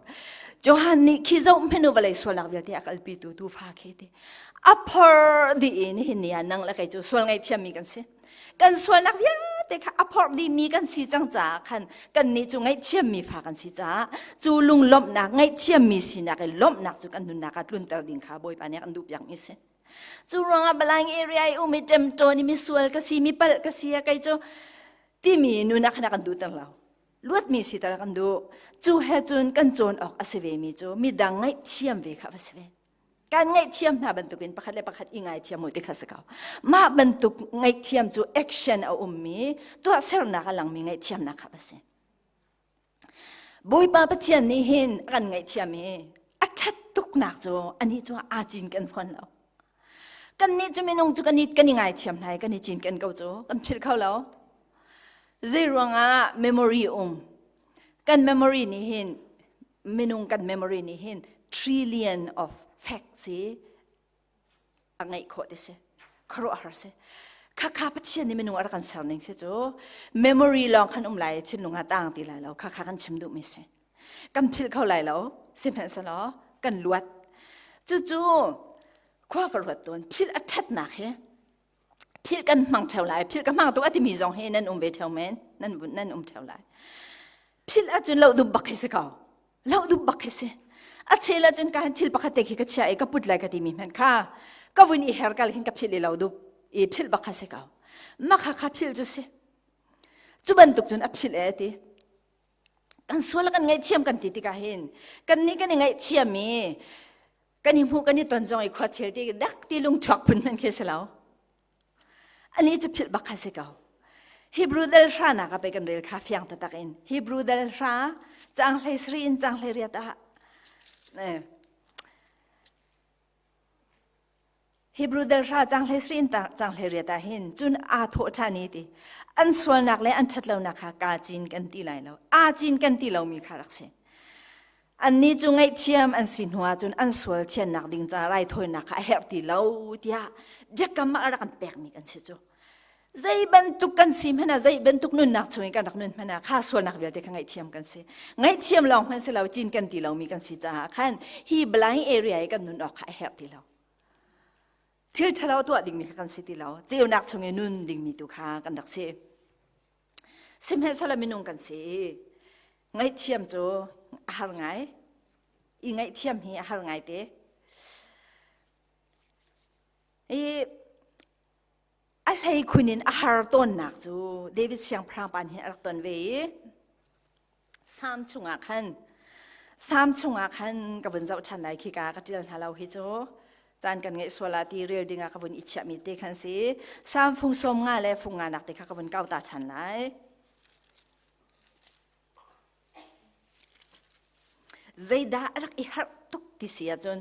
Johan nih khi zoh hmanh u vawlei sualnak vialte a kalpitu tuufa khi ti. A phorh dih i nihin ni ah nang le kei cu sual ngaihthiammi kan si. Kan sualnak vialte kha a phorh dihmi kan si cang caah khan kannih cu ngaihthiammi fa kan si caah cu lunglawmhnak ngaihthiammi sinak i lawmhnak cu kan nunnak ah tlunter ding kha Bawipa nih a kan duhpiakmi a si. Cu ruangah Balaing area i um i ṭemṭawn i misual ka si, mi palh ka si a kei cu timi nunak khan a kan duhter lo. Luatmi siter a kan duh. Cu he cun kan cawn awk a si vemi cu midang ngaihthiam ve kha va si ve. Kan ngaihthiam hna bantukin pakhat le pakhat i ngaithiam u ti kha si ko. Mah bantuk ngaihthiam cu action a ummi, tuahsernak a langmi ngaihthiamnak kha va si. Bawipa Pathian nih hin a kan ngaihthiam i a ṭhat tuknak cu anih cu aa cinken fawn lo. Kannih cu minung cu kan i kan i ngaithiam hna i kan i cinken ko cu kan philh kho lo. Zei ruangah memory um? Kan memory nih hin minung kan memory nih hin trillion of facts hi a ngeih khawh ti si khuaruahhar si khakha Pathian nih minung a rak kan ser ning si cu memory lawng khan um lai thinlung ah taang ti lai lo khakha kan chim duhmi si kan philh kho lai lo sihmanhsehlaw kan luat cucu khua ka ruat tawn philh a ṭhatnak hi philh kan hmang ṭheo lai philh ka hmang tuk a timi zong hi nan um ve ṭheo men nan nan um ṭheo lai philh ahcun loh dup bak hi si ko loh dup bak hi si a chel ahcun ka thil pakhat te khi ka chia i ka put lai ka timi hmanh kha ka vun i her kal khin ka philh i lo dup i philh bak kha si ko makha kha philh cu si cu bantuk cun a philh e ti kan sual kan ngaihthiam kan ti tikah hin kan nih kan i ngaihthiam i kan i hmuh kan i ton zong i khua chel ti dak ti lung chuak phun hmanh khi si lo ani cu philh bak kha si ko Hebrew dal hra nak ah pei kan rel kha fiang taktak in Hebrew dal hra cang hlei sri in cang hlei riat ah Hebrew dal hra cang hlei sri in cang hlei riat ah hin cun aa thawh ṭhan i ti an sualnak le an ṭhatlonak kha kaa cin kan ti lai lo aa cin kan ti lomi kha rak si Annih cu ngaihthiam an si hnuah cun an sual thiannak ding ca raithawinak kha a herh ti lo tiah biakam ah a rak kan pekmi kan si cu. Zei bantuk kan si hmanh ah zei bantuk nunnak chung in kan rak nun hmanh ah kha sualnak vialte kha ngaihthiam kan si. Ngaihthiam lawng hmanh si lo cin kan ti lomi kan si caah khan hi blind area i kan nun awk kha a herh ti lo. Thil ṭhalo tuah dingmi kha kan si ti lo. Ceunak chung i nun dingmi tu kha kan rak si. Sihmanhsehlaw minung kan si i ngaihthiam cu a har ngai. I ngaihthiam hi a har ngai te. I a hlei khun in a har tawnnak cu David siangpahrang pa nih a rak ton ve i Salm chungah khan Salm chungah khan ka vun zoh ṭhan lai khi ka ka ṭial hna lo hi cu caan kan ngeih sual ah ti rel ding ah ka vun i chiahmi te khan si Salm fung sawm nga le fung nga nak te kha ka vun kau ta ṭhan lai. Zeidah a rak i harh tuk ti si ahcun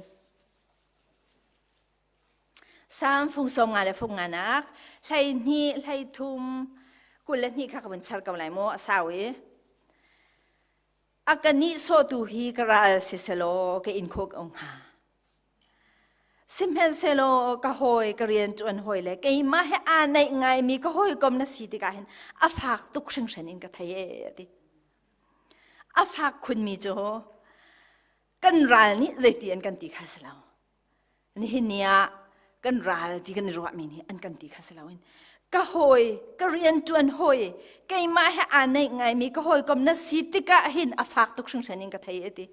Salm fung sawm nga le fung nga nak 12 13 22 kha ka vun char ko lai mu a sau i a ka nihsawhtu hi ka ral si selaw ka in khawh ko hnga sihmanhsehlaw ka hawi ka rian ṭuan hawi le keimah he aa naih ngaimi ka hawikom na si tikah hin a fak tuk hringhran in ka thei e a ti a fak khunmi cu kan ral nih zeiti an kan ti kha si lo Nihin ni ah kan ral ti kan i ruahmi nih an kan ti kha si loin ka hawi ka rianṭuan hawi keimah he aa naih ngaimi ka hawikom na si tikah hin a fak tuk hringhran in ka thei a ti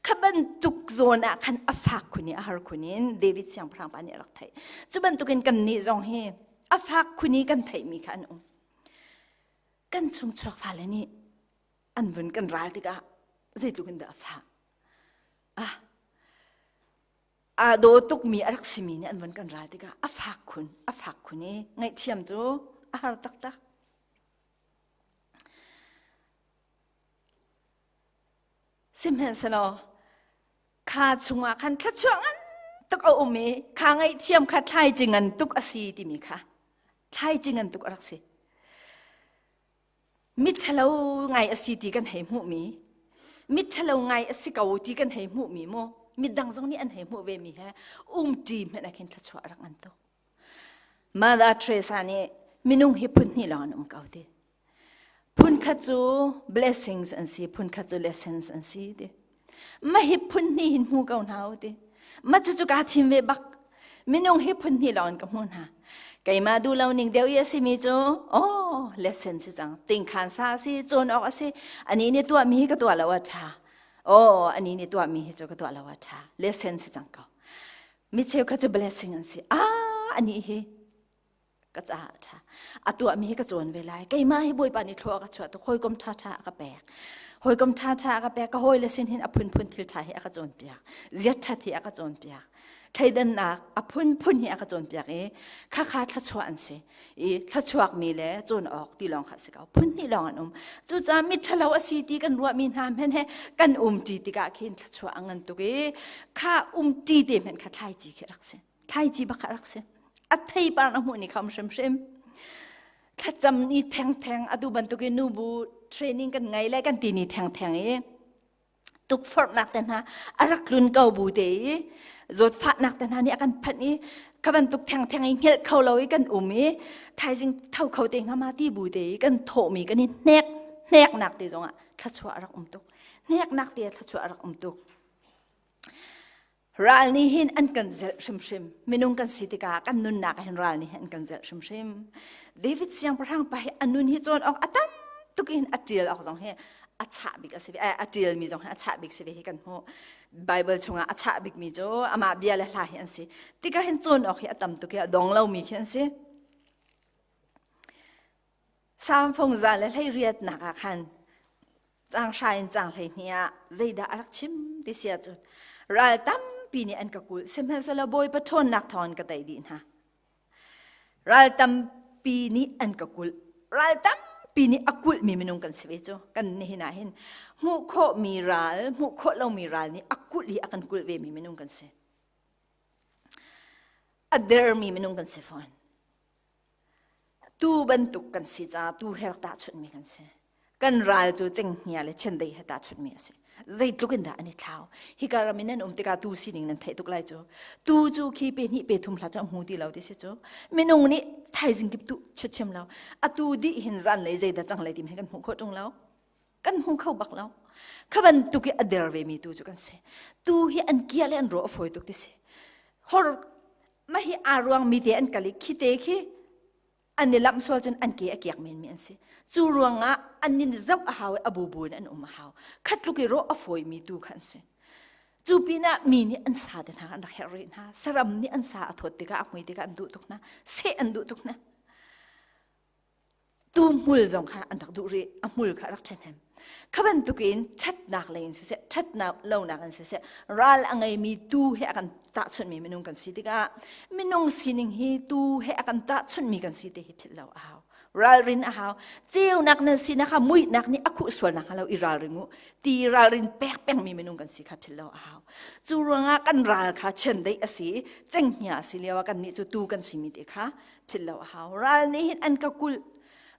kha bantuk zawn ah khan a fak khun i a har khun in David siangpahrang pa nih a rak theih cu bantukin kannih zong hi a fak khun i kan theihmi kha an um kan chungchuak fale nih an vun kan ral tikah zeitluk in dah a fak ah aa daw tukmi a rak simi nih an von kan ral tikah a fak khun a fak khun i ngaihthiam cu a har taktak. Sihmanhsehlaw kha chungah khan thluachuah ngan tuk a um i kha ngaihthiam kha thlaici ngan tuk a si timi kha thlaici ngan tuk a rak si. Miṭhalo ngai a si ti kan hei hmuhmi, miṭhalo ngai a si ko ti kan hei hmuhmi mu, midang zong nih an hei hmuh vemi he umṭi hmanh ah khin thluachuah a rak ngan tuk. Mother Teresa nih minung hi phun hnih lawng an um ko ti. Phun khat cu blessings an si, phun khat cu lessons an si ti. Ma hi phun hnih hin hmu ko hna u ti. Ma cucu kaa thim ve bak. Minung hi phun hnih lawng in ka hmuh hna. Keimah duh lo ning deuh i a simi cu, oh, lesson si cang. Tingkhan sa a si, cawn awk a si. Ani nih tuahmi hi ka tuah lo a ṭha. Oh, ani nih tuahmi hi cu ka tuah lo a ṭha. Lesson si cang ko. Mi cheukhat cu blessing an si. Ah, ani hi ka caah a ṭha. A tuahmi hi ka cawn ve lai. Keimah hi Bawipa nih thlua a ka chuah tuk. Hawikom ṭhaṭha a ka pek. Hawikom ṭhaṭha a ka pek. Ka hawile sin hin a phunphun thil ṭha hi a ka cawnpiak. Ziat ṭhat hi a ka cawnpiak. Thleidannak a phunphun hi a ka cawnpiak i khakha thluachuah an si. I thluachuakmi le cawn awk ti lawng kha a si ko. Phun hnih lawng an um. Cucaah miṭhalo a si ti kan ruahmi hna hmanh he kan umṭi tikah khin thluachuah a ngan tuk i kha umṭi te hmanh kha thlaici khi a rak si. Thlaici bak a rak si. A theipar na hmuh ni kha um hrimhrim. Thlacam ni thengtheng atu bantukin nubu training kan ngei le kan ti ni thengtheng i tukforhnak te hna a rak tlun ko bu te i zawtfahnak te hna nih a kan phanh i kha bantuk thengtheng i hngelh kho lo i kan um i thaizing tho kho te hnga ma ti bu te i kan thawhmi kan i hnek hneknak te zongah thluachuah a rak um tuk hneknak te thluachuah a rak um tuk Ral nih hin an kan zelh hrimhrim. Minung kan si tikah kan nunnak ah hin ral nih hin an kan zelh hrimhrim. David siangpahrang pa hi a nun hi cawn awk a tam tuk in a ṭial awk zong hi a chah bik a si ve. A ṭialmi zong hi a chah bik si ve hi kan hmuh. Bible chungah a chah bikmi cu amah bia le hla hi an si. Tikah hin cawn awk hi a tam tuk i a dong lomi khi an si. Samfung za le 18 nak ah khan caang hra in caang 12 ah zeidah a rak chim ti si ahcun ral tampi nih an ka kulh sihmanhsehlaw Bawipa ṭhawnnak thawngin ka tei dih hna. Ral tampi nih an ka kulh. Ral tampi nih a kulhmi minung kan si ve cu kan nihin ah hin hmuh khawhmi ral, hmuh khawh lomi ral nih a kulh i a kan kulh vemi minung kan si. A dermi minung kan si fawn. Tuu bantuk kan si caah tuu he rak tahchunhmi kan si. Kan ral cu cenghngia le chiandeih he tahchunhmi a si. Zeitluk in dah an i thlau. Hika ram in nan um tikah tuu sining nan theih tuk lai cu. Tuu cu khi pe hnih pe thum hla cu a hmu ti lo ti si cu. Minung nih thaizing kip tu chim lo. Atu dih hin zanlei zeidah cang lai ti kan hmuh khawh ṭung lo. Kan hmu kho bak lo. Kha bantuk i a der vemi tu cu kan si. Tu hi an kia le an rawh a fawi tuk ti si. Hor mah hi aa ruangmi te an kal i khi te khi an i lamh sual cun an ke a kiak menmi an si. Cu ruangah an nin zoh a hau i a bubu in an um a hau. Khatluk i rawh a fawimi tu kha an si. Cu pinah mi nih an sa te hna an rak herh rih hna. Saram nih an sa a thawt tikah a hmui tikah an duh tuk hna. Seh an duh tuk hna. Tu hmul zong kha an rak duh rih a hmul kha a rak ṭhahnem kha bantukin ṭhatnak lei in siseh ṭhatnak lonak in siseh ral a ngeimi tuu he a kan tahchunhmi minung kan si tikah minung sining hi tuu he a kan tahchunhmi kan si te hi philh lo a hau ralrin a hau ceunak nan sinak kha muihnak nih a khuh sual nakhnga lo i ralring u ti ralrin pek pengmi minung kan si kha philh lo a hau cu ruangah kan ral kha chiandeih a si cenghngia a si lio ah kannih cu tuu kan simi te kha philh lo a hau ral nih hin an ka kulh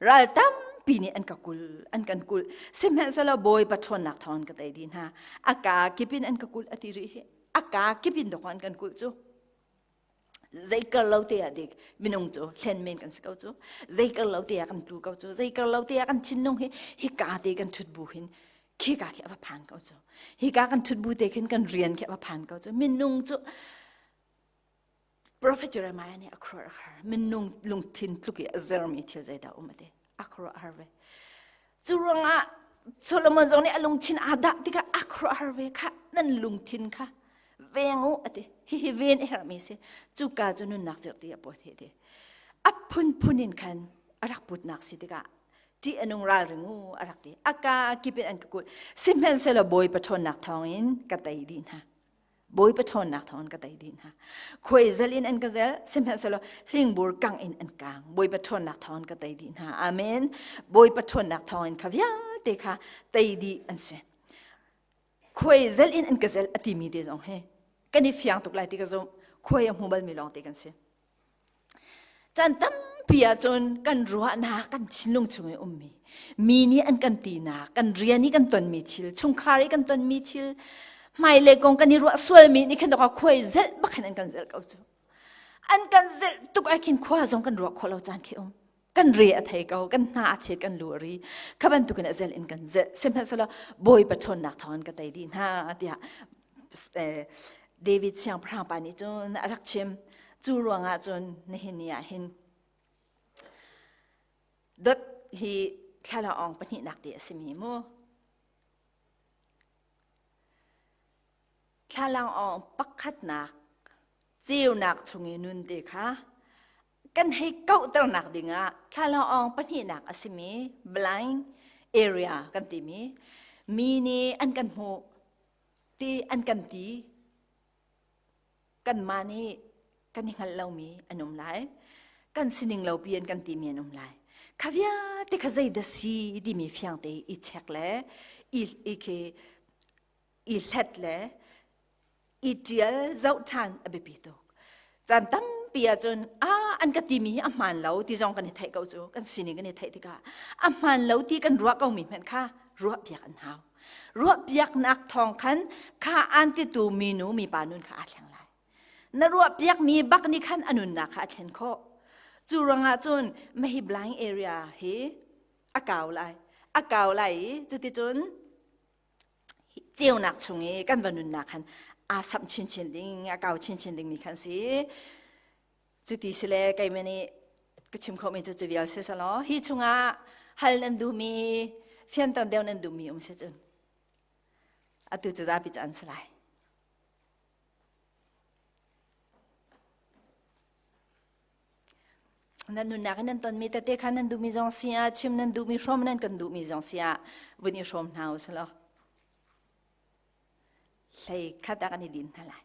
ral tampi nih an ka kulh an kan kulh sihmanhsehlaw bawipa ṭhawnnak thawng ka tei dih hna a ka kip in an ka kulh a ti rih hi a ka kip in dawk an kan kulh cu zei kar lo te ah dik minung cu hlen men kan si ko cu zei kar lo te ah kan tlu ko cu zei kar lo te ah kan thinlung hi hi ka te kan ṭhut bu hin khi ka khi a va phan ko cu hi ka kan ṭhut bu te khin kan rian khi a va phan ko cu minung cu Prophet Jeremiah nih a khuaruah a har. Minung lungthin tluk i a zermi thil zeidah um a ti. A khuaruah a har ve. Cu ruangah Solomon zong nih a lungthin aa dah tikah a khuaruah har ve kha nan lungthin kha veng u a ti. Hihi ven a herhmi si. Cuka cu nunnak cerhti a pawt he ti. A phunphun in khan a rak putnak si tikah ṭih a nung ralring u a rak ti. A ka kip in an ka kulh. Sihmanhsehlaw Bawipa ṭhawnnak thawngin ka tei dih hna. Bawipa ṭhawnnak thawngin ka tei dih hna. Khuaizel in an ka zel, sihmanhsehlaw hlingbur kang in an kang. Bawipa ṭhawnnak thawngin ka tei dih hna. Amen. Bawipa ṭhawnnak thawngin kha vialte kha tei dih an si. Khuaizel in an ka zel a timi te zong hi kan i fiang tuk lai ti ka zumh. Khuai a hmu balmi lawng te kan si. Caan tampi tampi ahcun kan ruahnak kan thinlung chung i ummi mi nih an kan tinak kan rian i kan tonmi thil chungkhar i kan tonmi thil hmailei kong kan i ruah sualmi nih khin dawk khuai zelh bak khin an kan zelh ko cu an kan zelh tuk ai khin khua zong kan ruah khawh lo caan khi um kan re a thei ko kan hna a chet kan lu a ri kha bantukin a zelh in kan zelh sihmanhsehlaw bawipa ṭhawnnak thawngin ka tei dih hna tiah David siangpahrang pa nih cun a rak chim cu ruangah cun nihin ni ah hin dot hi thlalangawng pahnihnak te a simi mu thlalangawng pakhatnak ceunak chung i nun te kha kan hei kauhternak dingah thlalangawng pahnihnak a simi blind area kan timi mi nih an kan hmuh ti an kan ti kanmah nih kan i hngalh lomi an um lai kan sining lo pi an kan timi an um lai kha vialte kha zei dah si timi fiang te i check le i i khi i hlet le i ṭial zoh ṭhan a biapi tuk. Caan tampi ahcun a an ka timi hi a hmaan lo ti zong kan i theih ko cu kan sining kan i theih tikah a hmaan lo ti kan ruah komi hmanh kha ruahpiak an hau. Ruahpiaknak thawng khan kha an titu minu mipa nun kha aa thleng lai. Na ruahpiakmi bak nih khan a nunnak kha a thlen khawh. Cu ruangah cun mahi blind area hi a kau lai. A kau lai i cuticun ceunak chung i kan va nunnak khan aa samh chinchin ding a kau chinchin dingmi khan si cuti si le keimah nih ka chim khawhmi cu cu vial si selaw hi chungah hal nan duhmi fianter deuh nan duhmi um si cun atu cu zapi cu an si lai Nan nunnak in nan tonmi tete kha nan duhmi zong si ah, chim nan duhmi hrawm nan kan duhmi zong si ah, vun i hrawm hna u sih law. Hlei khat ah kan i din hna lai.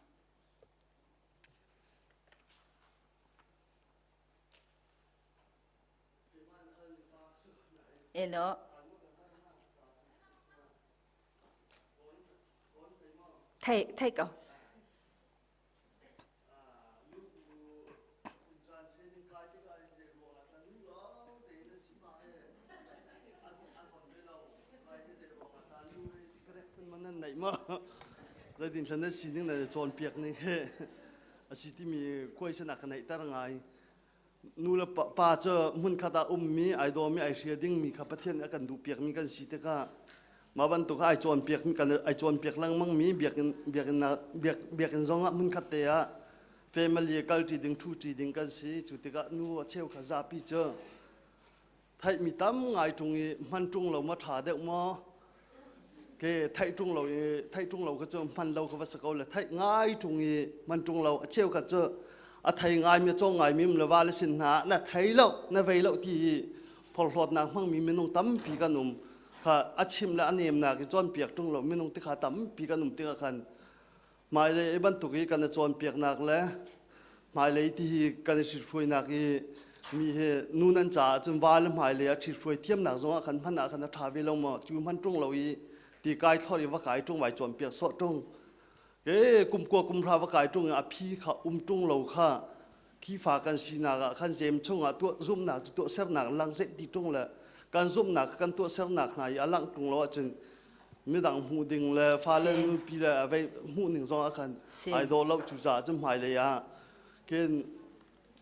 Elo. Thei, thei ko. Zeitin thlan na sining na cawnpiak ning he a si timi question a ka neihter ngai. Nu le pa cu hmunkhat ah ummi ai dawmi ai hria dingmi kha Pathian nih a kan duhpiakmi kan si tikah mah bantuk ai cawnpiak kan ai cawnpiak lengmang mi biakinn biakinn biak biakinn zong ah hmunkhat te ah family kalṭi ding ṭhuṭi ding kan si cu tikah nu a cheu kha zapi cu theihmi tam ngai ṭung i hman ṭung lo ma ṭha deuh maw ke theih ṭung lo i theih ṭung lo kha cu hman lo kha va si ko le theih ngai ṭung i hman ṭung lo a cheu khat cu a thei ngaimi a cawng ngaimi um le va le sin hna na thei lo na vei lo ti i phorhlawtnak hmangmi minung tampi kan um kha a chim le a nemnak i cawnpiak ṭung lo minung ti kha tampi kan um tikah khan hmailei bantuk i kan i cawnpiaknak le hmailei ti hi kan i ṭhithruainak i mi hi nu nan caah cun va le hmailei a ṭhithruai thiamnak zongah khan hman ah khan a ṭha ve lo maw cu hman ṭung lo i ti kai thlor i va kai ṭung vai cawnpiak sawh ṭung ke kum kua kum hra va kai ṭung i a phi kha um ṭung lo kha Khifa kan sinak ah khan jem chungah tuah zumhnak cu tuahsernak lang zeih ti ṭung le kan zumhnak kan tuahsernak hna i a langh ṭung lo ahcun midang hmuh ding le fale nupi le vei hmuh ning zong ah khan ai dawh lo cu caah cun hmailei ah khin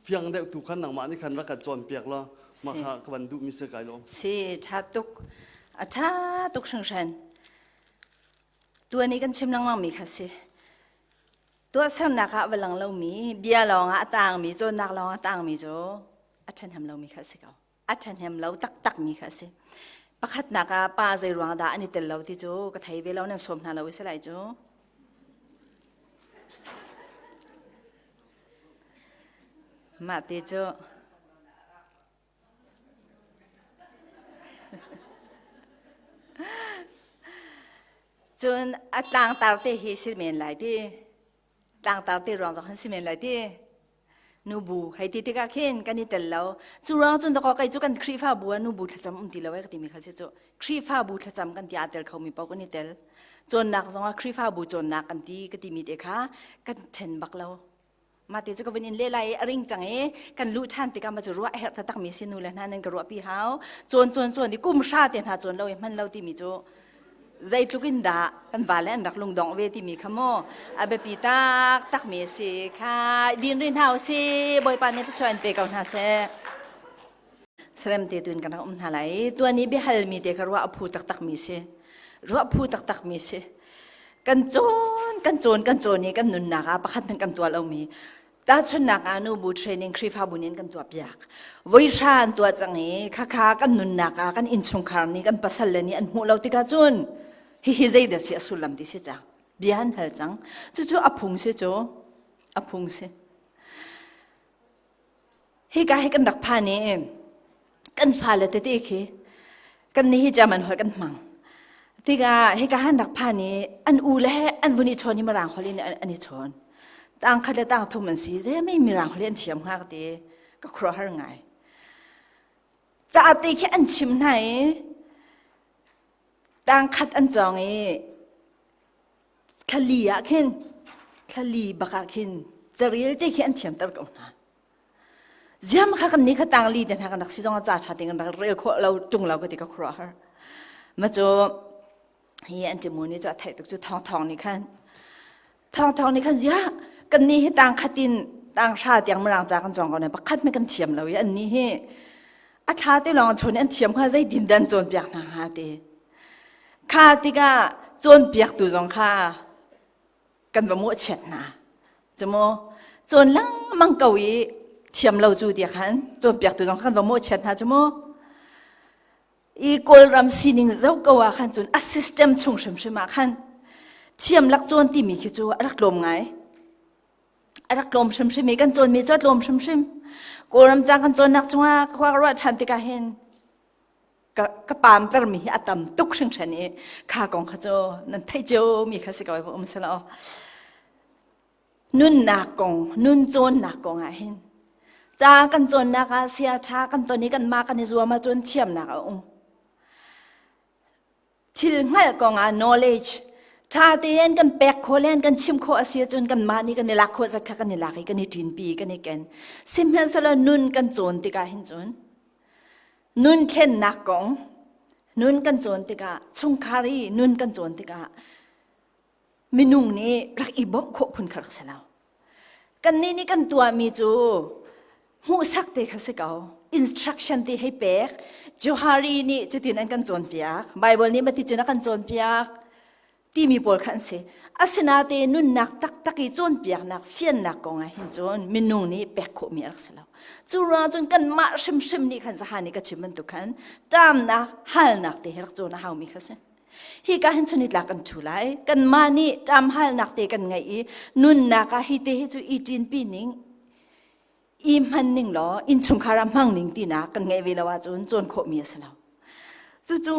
fiang deuh tu khan nangmah nih khan rak kan cawnpiak law mah kha ka van duhmi si kai lawm. Si ṭha tuk a ṭha tuk hringhran tuan i kan chim lengmang mi kha si Tuahsernak ah a va lang lomi, bia lawngah a tangmi, cawnnak lawngah a tangmi cu a ṭhahnem lomi kha a si ko. A ṭhahnem lo taktakmi kha a si. Pakhatnak ah pa zei ruang dah an i tel lo ti cu ka thei ve lo, nan sawm hna lo i si lai cu. Mah ti cu Cun a tlangtar te hi si men lai ti. Tlangtar te ruang zong han si men lai ti. Nubu hei ti tikah khin kan i tel lo. Cu ruang cun dakaw kei cu kan Khrihfabu ah nubu thlacam um ti lo eh ka timi kha si cu. Khrihfabu thlacam kan ti aa tel khomi paoh kan i tel. Cawnnak zongah Khrihfabu cawnnak kan ti ka timi te kha kan ṭhen bak lo. Mah te cu ka vun in leh lai i a ring cang i kan luh ṭhan tikah mah cu ruah a herh taktakmi si nu le hna nan ka ruahpi hau. Cawn cawn cawn i kum hra te hna cawn lo i hman lo timi cu zeitluk in dah kan vale an rak lungdongh ve timi kha mu a biapi taktakmi a si kha din rih hna usih Bawipa nih thluachuah in pe ko hna seh. Sarem te tuin kan rak um hna lai i tuan i biahalmi te kha ruah a phu taktakmi si. Ruah phu taktakmi si. Kan cawn, kan cawn, kan cawn i kan nunnak ah pakhat hmanh kan tuah lomi tahchunhnak ah nubu training Khrihfabu nih an kan tuah piak. Voi hra an tuah cang i khakha kan nunnak ah kan innchungkhar nih kan pasal le nih an hmuh lo tikah cun hihi zeidah si a sullam ti si cang. Bia an hal cang. Cucu a phung si cu. A phung si. Hika hi kan rak phan i kan fale tete khi kan nih hi German holh kan hmang. Tikah hika han rak phan i an u le he an vun i chawn i mirang holh in an i chawn. Tang khat le tang thum an si. Zei mirang holh an thiam hnga ka ti. Ka khuaruahhar ngai. Ca te khi an chim hna i tang khat an cawng i thlali ah khin thlali bak ah khin carel te khi an thiamter ko hna. Ziam kha kan ni kha tang li te hna kan rak si zong ah ca ṭha te kan rak rel khawh lo ṭung lo ka ti ka khuaruah har. Ma cu hi an timu ni cu a theih tuk cu thong thong nih khan thong thong nih khan zia kan ni hi tang khatin tang hra tiang mirang ca kan cawng ko ne pakhat me kan thiam lo i an ni hi a thla te lawng chawn an thiam kha zei din dan cawn piak hna hnga te kha tikah cawnpiaktu zong kha kan va mawhchiat hna cumu cawn lengmang ko i thiam lo cu tiah khan cawnpiaktu zong kan va mawhchiat hna cumu i kawlram sining zoh ko ah khan cun a system chung hrimhrim ah khan thiam lak cawn timi khi cu a rak tlawm ngai a rak tlawm hrimhrim i kan cawnmi cu a tlawm hrimhrim kawlram cang kan cawnnak cungah khua ka ruah ṭhan tikah hin ka, ka paamtermi hi a tam tuk hringhran i kha kong kha cu nan theih ciomi kha si ko um selaw nunnak kong nun cawnnak kong ah hin ca kan cawnnak ah sia ṭha kan ton i kanmah kan i zuam ahcun thiamnak a um thil hngalh kong ah knowledge ṭha tein kan pek khawh le kan chim khawh a si ahcun kanmah nih kan i lak khawh zat kha kan i lak i kan i ṭinpi kan i ken sihmanhsehlaw nun kan cawn tikah hin cun nun thlennak kong nun kan cawn tikah chungkhar i nun kan cawn tikah minung nih rak i bawmh khawh phun kha rak si lo Kannih nih kan tuahmi cu hmuhsak te kha si ko. Instruction te hei pek. Johari nih cutin an kan cawnpiak. Bible nih mati cun a kan cawnpiak timi pawl kha an si. Asinain nunnak taktak i cawnpiaknak, fiannak kong ah hin cun minung nih pek khawhmi a rak si lo. Cu ruang cun kanmah hrimhrim nih khan zahan i ka chim bantuk khan ṭamnak, halnak te hi rak cawn a haumi kha si. Hika hin chunitlak kan ṭhu lai. Kanmah nih ṭamhalnak te kan ngeih i nunnak ah hi te hi cu i ṭinpi ning, i hman ning law innchungkhar ah hmang ning tinak kan ngeih ve lo ahcun cawn khawhmi a si lo. Cucu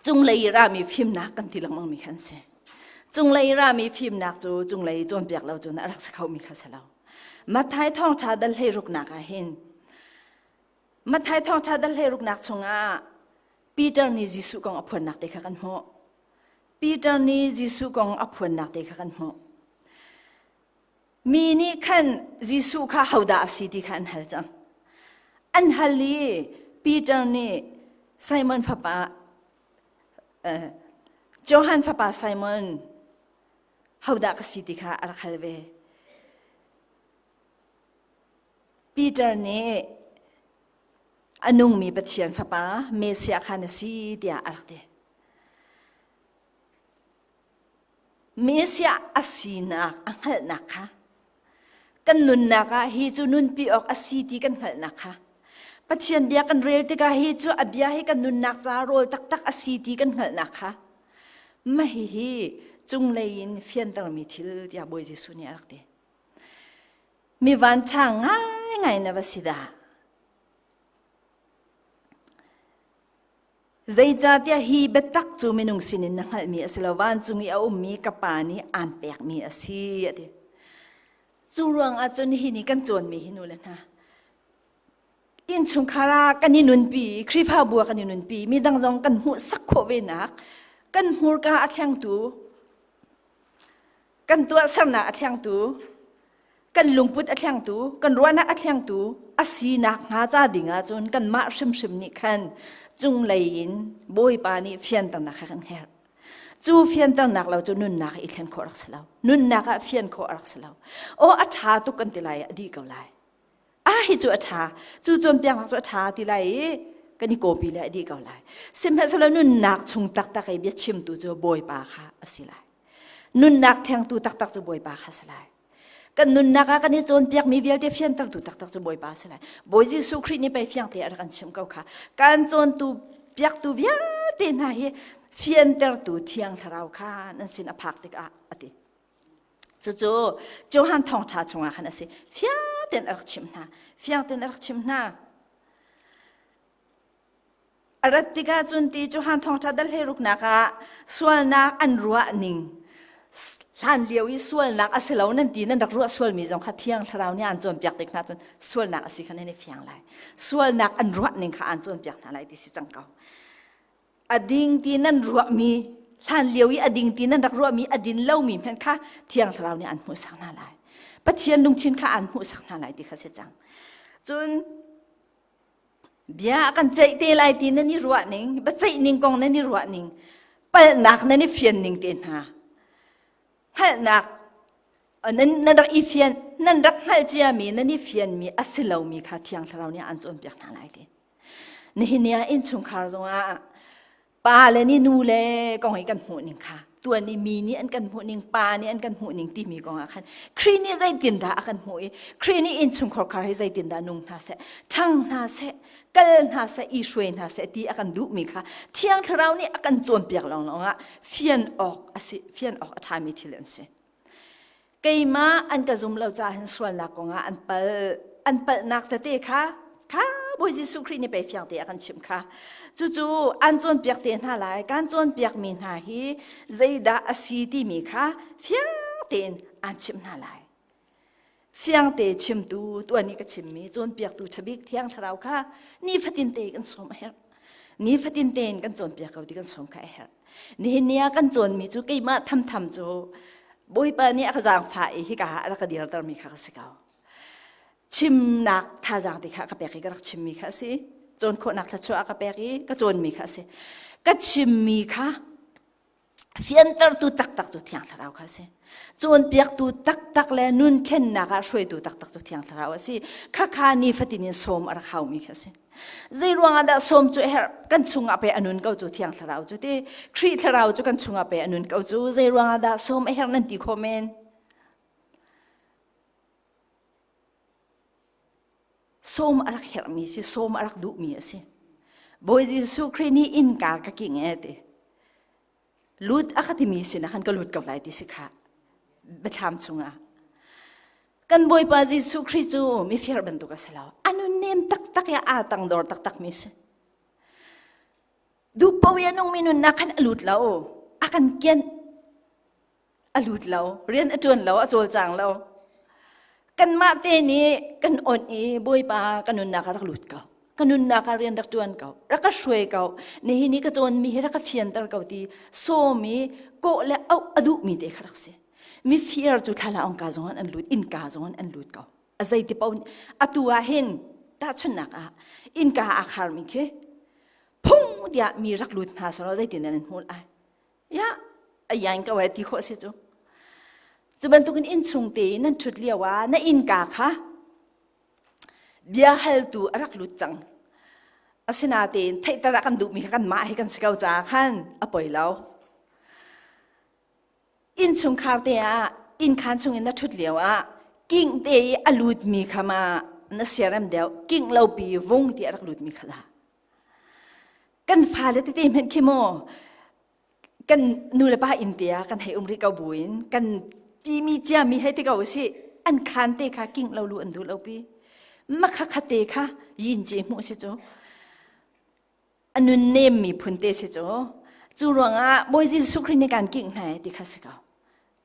cunglei i rami fimnak kan ti lengmangmi kha an si. Cunglei i rami fimnak cu cunglei cawnpiak lo cun a rak si khomi kha si lo. Matthai thawngṭha dal hleiruknak ah hin Matthai thawngṭha dal hleiruknak chungah Peter nih Jesuh kong a phuannak te kha kan hmuh. Peter nih Jesuh kong a phuannak te kha kan hmuh. Mi nih khan Jesuh kha hodah a si ti kha an hal cang. An hal i Peter nih Simon fapa uh, Johan fapa Simon hodah ka si ti kha a rak hal ve. Peter nih a nungmi Pathian Fapa Messiah kha na si tiah a rak ti. Messiah a sinak a hngalhnak kha kan nunnak ah hi cu nunpi awk a si ti kan hngalhnak kha Pathian bia kan rel tikah hi cu a bia hi kan nunnak ca rawl taktak a si ti kan hngalhnak kha mah hihi cunglei in fiantermi thil tiah Bawi Jesuh nih a rak ti. Mi vanṭha ngaingai na va si dah. Zeicahtiah hi biatak cu minung sinin na hngalhmi a si lo, vancung i a ummi ka Pa nih aan pekmi a si, a ti. Cu ruangah cun hi ni kan cawnmi hi nu le hna, innchungkhar ah kan i nunpi, Khrihfabu ah kan i nunpi, midang zong kan hmuhsak khawh venak, kan hmurka a thlengtu, kan tuahsernak a thlengtu. Kan lungput a thlengtu, kan ruahnak a thlengtu a sinak hnga ca ding ahcun kanmah hrimhrim nih khan cunglei in Bawipa nih fianternak kha kan herh. Cu fianternak lo cu nunnak i thlen khawh rak si lo. Nunnak ah fian khawh a rak si lo. Aw a ṭha tuk kan ti lai a dih ko lai. Ah hi cu a ṭha. Cu cawnpiaknak cu a ṭha ti lai i kan i kawpi le a dih ko lai. Sihmanhsehlaw nunnak chung taktak i biachimtu cu Bawipa kha a si lai. Nunnak thlengtu taktak cu Bawipa kha a si lai. Kan nunnak ah kan i cawnpiakmi vialte fiantertu taktak cu Bawipa a si lai. Bawi Jesuh Khrih nih pei fiangte a rak kan chimh ko kha. Kan cawntu piaktu vialte hna hi fiantertu Thiang Thlarau kha nan sin a phak tikah a ti. Cucu Johan thawngṭha chungah khan a si. Fiang tein a rak chimh hna. Fiang tein a rak chimh hna. A rat tikah cun ti Johan thawngṭha dal hleiruknak ah sualnak an ruah ning hlan lio i sualnak a si lo nan ti nan rak ruah sualmi zong kha Thiang Thlarau nih aan cawnpiak tik hna cun sualnak a si kha nan i fiang lai. Sualnak an ruah ning kha aan cawnpiak hna lai ti si cang ko. A ding ti nan ruahmi hlan lio i a ding ti nan rak ruahmi a din lomi hmanh kha Thiang Thlarau nih aan hmuhsak hna lai. Pathian lungthin kha aan hmuhsak hna lai ti kha si cang. Cun Bia a kan ceih te lai ti nan i ruah ning, biaceih ning kong nan i ruah ning, palhnak nan i fian ning te hna. Hngalhnak nan, nan rak i fian, nan rak hngalh ciami, nan i fianmi a si lomi kha Thiang Thlarau nih an cawnpiak hna lai ti. Nihin ni ah innchungkhar zongah Pa le nih nu le kong i kan hmuh ning kha tuan i mi nih an kan hmuh ning pa nih an kan hmuh ning timi kong ah khan Khrih nih zeitindah a kan hmuh i Khrih nih innchungkhar khar hi zeitindah nung hna seh ṭhang hna seh kal hna seh i hruai hna seh ti a kan duhmi kha Thiang Thlarau nih a kan cawnpiak lawnglawng ah fian awk a si fian awk a ṭhami thil an si. Keimah an ka zum lo caah hin sualnak kongah an pal an palhnak tete kha kha Bawi Jesuh Khrih nih pei fiang te a kan chimh kha. Cucu an cawnpiak te hna lai kan cawnpiakmi hna hi zeidah a si timi kha fiang tein an chimh hna lai. Fiang te chimtu tuan i ka chimmi cawnpiaktu ṭhabik Thiang Thlarau kha nifatin te kan sawm a herh. Nifatin tein kan cawnpiak ko ti kan sawm kha a herh. Nihin ni ah kan cawnmi cu keimah thamtham cu Bawipa nih a ka zaangfah i hika ah a rak ka dirtermi kha ka si ko. Chimnak thazaang ti kha ka pek i ka rak chimmi kha a si. Cawn khawhnak thluachuah a ka pek i ka cawnmi kha a si. Ka chimmi kha fiantertu taktak cu Thiang Thlarau kha a si. Cawnpiaktu taktak le nun thlennak ah hruaitu taktak cu Thiang Thlarau a si. Khakha nifatin in sawm a rak haumi kha a si. Zei ruangah dah sawm cu a herh? Kan chungah pe a nun ko cu Thiang Thlarau cu ti. Khrih Thlarau cu kan chungah pe a nun ko cu. Zei ruangah dah sawm a herh nan ti khawh men? Sawm a rak herhmi si, sawm a rak duhmi a si. Bawi Jesuh Khrih nih innka ka king e ti. Lut a ka timi sinah khan ka lut ko lai ti si kha biathlam chungah. Kan Bawipa Jesuh Khrih cu mifir bantuk a si lo. A nunnem taktak i aa tangdor taktakmi si. Duhpaoh i a nungmi nunnak khan a lut lo. A kan kianh. A lut lo, rian a ṭuan lo, a cawlcang lo. Kanmah te nih kan onh i Bawipa ka nunnak ah rak lut ko. Ka nunnak ah rian rak ṭuan ko. Rak ka hruai ko. Nihin i ka cawnmi hi rak ka fianter ko ti sawm i kawh le auh a duhmi te kha rak si. Mifir cu thlalaawng ka zong an lut, innka zong an lut ko. A zeiti paoh atu ah hin tahchunhnak ah innka aa kharmi khi phung tiah mi rak lut hna selaw zeitin nan hmuh lai? Ya, a yain ko ai ti khawh si cu. Cu bantukin innchung te in nan ṭhut lio ah na innka kha bia haltu a rak lut cang. Asinain theihter a kan duhmi kha kanmah hi kan si ko caah khan a poi lo. Innchungkhar te ah innkhan chung in na ṭhut lio ah king te i a lutmi kha ma na siarem deuh king lo pi vung ti a rak lutmi kha dah. Kan fale tete hmanh khi maw kan nu le pa inn te ah kan hei um rih ko buin kan timi ciami hei ti ko usih an khan te kha king lo lu an duh lo pi makha kha te kha yin ce hmuh si cu a nun nem mi phun te si cu cu ruangah Bawi Jesuh Khrih nih kan kingh hna ti kha si ko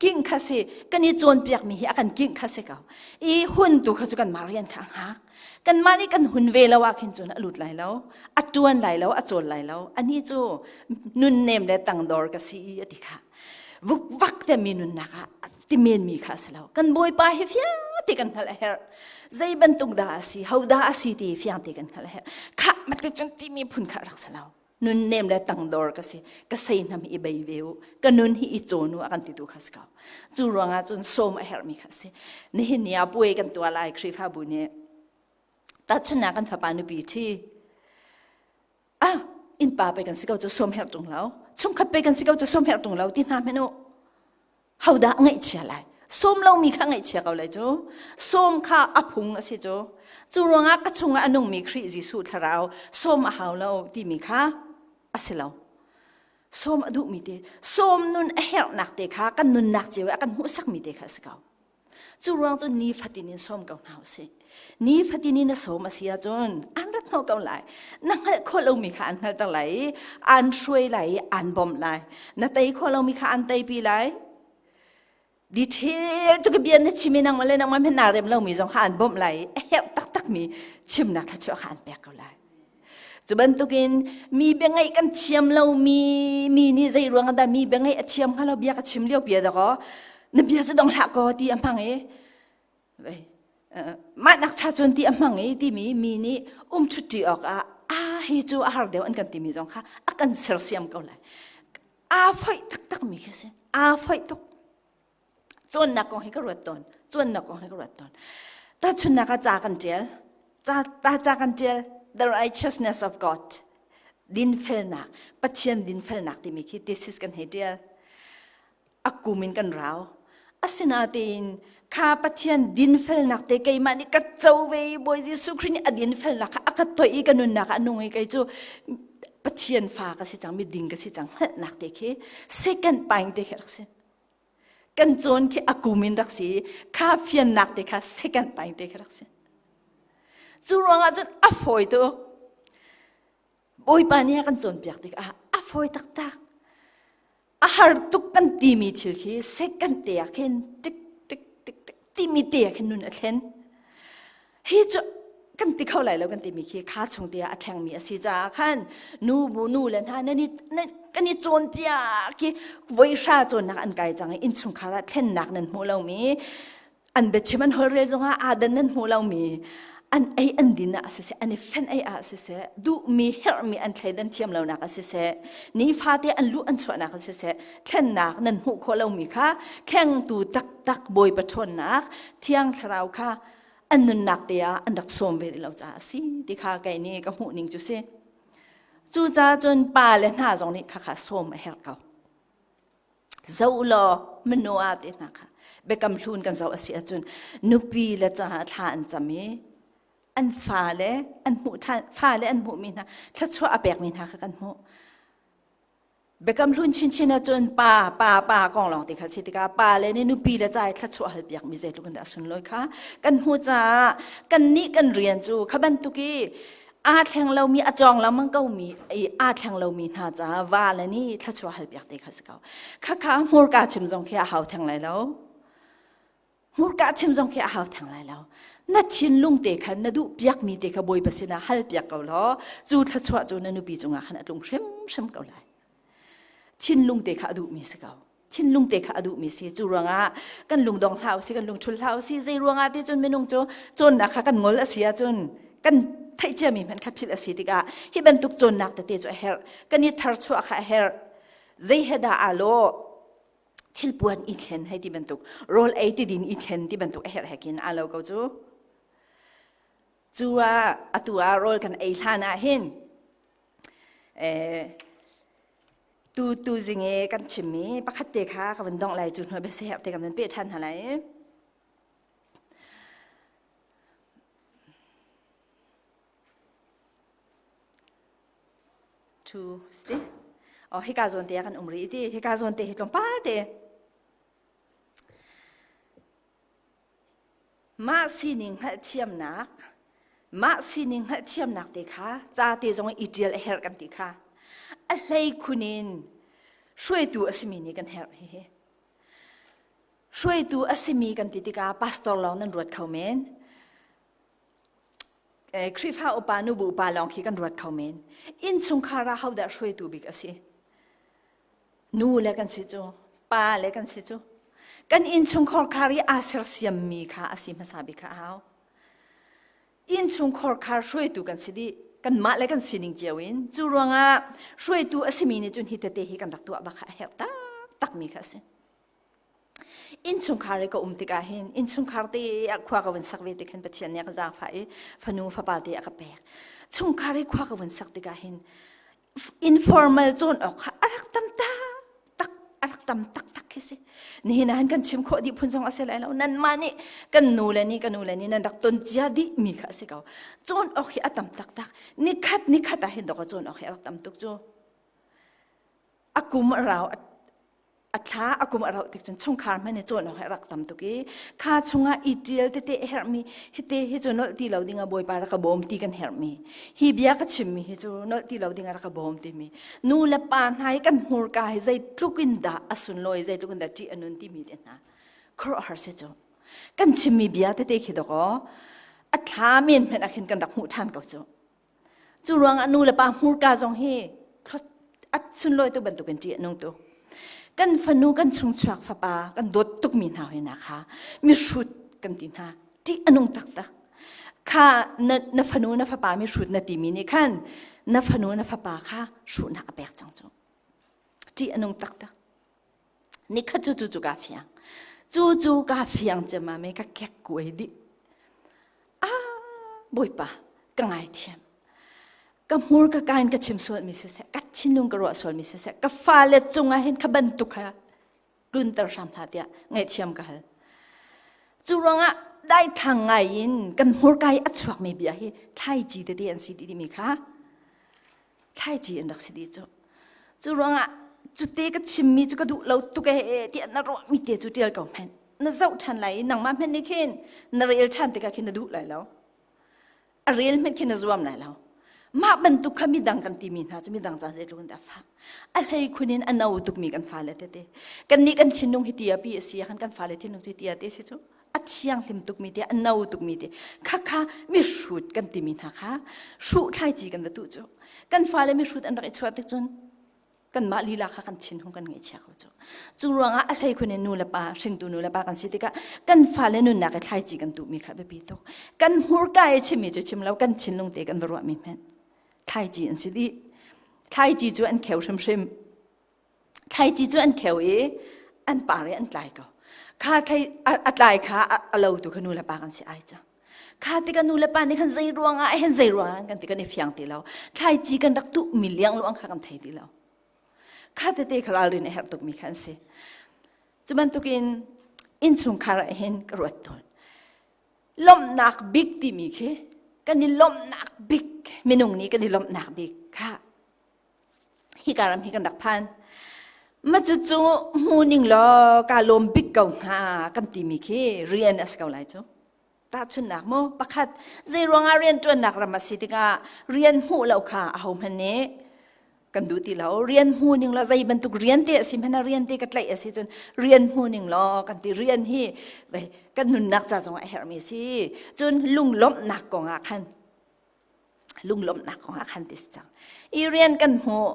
Kingh kha si kan i cawnpiakmi hi a kan kingh kha si ko. I hun tu kha cu kanmah rian kha a hngak. Kanmah nih kan hun ve lo ah khin cun a lut lai lo, a ṭuan lai lo, a cawl lai lo. Anih cu nunnem le tangdor ka si a ti kha. Vukvak te mi nunnak ah ti menmi kha a si lo. Kan Bawipa hi fiang. te kan hngalh a herh. Zei bantuk dah a si, ho dah a si ti fiang te kan hngalh a herh. Khah mat cun timi phun kha rak si lo. Nun nem le tangdor ka si, ka sei hnam i bei ve u, ka nun hi i cawn u a kan ti tu kha si ko. Cu ruangah cun sawm a herhmi kha si. Nihin ni ah puai kan tuah lai Khrihfabu nih. Tahchunhnak kan fapa nupi ṭhi. Ah, innpa pe kan si ko cu sawm herh ṭung lo. Chungkhat pe kan si ko cu sawm herh ṭung lo ti hna hmanh u. Hodah ngaihchia lai? Sawm lomi kha ngaihchia ko lai cu. Sawm kha a phung a si cu. Cu ruangah ka chungah a nungmi Khrih Jesuh thlarau sawm a hau lo timi kha a si lo. Sawm a duhmi te, sawm nun a herhnak te kha kan nunnak cio i a kan hmuhsakmi te kha a si ko. Cu ruang cu nifatin in sawm ko hna usih. Nifatin in na sawm a si ahcun an rat hnawh ko lai. Na hngalh khawh lomi kha an hngalhter lai i an hruai lai i an bawmh lai. Na tei khawh lomi kha an teipi lai. Detail tu ka bia na chim i nangmah le nangmah hmanh naa rem lomi zong kha an bawmh lai i a herh taktakmi chimnak thluachuah kha an pek ko lai. Cu bantukin mi biangaih kan thiam lomi mi nih zei ruang dah mi biangaih a thiam hnga lo bia ka chim lio pia dakaw na bia cu dong hlah kaw ti a hmang i mah nak cha cun ti a hmang i timi mi nih um ṭhutti awk ah a hi cu a har deuh an kan timi zong kha a kan sersiam ko lai aa foih taktak mi khi si aa foih tuk cawnnak kong hi ka ruat tawn cawnnak kong hi ka ruat tawn tahchunnak ah ca kan ṭial ca ta ca kan ṭial the righteousness of God dinfelnak Pathian dinfelnak timi khi thesis kan hei ṭial a kum in kan rau asinatein kha Pathian dinfelnak te keimah nih ka co ve i Bawi Jesuh Khrih nih a dinfelnak kha a ka toih i ka nunnak ah a nung i kei cu Pathian fa ka si cang miding ka si cang hngalhnak te khi second paing te khi rak si kan cawn khi a kum in rak si kha fiannak te kha second paing te khi rak si cu ruangah cun a fawi tuk Bawipa nih a kan cawnpiak tikah a fawi taktak a har tuk kan timi thil khi second te ah khin tik tik tik tik timi te ah khin nun a thlen Hi cu kan ti kho lai lo kan timi khi kha chung te ah a thlengmi a si caah khan nu bu nu le hna nan i kan i cawnpiak i voi hra cawnnak an kai cang i innchungkhar ah thlennak nan hmuh lomi an biachim an holhrel zongah aa dan nan hmuh lomi an ei an din ah siseh an i fenh ei ah siseh duhmi herhmi an thleidan thiam lonak ah siseh nifate an luh an chuahnak ah siseh thlennak nan hmuh khawh lomi kha thlengtu taktak Bawipa ṭhawnnak Thiang Thlarau kha an nunnak te ah an rak sawm ve lo caah a si ti kha kei nih ka hmuh ning cu si. Cucaah cun pa le hna zong nih khakha sawm a herh ko. Zoh law manoa te hna kha biakam hlun kan zoh a si ahcun nupi le caah thla an cam i an fale an hmuh ṭhan fale an hmuhmi hna thluachuah a pekmi hna kha kan hmuh. Biakam hlun chinchin ahcun pa pa pa kong lawng ti kha si tikah pa le nih nupi le ca i thluachuah halpiak mi zeitluk in dah a sunlawi kha kan hmuh caah kan nih kan rian cu kha bantuk i aa thleng lomi a cawng lengmang komi i aa thleng lomi hna caah va le nih thluachuah halpiak te kha si ko. Khakha hmurka chim zong khi a hau theng lai lo. Hmurka chim zong khi a hau theng lai lo. Na thinlung te khan na duh piakmi te kha Bawipa sinah hal piak ko law cu thluachuah cu na nupi cungah khan a tlung hrimhrim ko lai. Thinlung te kha a duhmi si ko. Thinlung te kha a duhmi si. Cu ruangah kan lungdong hlah usih, kan lungṭhul hlah usih. Zei ruangah ti cun minung cu cawnnak kha kan ngol a si ahcun kan theih ciami hmanh kha philh a si tikah hi bantuk cawnnak tete cu a herh. Kan i tharchuah kha a herh. Zei he dah aa lawh? Thilpuan i thlen hei ti bantuk rawl ei ti din i thlen ti bantuk a herh hekin aa lo ko cu cu ah atu ah rawl kan ei hlan ah hin eh tu tu zing e kan chimmi pakhat te kha ka vun dongh lai cu hnu bia herh te kan van pe ṭhan hna lai to sti oh hika zawn te ah kan um rih ti hika zawn te hi tlawmpal te mah sining hngalhthiamnak mah sining hngalhthiamnak te kha ca te zong i ṭial a herh kan ti kha a hlei khun in hruaitu a simi nih kan herh hihi hruaitu a simi kan ti tikah pastor lawng nan ruat kho men Khrihfa upa nubu upa lawng khi kan ruat kho men. Innchungkhar ah hodah hruaitu bik a si? Nu le kan si cu, pa le kan si cu. Kan innchungkhar khar i aa sersiammi kha a si hmasa bik kha a hau. Innchungkhar khar hruaitu kan si dih. Kanmah le kan sining cio in. Cu ruangah hruaitu a simi nih cun hi tete hi kan rak tuah bak kha a herh taktakmi kha a si. Innchungkhar i ka um tikah hin innchungkhar te ah khua ka vun sak ve tik hin Pathian nih a ka zaangfah i fanu fapa te a ka pek. Chungkhar i khua ka vun sak tikah hin informal cawn awk kha a rak tam tak a rak tam taktak khi si. Nihin ah hin kan chim khawh dih phun zong a si lai lo. Nanmah nih kan nu le nih ka nu le nih nan rak ton cia dih mi kha a si ko. Cawn awk hi a tam taktak. Nikhat nikhat ah hin dawk cawn awk hi a rak tam tuk cu. A kum a rau a thla a kum a rauh tik cun chungkhar hmanh i cawn awk hi a rak tam tuk i kha chungah i ṭial tete a herhmi hite hi cu nolh ti lo dingah Bawipa rak ka bawm ti kan herhmi hi bia ka chimmi hi cu nolh ti lo dingah rak ka bawm timi nu le pa hna hi kan hmurka hi zeitluk in dah a sunlawi zeitluk in dah ṭih a nun timi te hna khuaruahhar si cu kan chimmi bia tete khi dawkaw a thla men hmanh ah khin kan rak hmuh ṭhan ko cu Cu ruangah nu le pa hmurka zong hi a sunlawi tuk bantukin ṭih a nung tuk. Kan fanu kan chungchuak fapa kan dawt tukmi hna hoi na kha mihrut kan ti hna ṭih a nung taktak. Kha na, na fanu na fapa mihrut na timi nih khan na fanu na fapa kha hruhnak a pek cang cu. Ṭih a nung taktak. Nikhat cu cu cu ka fiang. Cu cu ka fiang cema me ka kek kuai dih. Ah, Bawipa, ka ngaithiam. Ka hmur ka kain ka chim sual mi siseh, ka thinlung ka ruah sual mi siseh, ka fale cungah hin kha bantuk kha tlunter hram hlah tiah ngaihthiam ka hal. Cu ruangah daithlang ngai in kan hmurka i a chuakmi bia hi thlaici tete an si timi kha thlaici an rak si dih cu. Cu ruangah cute ka chimmi cu ka duh lo tuk ee tiah na ruahmi te cu ṭial ko hmanh. Na zoh ṭhan lai i nangmah hmanh nih khin na rel ṭhan tikah khin na duh lai lo. A rel hmanh khin na zuam lai lo. Mah bantuk kha midang kan timi hna cu midang ca zeitluk in dah fah. A hlei khun in a no tukmi kan fale tete. Kannih kan thinlung hi tia pi a si ah khan kan fale thinlung cu tia te si cu. A thianghlim tukmi te, a no tukmi te, khakha mihrut kan timi hna kha hruh thlaici kan va tuh cu. Kan fale mihrut an rak i chuah tik cun kanmah lila kha kan thinhung kan ngaihchia ko cu. Cu ruangah a hlei khun in nu le pa, hringtu nu le pa kan si tikah kan fale nunnak i thlaici kan tuhmi kha biapi tuk. Kan hmurka i chimmi cu chim lo, kan thinlung te kan va ruahmi hmanh thlaici an si dih. Thlaici cu an kheu hrimhrim. Thlaici cu an kheu i an par i an tlai ko. Kha thlai a tlai kha a lo tu kha nu le pa kan si ai cang. Kha tikah nu le pa nih khan zei ruangah hen zei ruangah kan ti kan i fiang ti lo. Thlaici kan rak tuh mi liangluang kha kan thei ti lo. Kha tete kha ralrin a herh tukmi kha an si. Cu bantukin innchungkhar ah hin ka ruat tawn. Lawmhnak bik timi khi kan i lawmhnak bik minung nih kan i lawmhnak bik kha hika ram hi kan rak phan ma cu cu hmu ning law ka lawm bik ko hnga kan timi khi rian a si ko lai cu tahchunhnak mu pakhat zei ruangah rian ṭuannak ram a si tikah rian hmuh lo kha aho hmanh nih kan duh ti lo rian hmu ning law zei bantuk rian te a si hmanh ah rian te ka tlaih a si cun rian hmu ning law kan ti rian hi kan nunnak ca zong ah a herhmi a si cun lunglawmhnak kong ah khan lunglawmhnak kong ah khan ti si cang i rian kan hmuh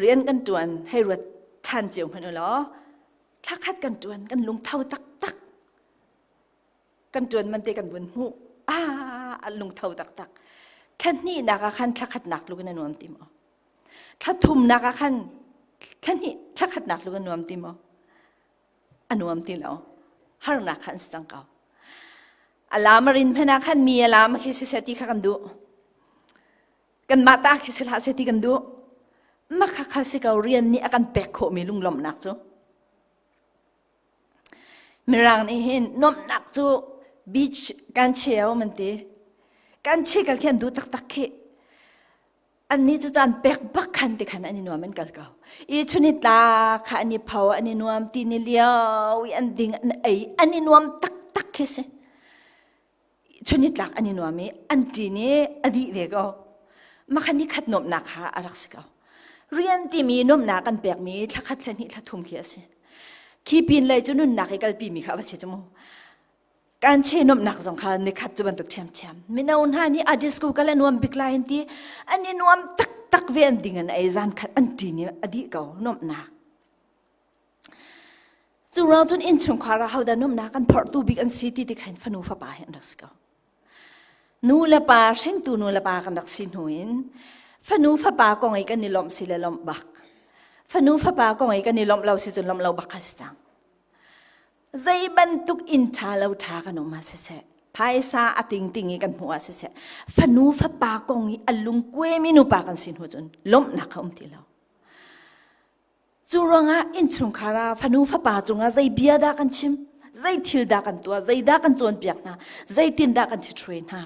rian kan ṭuan hei ruat ṭhan cio hmanh u law thlakhat kan ṭuan kan lungtho taktak kan ṭuan man te kan vun hmuh ah an lungtho taktak thla hnihnak ah khan thlakhatnak tluk in a nuam ti maw thla thumnak ah khan thla hnih thlakhatnak tluk a nuam ti maw a nuam ti lo harnak kha an si cang ko a lam a rin hmanh ah khan mi a lam khi siseh ti kha kan duh kanmah ta khi si hlah seh ti kan duh makha kha si ko rian nih a kan pek khawhmi lunglawmhnak cu mirang nih hin nuamhnak cu beach kan cheu man ti kan che kal khi an duh taktak khi Annih cu caan pek bak khan ti khan an i nuam an kal ko. I chun i tla kha an i pho an i nuam ti ni lio i an ding an ei an i nuam taktak khi si. Chun i tlak an i nuam i an ṭin i a dih ve ko. Makhan ni khat nuamhnak kha a rak si ko. Rian timi nuamhnak kan pekmi thla khat thla hnih thla thum khi a si. Khi pin lei cu nunnak i kalpi mi kha a va si cu mu. Kan che nuamhnak zong kha nikhat cu bantuk ṭhiamṭhiam. Mino hna nih a disco kal a nuam bik lai an ti. An i nuam taktak ve an ding an ei zan khat an ṭin i a dih ko nuamhnak. Cu ruang cun innchungkhar ah hodah nuamhnak kan phorhtu bik an si ti tik hin fanu fapa hi an rak si ko. Nu le pa hringtu nu le pa kan rak si hnu in fanu fapa kong i kan i lawmh si le lawmh bak. Fanu fapa kong i kan i lawmh lo si cun lawmh lo bak kha si cang. Zei bantuk inn ṭha lo ṭha kan um ah siseh, phaisa a tingting i kan hmuh ah siseh, fanu fapa kong i a lungkuemi nupa kan si hnu cun lawmhnak kha um ti lo. Cu ruangah innchungkhar ah fanu fapa cungah zei bia dah kan chim, zei thil dah kan tuah, zei dah kan cawnpiak hna, zeitin dah kan ṭhithruai hna.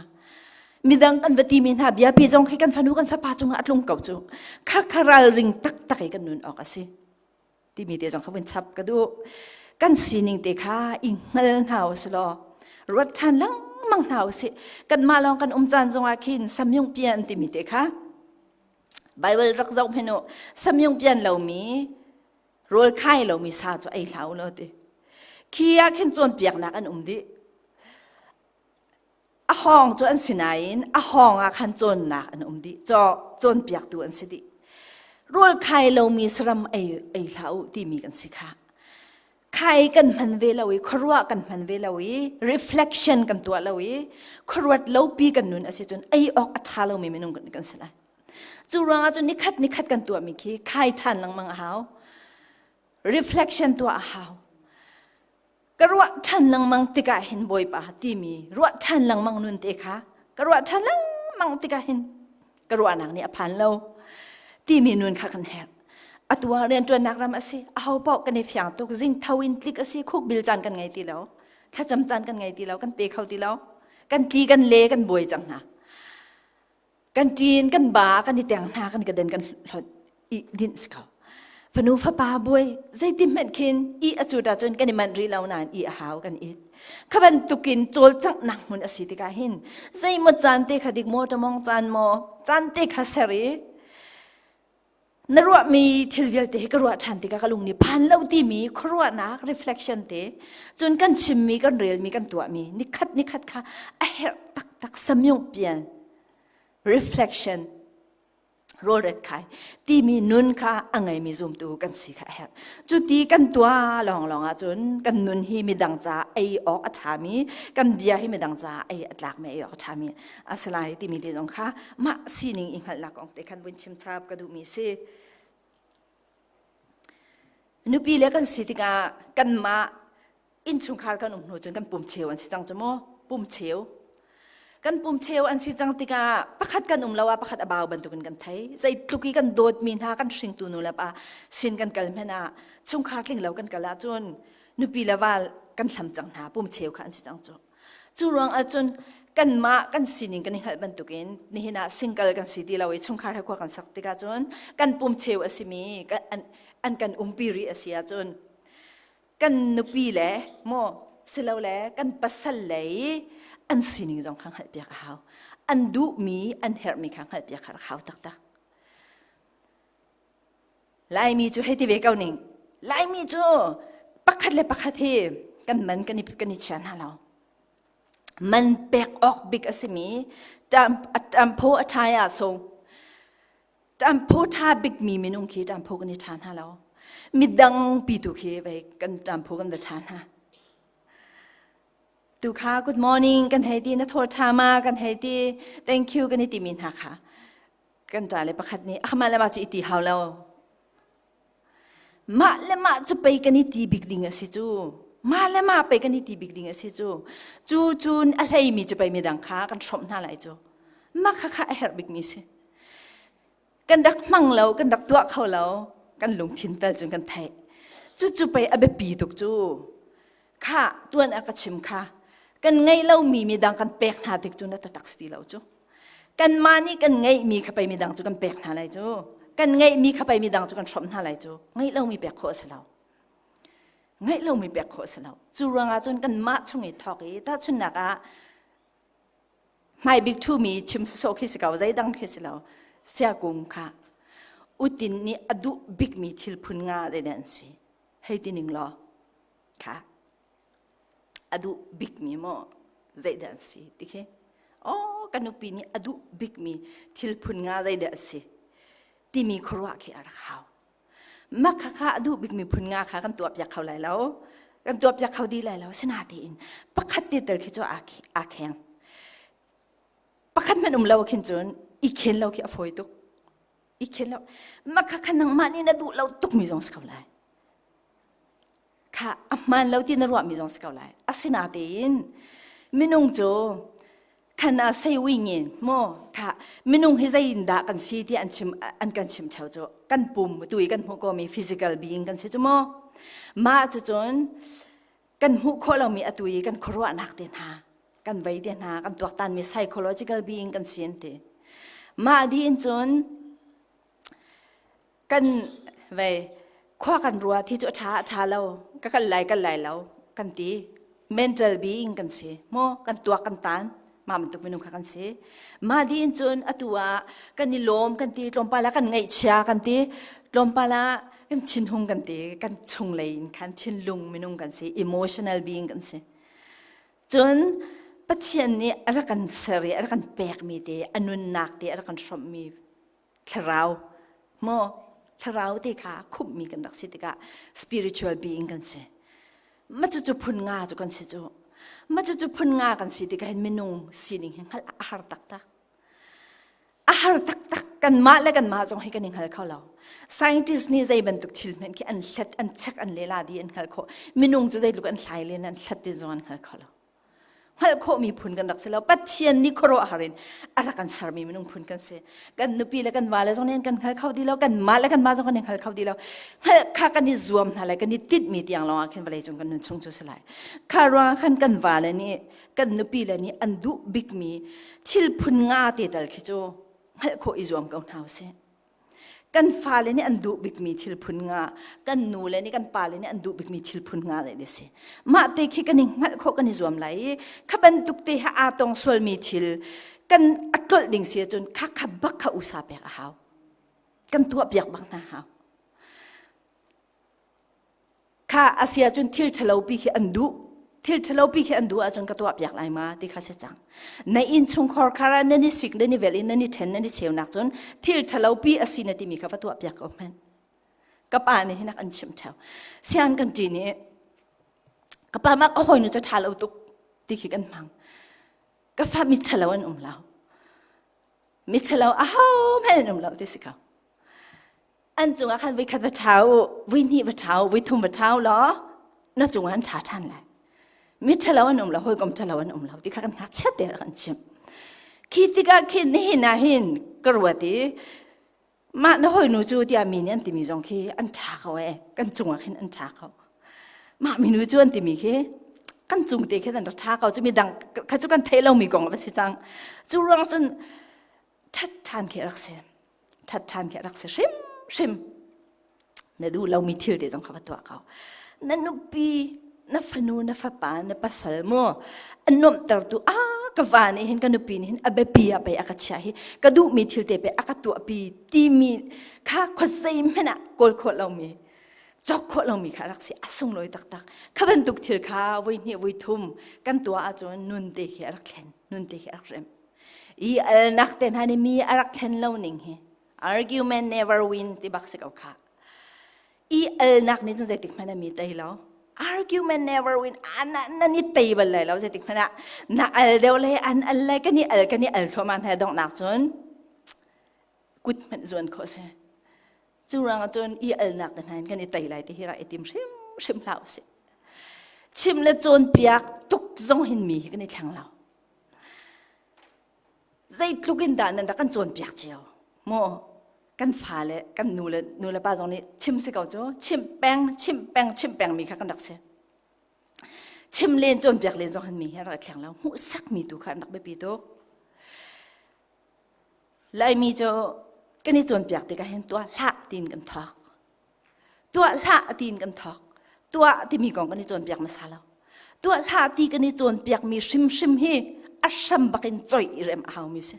Midang kan va timi hna biapi zong khi kan fanu kan fapa cungah a tlung ko cu. Kha kha ralring taktak i kan nun awk a si. Timi te zong kha vun chap ka duh. Kan sining te kha i hngal hna u law ruat ṭhan lengmang hna u sih. Kanmah lawng kan um caan zongah khin samyung pian timi te kha Bible rak zoh hmanh u samyung pian lomi rawl khai lomi sa cu ei hlah u law ti khi ah khin cawnpiaknak an um dih a hawng cu an si nain a hawng ah khan cawnnak an um dih caw cawnpiaktu an si dih rawl khai lomi saram ei ei hlah u timi kan si kha khai kan hman ve lo i khuaruah kan hman ve lo i reflection kan tuah lo i khuaruat lopi kan nun a si cun ei awk a ṭha lomi minung kan si lai cu ruangah cun nikhat nikhat kan tuahmi khi khai ṭhan lengmang a hau reflection tuah a hau ka ruah ṭhan lengmang tikah hin bawipa timi ruah ṭhan lengmang nun te kha ka ruah ṭhan lengmang tikah hin ka ruahnak nih a phan lo timi nun kha kan herh atu ah rianṭuannak ram a si aho paoh kan i fiang tuk zing tho in tlik a si khukbil caan kan ngei ti lo thlacam caan kan ngei ti lo kan pe kho ti lo kan tli kan le kan buai cang hna kan ṭin kan ba kan i teng hna kan ka den kan hlot i dinh si ko fanu fapa buai zeiti hmanh khin i a cut ahcun kan i manh rih lo nain i a hau kan it kha bantukin cawlcanghnak hmun a si tikah hin zeimaw caan te kha dik maw ṭamong caan maw caan te kha ser i na ruahmi thil vialte hi ka ruah ṭhan tikah ka lung nih phan lo timi khuaruahnak reflection te cun kan chimmi kan relmi kan tuahmi nikhat nikhat kha a herh taktak samyung pian reflection rawlret khai timi nun kha a ngeimi zumtu kan si kha a herh. Cuti kan tuah lawnglawng ahcun kan nun hi midang ca ei awk a ṭhami, kan bia hi midang ca ei a tlakmi ei awk a ṭhami a si lai timi te zong kha mah sining i hngalhnak kong te khan vun chim chap ka duhmi si. Nupi le kan si tikah kanmah innchungkhar kan um hnu cun kan pum cheu an si cang cu mu pum cheu kan pum cheu an si cang tikah pakhat kan um lo ah pakhat a bau bantukin kan thei zeitluk i kan dawtmi hna kan hringtu nu le pa sin kan kal hmanh ah chungkhar tling lo kan kal ahcun nupi le val kan hlam cang hna pum cheu kha an si cang cu cu ruang ahcun kanmah kan sining kan i hngalh bantukin nihin ah single kan si ti lo i chungkhar he khua kan sak tikah cun kan pum cheu a simi an kan umpi rih a si ahcun kan nupi le maw silole kan pasal le i an sining zong kha hngalhpiak a hau an duhmi an herhmi kha hngalhpiak kha rak hau taktak Laimi cu hei ti ve ko ning Laimi cu pakhat le pakhat hi kan man kan i kan i chia hna lo man pek awk bik a simi ṭampho a ṭhai ah so Ṭamphaw ṭha bikmi minung khi ṭamphaw kan i ṭha hna lo. Midang pi tu khi vei kan ṭamphaw kan va ṭha hna. Tu kha good morning kan hei ti, na thaw ṭha ma kan hei ti, thank you kan i timi hna kha kan ṭa le pakhat nih ah mah le mah cu i ti hau lo. Mah le mah cu pei kan i ti bik ding a si cu. Mah le mah pei kan i ti bik ding a si cu. Cu cun a hleimi cu pei midang kha kan hrawmh hna lai cu. Mah kha kha a herh bikmi si. Kan rak hmang lo, kan rak tuah kho lo, kan lungthin tal cun kan theih. Cucu pei a biapi tuk cu. Kha tuan a ka chim kha. Kan ngeih lomi midang kan pek hna tik cu na taktak si ti lo cu. Kanmah nih kan ngeihmi kha pei midang cu kan pek hna lai cu. Kan ngeihmi kha pei midang cu kan hrawmh hna lai cu. Ngeih lomi pek khawh a si lo. Ngeih lomi pek khawh a si lo. Cu ruangah cun kanmah chung i thawk i tahchunhnak ah hmaibik ṭhumi chim sawsawh khi si ko zeidang khi si lo siakung kha utin nih a duh bikmi thil phun nga zeidah an si hei ti ning law kha a duh bikmi maw zeidah an si ti khi oh ka nupi nih a duh bikmi thil phun nga zeidah a si timi khuaruah khi a rak hau. Mah khakha a duh bikmi phun nga kha kan tuahpiak kho lai lo. Kan tuahpiak kho dih lai lo. Sinatein pakhat te tel khi cu aa kheng. Pakhat hmanh um lo khin cun i khen lo khi a fawi tuk. I khen lo. Mah khakha nangmah nih na duh lo tukmi zong si ko lai. Kha a hmaan lo ti na ruahmi zong si ko lai. Asinatein minung cu khan ah sei wingin maw kha minung hi zei in dah kan si ti an chim an kan chim theo cu kan pum tu i kan hmuh komi physical being kan si cu maw mah cu cun kan hmuh khawh lomi atu i kan khuaruahnak te hna kan vei te hna kan tuaktanmi psychological being kan si an ti mah di in cun Kan vei khua kan ruat hi cu a ṭha a ṭha lo ka kal lai kal lai lo kan ti mental being kan si maw kan tuak kan tan mah bantuk minung kha kan si mah dih in cun atu ah kan i lawm kan ti tlawmpal ah kan ngaihchia kan ti tlawmpal ah kan thinhung kan ti kan chunglei in khan thinlung minung kan si emotional being kan si cun Pathian nih a rak kan ser i a rak kan pekmi te a nunnak te a rak kan hrawmhmi thlarau maw thlarau te kha khumhmi kan rak si tikah spiritual being kan si ma cu cu phun nga cu kan si cu ma cu cu phun nga kan si tikah hin minung sining hi hngalh a har taktak a har taktak kanmah le kanmah zong hi kan i hngal kho lo scientist nih zei bantuk thil hmanh khi an hlet an check an lela di an hngal khawh minung cu zeitluk an hlai len an hlat ti zong an hngal kho lo hngalh khawhmi phun kan rak si lo pathian nih khuaruahhar in a rak kan sermi minung phun kan si kan nupi le kan vale zong nih an kan hngal kho ti lo kan mah le kan mah zong kan i hngal kho ti lo hngalh kha kan i zuam hna lai kan i tinhmi tiang lawng ah khin vawlei cung kan nun chung cu si lai kha ruang khan kan vale nih kan nupi le nih an duh bikmi thil phun nga te tal khi cu hngalh khawh i zuam ko hna usih Kan fale nih an duh bikmi thil phun nga, kan nu le nih kan pale nih an duh bikmi thil phun nga le a si. Mah te khi kan i hngalh khawh kan i zuam lai i kha bantuk te he aa tong sualmi thil kan a tlolh ding si ahcun kha kha bak kha usa pek a hau. Kan tuah piak bak hna hau. Kha a si ahcun thil ṭhalo pi khi an duh. Thil ṭhalo pi khi an duh ahcun ka tuah piak lai ma ti kha si cang. Na inn chungkhar khar ah nan i sik nan i vel in nan i ṭhen nan i cheunak cun thil ṭhalo pi a si na timi kha va tuah piak ko hmanh. Ka pa nih hinak an chimh ṭheo. Sian kan ṭi nih ka pa mah ka hawinu cu ṭha lo tuk ti khi kan hmang. Ka fa mi ṭhalo an um lo. Mi ṭhalo aho hmanh an um lo ti si ko. An cungah khan voikhat va ṭha u, voihnih va ṭha u, voithum va ṭha u law na cungah an ṭha ṭhan lai. Mi ṭhalo an um lo, hawikom ṭhalo an um lo ti kha kan ngakchiat te rak an chimh. Khi tikah khin nihin ah hin ka ruat i mah na hawinu cu tiah mi nih an timi zong khi an ṭha ko ee, kan cungah khin an ṭha ko. Mah minu cu an timi khi kan cung te khin an rak ṭha ko cu midang kha cu kan theih lomi kong a va si cang. Cu ruang cun ṭhat ṭhan khi a rak si. Ṭhat ṭhan khi a rak si hrimhrim. Na duh lomi thil te zong kha va tuah ko. Na nupi, na fanu, na fapa, na pasal mu a nuamhtertu a ka va nih hin ka nupi nih hin a biapi ah pei a ka chiah hi ka duhmi thil te pei a ka tuahpi timi kha khuazei hmanh ah kawl khawh lomi cawk khawh lomi kha a rak si a sunglawi taktak kha bantuk thil kha voi hnih voi thum kan tuah ahcun nun te khi a rak thlen nun te khi a rak rem I alnak te hna nih mi a rak thlen lo ning hi argument never win ti bak si ko kha. I alnak nih cun zeitik hmanh ah mi tei lo. Argument never win. Ana na ni tei bal lai lo zeitik hmanh ah na al deuh le an al lai kan i al kan i al thluahmah hna donghnak cun kut hmanh zuan khawh si. Cu ruangah cun i alnak te hna in kan i tei lai ti hi rak i tim hrimhrim hlah usih. Chim le cawnpiak tuk zong hin mi hi kan i thleng lo. Zeitluk in dah nan rak kan cawnpiak cio maw kan fale kan nu le nu le pa zong nih chim si ko cu chim peng chim peng chim peng mi kha kan rak si chim len cawnpiak len zong han mi hi rak thleng lo hmuhsak mi tu kha an rak biapi tuk Laimi cu kan i cawnpiak tikah hin tuah hlah tiin kan thawk Tuah hlah tiin kan thawk. Tuah timi kong kan i cawnpiak hmasa lo. Tuah hlah ti kan i cawnpiakmi hrimhrim hi a hram bakin coih i rem a haumi si.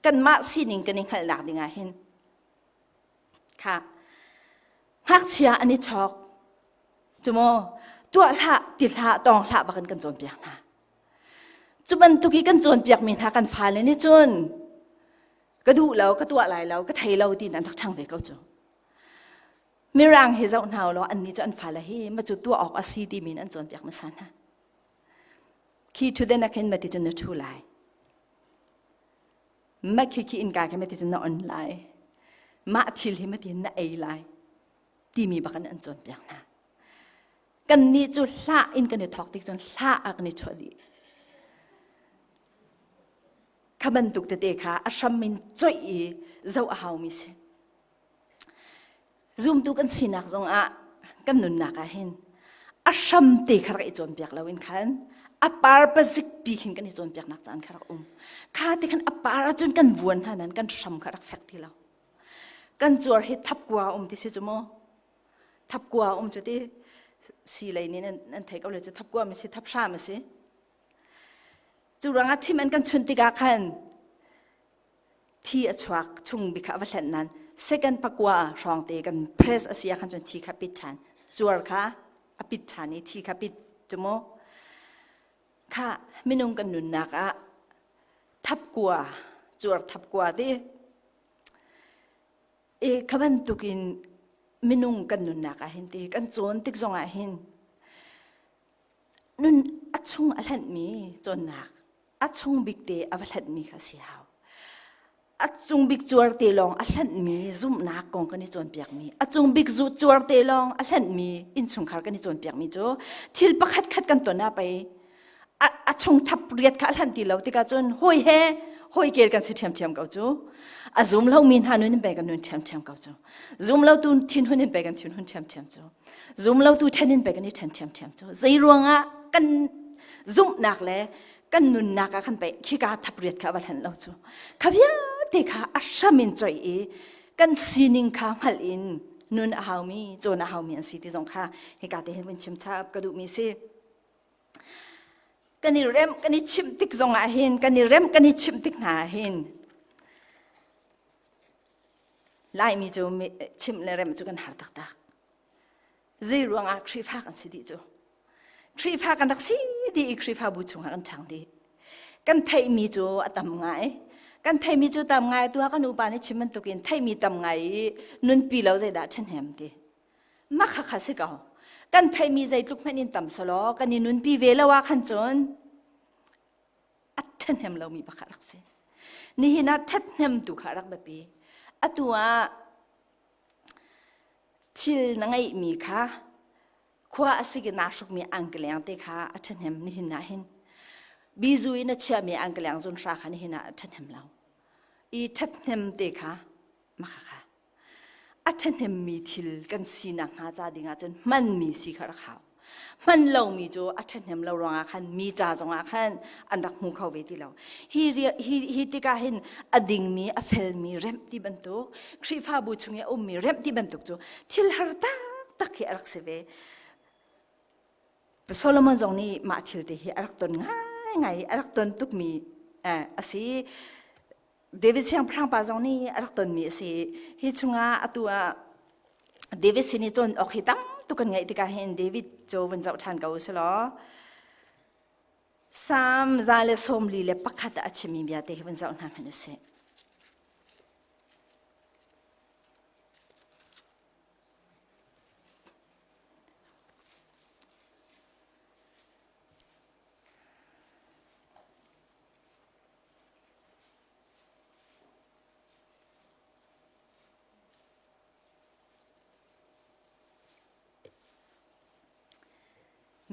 Kanmah sining kan i hngalhnak ding ah hin kha ngakchia an i chawk cu maw tuah hlah ti hlah tawng hlah bakin kan cawnpiak hna. Cu bantuk i kan cawnpiakmi hna kan fale nih cun ka duh lo ka tuah lai lo ka thei lo tiin an rak ṭhang ve ko cu. Mirang hi zoh hna law annih cu an fale hi ma cu tuah awk a si timi in an cawnpiak hmasa hna. Khi ṭhutden ah khin mati cun na ṭhu lai. Ma khi khi innka khi mati cun na on lai. Mah thil hi mati na ei lai timi bak in an cawnpiak hna. Kannih cu hlah in kan i thawk tik cun hlah ah kan i chuah dih. Kha bantuk tete kha a hram in coih i zoh a haumi si. Zumtu kan sinak zongah kan nunnak ah hin a hram te kha rak i cawnpiak lo in khan a par pazik pi khin kan i cawnpiaknak caan kha rak um. Kha te khan a par ahcun kan vuan hna nan kan hram kha rak fek ti lo. Kan cuar hi thapkua um ti si cu mu. Thapkua um cu ti si lei nih nan thei ko le cu thapkua mi si thap hram a si. Cu ruangah thim an kan chunh tikah khan thi a chuak chung bik kha a va hlenh nan second pakua hrawng te kan press a si ah khan cun thi kha pit ṭhan cuar kha a pit ṭhan i thi kha pit cu mu kha minung kan nunnak ah thapkua cuar thapkua ti e kha bantukin minung kan nunnak ah hin ti kan cawn tik zong ah hin nun a chung a hlenhmi cawnnak a chung bik te a va hlenhmi kha si hau. A cung bik cuar te lawng a hlenhmi zumhnak kong kan i cawnpiakmi, a cung bik zu cuar te lawng a hlenhmi innchungkhar kan i cawnpiakmi cu thil pakhat khat kan ton ah pei a, a chung thap riat kha a hlenh ti lo tikah cun hawi he hawi kel kan si ṭhiamṭhiam ko cu. A zum lomi hna nun in pei kan nun ṭhiamṭhiam ko cu. Zum lotu thinhun in pei kan thinhun ṭhiamṭhiam cu. Zum lotu ṭhen in pei kan i ṭhen ṭhiamṭhiam cu. Zei ruangah kan zumhnak le kan nunnak ah khan pei khika thapriat kha a va hlen lo cu kha vialte kha a hram in coih i kan sining kha hngalh in nun a haumi cawn a haumi an si ti zong kha hika te hin vun chim chap ka duhmi si kan i rem kan i chimh tik zong ah hin kan i rem kan i chimh tik hna ah hin Laimi cu chimh le rem cu kan har taktak zei ruangah Khrihfa kan si dih cu Khrihfa kan rak si dih i Khrihfabu chungah kan ṭhang dih. Kan theihmi cu a tam ngai. Kan theihmi cu tam ngai tu ah kan upa nih chim bantukin theihmi tam ngai i nunpi lo zeidah ṭhahnem ti. Mah kha kha si ko. Kan theihmi zeitluk hmanh in tam selaw kan i nunpi ve lo ah khan cun a ṭhahnem lomi pakhat rak si. Nihin ah ṭhathnem tu kha rak biapi. Atu ah thil na ngeihmi kha khua a sik i naa hrukmi angkeleng te kha a ṭhahnem nihin ah hin bizu in a chiahmi angkeleng zun hra kha nihin ah a ṭhahnem lo i ṭhathnem te kha maka kha a ṭhahnemmi thil kan sinak hnga ca ding ah cun hmanmi si kha rak hau hman lomi cu a ṭhahnem lo ruangah khan mi ca zongah khan an rak hmu kho ve ti lo hi hi hi tikah hin a dingmi a felmi remh ti bantuk Khrihfabu chung i a ummi remh ti bantuk cu thil har taktak hi a rak si ve Solomon zong nih mah thil te hi a rak ton ngaingai a rak ton tukmi a si David siangpahrang pa zong nih a rak tonmi a si. Hi chungah atu ah David sin i cawn awk hi tam tuk kan ngeih tikah hin David cu vun zoh ṭhan ko usih law Salm 141 ah a chimmi bia te hi vun zoh hna hmanh usih.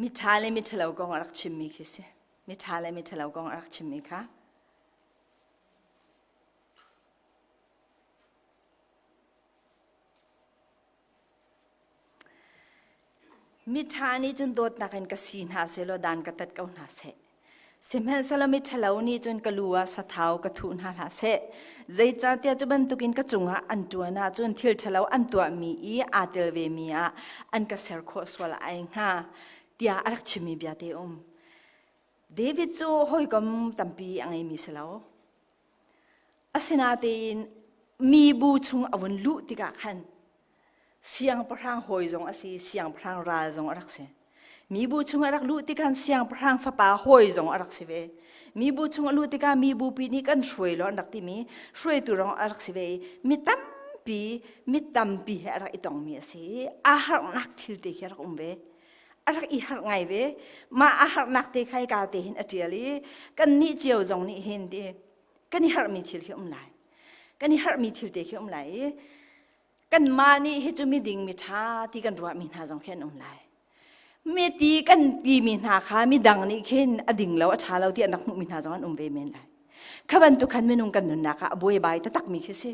Miṭha le miṭhalo kong a rak chimmi khi si. Miṭha le miṭhalo kong a rak chimmi kha. Miṭha nih cun dawtnak in ka si hna sehlaw dan ka tat ko hna seh. Sihmanhsehlaw miṭhalo nih cun ka lu ah sathau ka thuh hna hlah seh. Zeicahtiah cu bantukin ka cungah an ṭuan ahcun thil ṭhalo an tuahmi i aa tel vemi ah an ka ser khawh sual ai hnga, tiah a rak chimmi bia te um. David cu hawikom tampi a ngeimi si lo. Asinain mibu chung a vun luh tikah khan siangpahrang hawi zong a si, siangpahrang ral zong a rak si. Mibu chung a rak luh tikah siangpahrang fapa hawi zong a rak si ve. Mibu chung a luh tikah mibu pi nih kan hruai lo an rak timi hruaitu rong a rak si ve i mi tampi. tampi mi tampi he a rak i tongmi a si i aa harhnak thil te khi a rak um ve. A rak i harh ngai ve. Mah a harhnak te kha hika te hin a ṭial i kannih cio zong nih hin ti kan i harhmi thil khi um lai. Kan i harhmi thil te khi um lai i kanmah nih hi cu miding miṭha ti kan ruahmi hna zong khi an um lai. Mi ti kan timi hna kha midang nih khin a ding lo a ṭha lo ti an rak hmuhmi hna zong an um ve men lai. Kha bantuk khan minung kan nunnak ah a buaibai taktakmi khi si.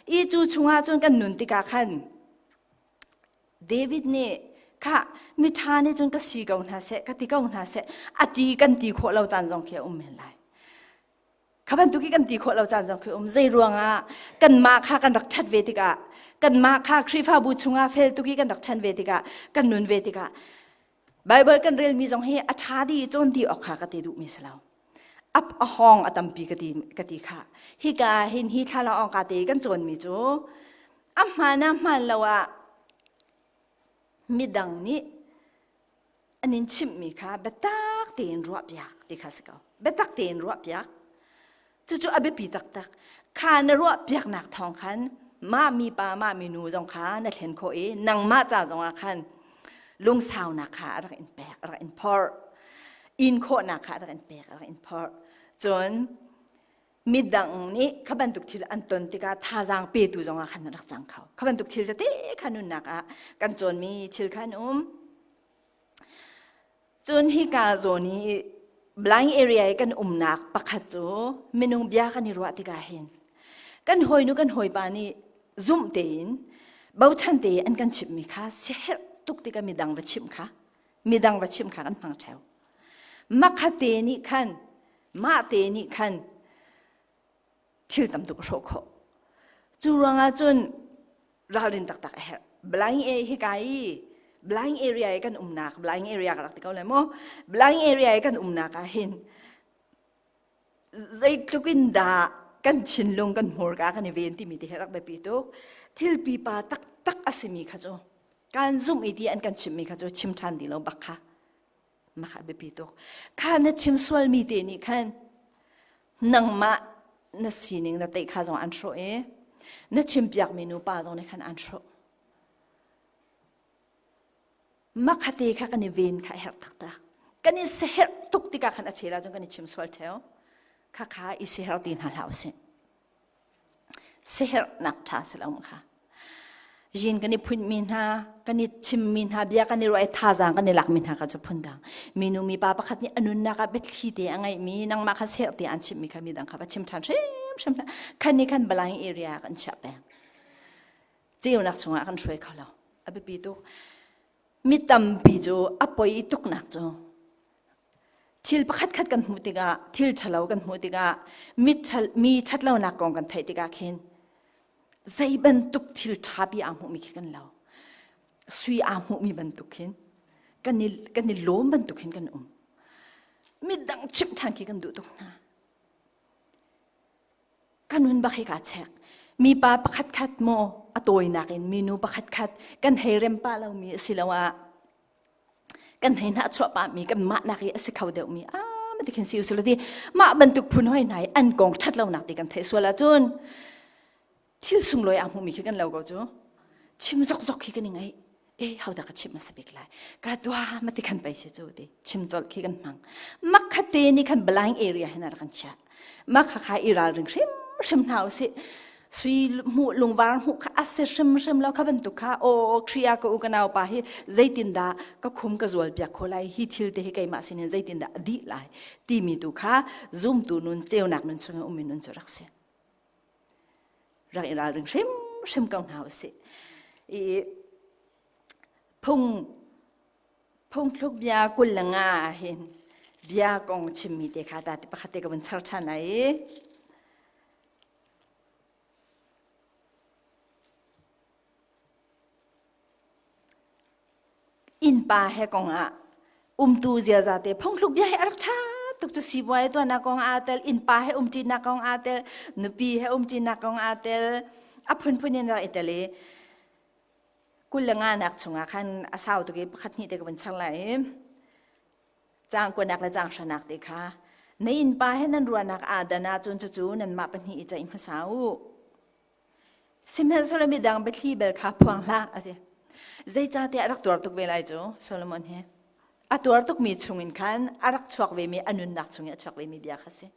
I cu chungah cun kan nun tikah khan David nih kha miṭha nih cun ka si ko hna seh ka ti ko hna seh a ti kan ti khawh lo caan zong khi a um men lai. Kha bantuk i kan ti khawh lo caan zong khi um. Zei ruangah kanmah kha kan rak ṭhat ve tikah kanmah kha Khrihfabu chungah fel tuk i kan rak ṭhan ve tikah kan nun ve tikah Baibal kan relmi zong hi a ṭha dih cawn ti awk kha ka ti duhmi si lo. Ap a hawng a tampi ka ti, ka ti kha. Hika hin hi thla ong ka te kan cawnmi cu a hmaan ah hmaan lo ah midang nih an in chimhmi kha biatak tein ruahpiak ti kha si ko. Biatak tein ruahpiak. Cucu a biapi taktak. Kha na ruahpiaknak thawng khan mah mipa mah minu zong kha na thlen khawh i nangmah ca zongah khan lungsaunak kha a rak in pek, a rak in phorh. In khawhnak kha a rak in pek, a rak in phorh. Cun midang nih kha bantuk thil an ton tikah thazaang petu zongah khan na rak cang kho. Kha bantuk thil tete kha nunnak ah kan cawnmi thil kha an um. Cun hika zawn i blind area i kan umnak pakhat cu minung bia kan i ruah tikah hin kan hawinu kan hawipa nih zumh tein bochan tein an kan chimhmi kha siaherh tuk tikah midang va chimh kha midang va chimh kha kan hmang ṭheo. Makhate nih khan mah te nih khan thil tam tuk a hrawh khawh. Cu ruangah cun ralrin taktak a herh. Blind A hi ka i blind area i kan umnak blind area ka rak ti ko lai maw blind area i kan umnak ah hin zeitluk in dah kan thinlung kan hmurka kan i ven timi te hi rak biapi tuk thil pipa taktak a simi kha cu kan zumh i ti an kan chimmi kha cu chim ṭhan ti lo bak kha mah a biapi tuk kha na chim sualmi te nih khan nangmah na sining na teih kha zong an hrawh i na chimpiakmi nupa zong nih khan an hrawh makhate kha kan i ven kha a herh taktak kan i seherh tuk tikah khan a chel ahcun kan i chim sual theo kha kha i seherh ti hna hlah usih Siaherhnak ṭha si lo kha. Yin kan i phunmi hna, kan i chimmi hna, bia kan i ruah i thazaang kan i lakmi hna kha cu phundang. Minu mipa pakhat nih a nunnak ah biathli te a ngeihmi, nangmah kha serh te an chimhmi kha midang kha va chim ṭhan hrimhrim hlah. Khan nih khan blind area kan chiah peng. Ceunak chungah kan hruai kho lo. A biapi tuk. Mi tampi cu a poi tuknak cu thil pakhatkhat kan hmuh tikah thil ṭhalo kan hmuh tikah mi mi ṭhatlonak kong kan theih tikah khin zei bantuk thil ṭha pi aa hmuhmi khi kan lo sui aa hmuhmi bantuk khin kan i kan i lawm bantuk hin kan um midang chimh ṭhan khi kan duh tuk hna ka nun bak hi kaa chek mipa pakhatkhat maw a tawinak in minu pakhatkhat kan hei rem pah lomi asiloah kan hei hnah chuah pah mi kan mah nak i a si kho deuh mi a ma ti khin si usila ti mah bantuk phun hoi hna i an kong ṭhat lonak ti kan theih sual ahcun thil sunglawi aa hmuhmi khi kan lo ko cu chim zokzok khi kan i ngaih e hodah ka chimh hmasa bik lai ka dua ma ti khan pei si cu ti chim colh khi kan hmang makhate nih khan blind area hin a rak kan chiah mah kha i ralring hrimhrim hna usih sui hmuh lungvar hmuh kha a si hrimhrim lo kha bantuk kha aw Khrih ka u ka nau pa hi zeitindah ka khum ka zual piak kho lai hi thil te hi keimah sinin zeitindah a dih lai timi tu kha zumtu nun ceunak nun chung i ummi nun cu rak si rak i ralring hrimhrim ko hna usih i phung Phungthluk bia 25 ah hin bia kong chimmi te kha ta pakhat te ka vun char ṭhan lai i innpa he kong ah umtu ziaza te phungthluk bia he a rak ṭha tuk cu sibuai tuahnak kong aa tel innpa he umṭinak kong aa tel nupi he umṭinak kong aa tel a phunphun in rak i tel i 25 nak chungah khan a sau tuk i pakhat hnih te ka vun char lai i caang kuanak le caang hranak te kha na innpa he nan ruahnak aa dan ahcun cucu nanmah pahnih i ceih hmasa u. Sihmanhsehlaw midang biathli bel kha phuang hlah a ti. Zeicahtiah a rak tuar tuk ve lai cu Solomon hi. A tuar tukmi chungin khan a rak chuak vemi a nunnak chungin a chuak vemi bia kha si.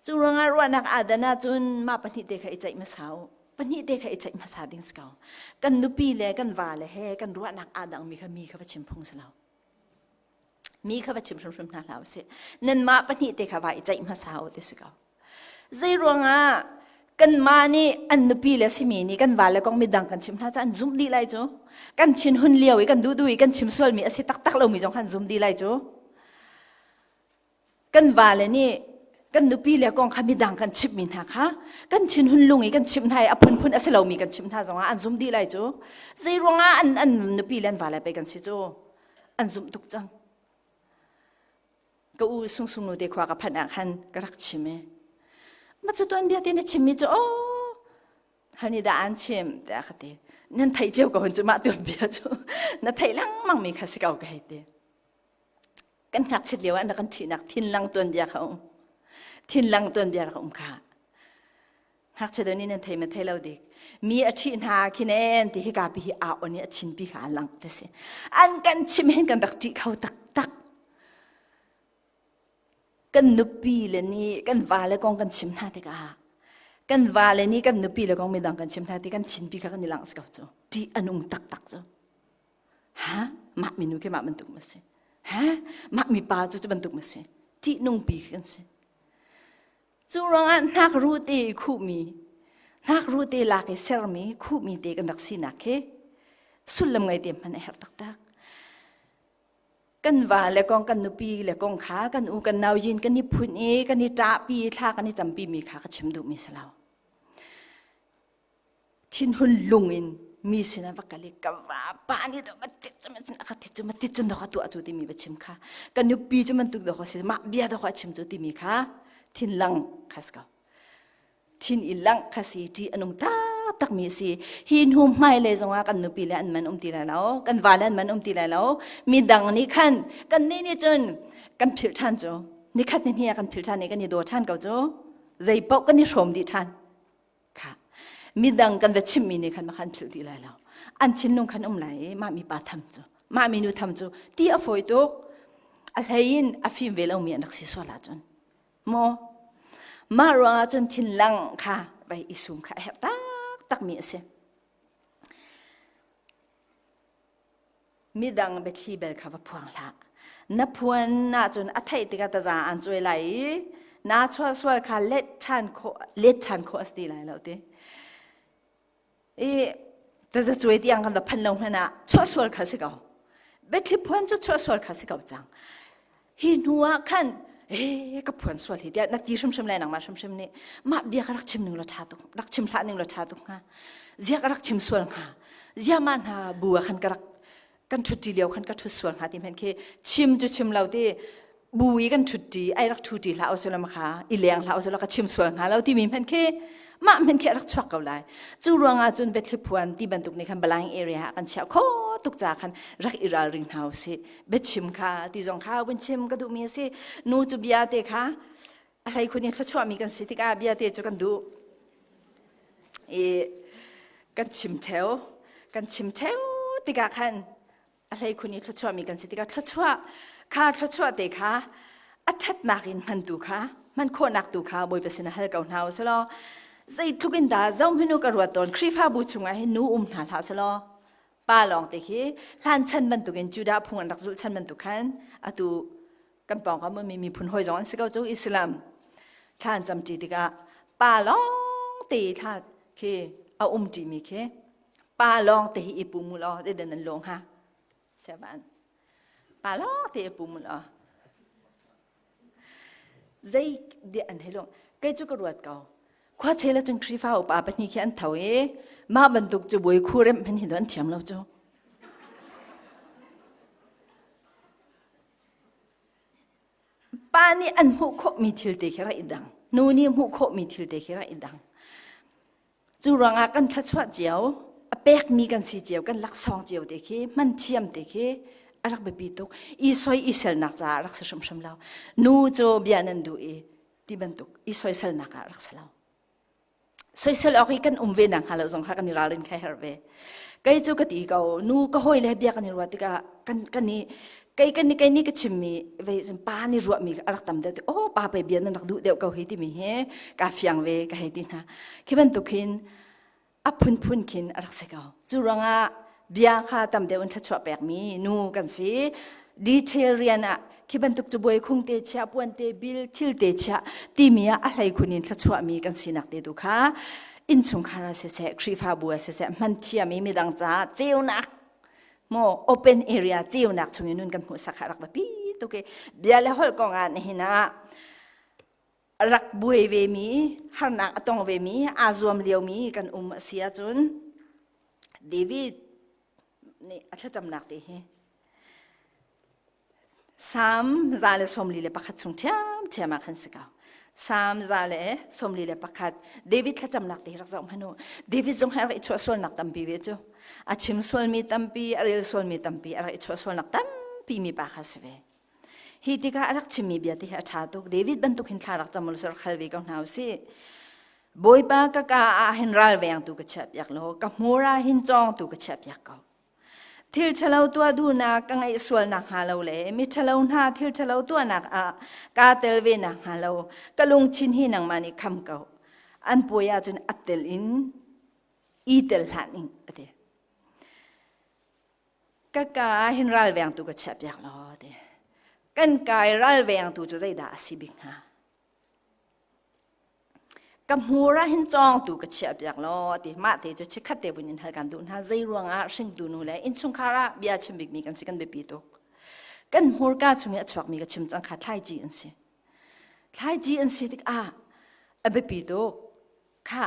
Cu ruangah ruahnak aa dan ahcun mah pahnihte kha i ceih hmasa u. Pahnihte kha i ceih hmasa ding si ko. Kan nupi le kan vale he kan ruahnak aa dangmi kha mi kha va chim phung si lo. Mi kha va chim hrimhrim hna hlah usih. Nanmah pahnihte kha va i ceih hmasa u ti si ko. Zei ruangah kanmah nih an nupi le simi nih kan vale kong midang kan chim hna cu an zumh dih lai cu. Kan thin hun lio i kan duh duh i kan chim sualmi a si taktak lomi zong kha an zum dih lai cu. Kan vale nih kan nupi le kong kha midang kan chimhmi hna kha kan thinhun lung i kan chimh hna i a phunphun a si lomi kan chimh hna zongah an zum dih lai cu. Zei ruangah an an nupi le an vale pei kan si cu. An zumh tuk cang. Ka u sungsung nu te khua ka phanh ah khan ka rak chim i ma cu tuan bia te na chimmi cu oh hani dah an chim tiah ka ti. Nan theih cio ko hun cu mah tuan bia cu na theih lengmang mi kha si ko ka hei ti. Kan ngakchiat lio ah na kan ṭhihnak thinlang tuanbia kha um. Thinlang tuanbia rak um kha. Ngakchia deuh nih nan thei ma thei lo dik. Mi a ṭhih hna khin en ti hika pi hi aa on i a thin pi kha a lang ti si. An kan chim hin kan rak ṭih kho taktak. Kan nupi le nih kan vale kong kan chim hna tikah kan vale nih kan nupi le kong midang kan chim hna ti kan thin pi kha kan i langh si ko cu. Ṭih a nung taktak cu. Ha? Mah minu khi mah bantuk ma si. Ha? Mah mipa cu cu bantuk ma si. Ṭihnung pi kan si. Cu ruangah hnak ru te i khuhmi, hnak ru te lak i sermi, khuhmi te kan rak sinak khi sullam ngei te hmanh a herh taktak. Kan va le kong, kan nupi le kong kha kan u kan nau yin kan i phun i kan i ṭahpi thla kan i campi mi kha ka chim duhmi si lo. Thinhun lung in mi sinah va kal i ka vapa nih dawh matit cu man a ka tit cu matit cu dawh ka tuah cu timi va chim kha ka nupi cu bantuk dawh si mah bia dawh a chim cu timi kha thinlang kha si ko thin i lang kha si ṭi a nung taktak mi a si hi hnu hmai le zongah kan nupi le an man um ti lai lo kan va le an man um ti lai lo midang nih khan kan nih nih cun kan philh ṭhan cu nikhat ni hnih ah kan philh ṭhan i kan i daw ṭhan ko cu zei paoh kan i hrawm dih ṭhan Kha midang kan va chimmi nih khan khan philh dih lai lo. An thinlung khan um lai i mah mi pa tham cu mah mi nu tham cu ti a fawi tuk. A hlei in a fim ve lomi an rak si sual ahcun maw mah ruangah cun thinlang kha vai i sum kha a herh taktak mi a si. Midang biathli bel kha va phuang hlah. Na phuan ahcun a theih tikah taza an cuai lai i naa chuah sual kha let ṭhan khawh let ṭhan khawh a si ti lai lo ti. I taza cuai tiang kan va phanh lo hmanh ah chuah sual kha si ko. Biathli phuan cu chuah sual kha si ko cang. Hi hnu ah khan eh ka phuan sual hi tiah na ti hrimhrim lai nangmah hrimhrim nih mah bia ka rak chim ning law ṭha tuk rak chim hlah ning law ṭha tuk hnga zia ka rak chim sual hnga zia mah hna bu ah khan ka rak kan ṭhutṭi lio khan ka ṭhut sual hnga ti hmanh khi chim cu chim lo ti bu i kan ṭhutṭi ai rak ṭhuṭi hlah usulaw kha i leng hlah usulaw ka chim sual hnga lo timi hmanh khi mah hmanh khi a rak chuak ko lai cu ruangah cun biathli phuan ti bantuk nih khan Balang area ah kan chiah khawh tuk ca khan rak i ralring hna usih biachim kha ti zong kha vun chim ka duhmi a si nu cu bia te kha a hlei khun in thluachuahmi kan si tikah bia te cu kan duh i kan chim theo kan chim theo tikah khan a hlei khun i thluachuahmi kan si tikah thluachuah kha thluachuah te kha a ṭhatnak in hman tu kha hman khawhnak tu kha Bawipa sinah hal ko hna u law zeitluk in dah zohhmanh u ka ruat tawn Khrihfabu chungah hin nu um hna hlah selaw pa lawng te khi hlan chan bantukin Judah phung an rak zulh chan bantuk khan atu kan pawngkam ummi miphun hawi zong an si ko cu Islam thla an camṭi tikah pa lawng te thla khi a um ṭimi khi pa lawng te hi i pum u law zeidan nan lawng ha sevan pa lawng te i pum u law zei dia an hei lung kei cu ka ruat ko khua chela cun Khrihfa upa pahnih khi an tho i mah bantuk cu buai khu rem hen hi an thiam lo cu Pa nih an hmuh khawhmi thil te khi rak i dang. Nu nih hmuh khawhmi thil te khi rak i dang. Cu ruangah kan thluachuah cio, a pekmi kan si cio, kan laksawng cio te khi, hman thiam te khi a rak biapi tuk. I soi i selnak caah rak si hrimhrim lo. Nu cu bia nan duh i ti bantuk i soiselnak ah rak si lo. Soisel awk i kan um ve nak hnga lo zong kha kan i ralrin kha herh ve. Kei cu ka ti ko, nu ka hawi le bia kan i ruah tikah kan kan i kei kan kei nih ka chimmi ve cun pa nih ruahmi a rak tam deuh ti oh pa pei bia nan rak duh deuh ko hi timi hi ka fiang ve ka hei ti hna. Khi bantuk hin a phunphun khin a rak si ko. Cu ruangah bia kha tam deuh in thluachuah pekmi nu kan si. Detail rian ah khi bantuk cabuai khung te chia puan te bil thil te chia timi ah a hlei khun in thluachuahmi kan sinak te tu kha innchungkhar ah siseh Khrihfabu ah siseh hman thiam i midang caah ceunak mo open area ceunak chungin nun kan hmuhsak kha rak biapi tuk i bia le holh kong ah nihin ah rak buai ve mi harnak a tong ve mi aa zuam lio mi kan um a si ahcun David nih a thlacamnak te hi Salm 141 chung ṭhiamṭhiam ah khan si ko. Salm 141 David thlacamnak te hi rak zoh hmanh u. David zong hi a rak i chuah sualnak tampi ve cu. A chim sualmi tampi, a rel sualmi tampi, a rak i chuah sualnak tampi mi pa kha si ve. Hi tikah a rak chimmi bia te hi a ṭha tuk. David bantuk hin thla rak cam u law rak hal ve ko hna u sih. Bawipa ka ka ah hin ralvengtu ka chiahpiak law ka hmur ah hin cawngtu ka chiahpiak ko. Thil ṭhalo tuah duhnak ka ngeih sual nakhnga lo le mi ṭhalo hna thil ṭhalo tuahnak ah kaa tel ve nakhnga lo ka lungthin hi nangmah nih kham ko. An puai ahcun a tel in i tel hlah ning a ti. Ka ka ah hin ralvengtu ka chiahpiak law ti. Kan kai ralvengtu cu zeidah a si bik hnga? Ka hmur ah hin cawngtu ka chiahpiak law ti mah te cu chikkhat te vun in hal kan duh hna zei ruangah hringtu nu le innchungkhar ah bia chim bikmi kan si kan biapi tuk kan hmurka chung i a chuakmi ka chim cang kha thlaici an si thlaici an si tikah a biapi tuk kha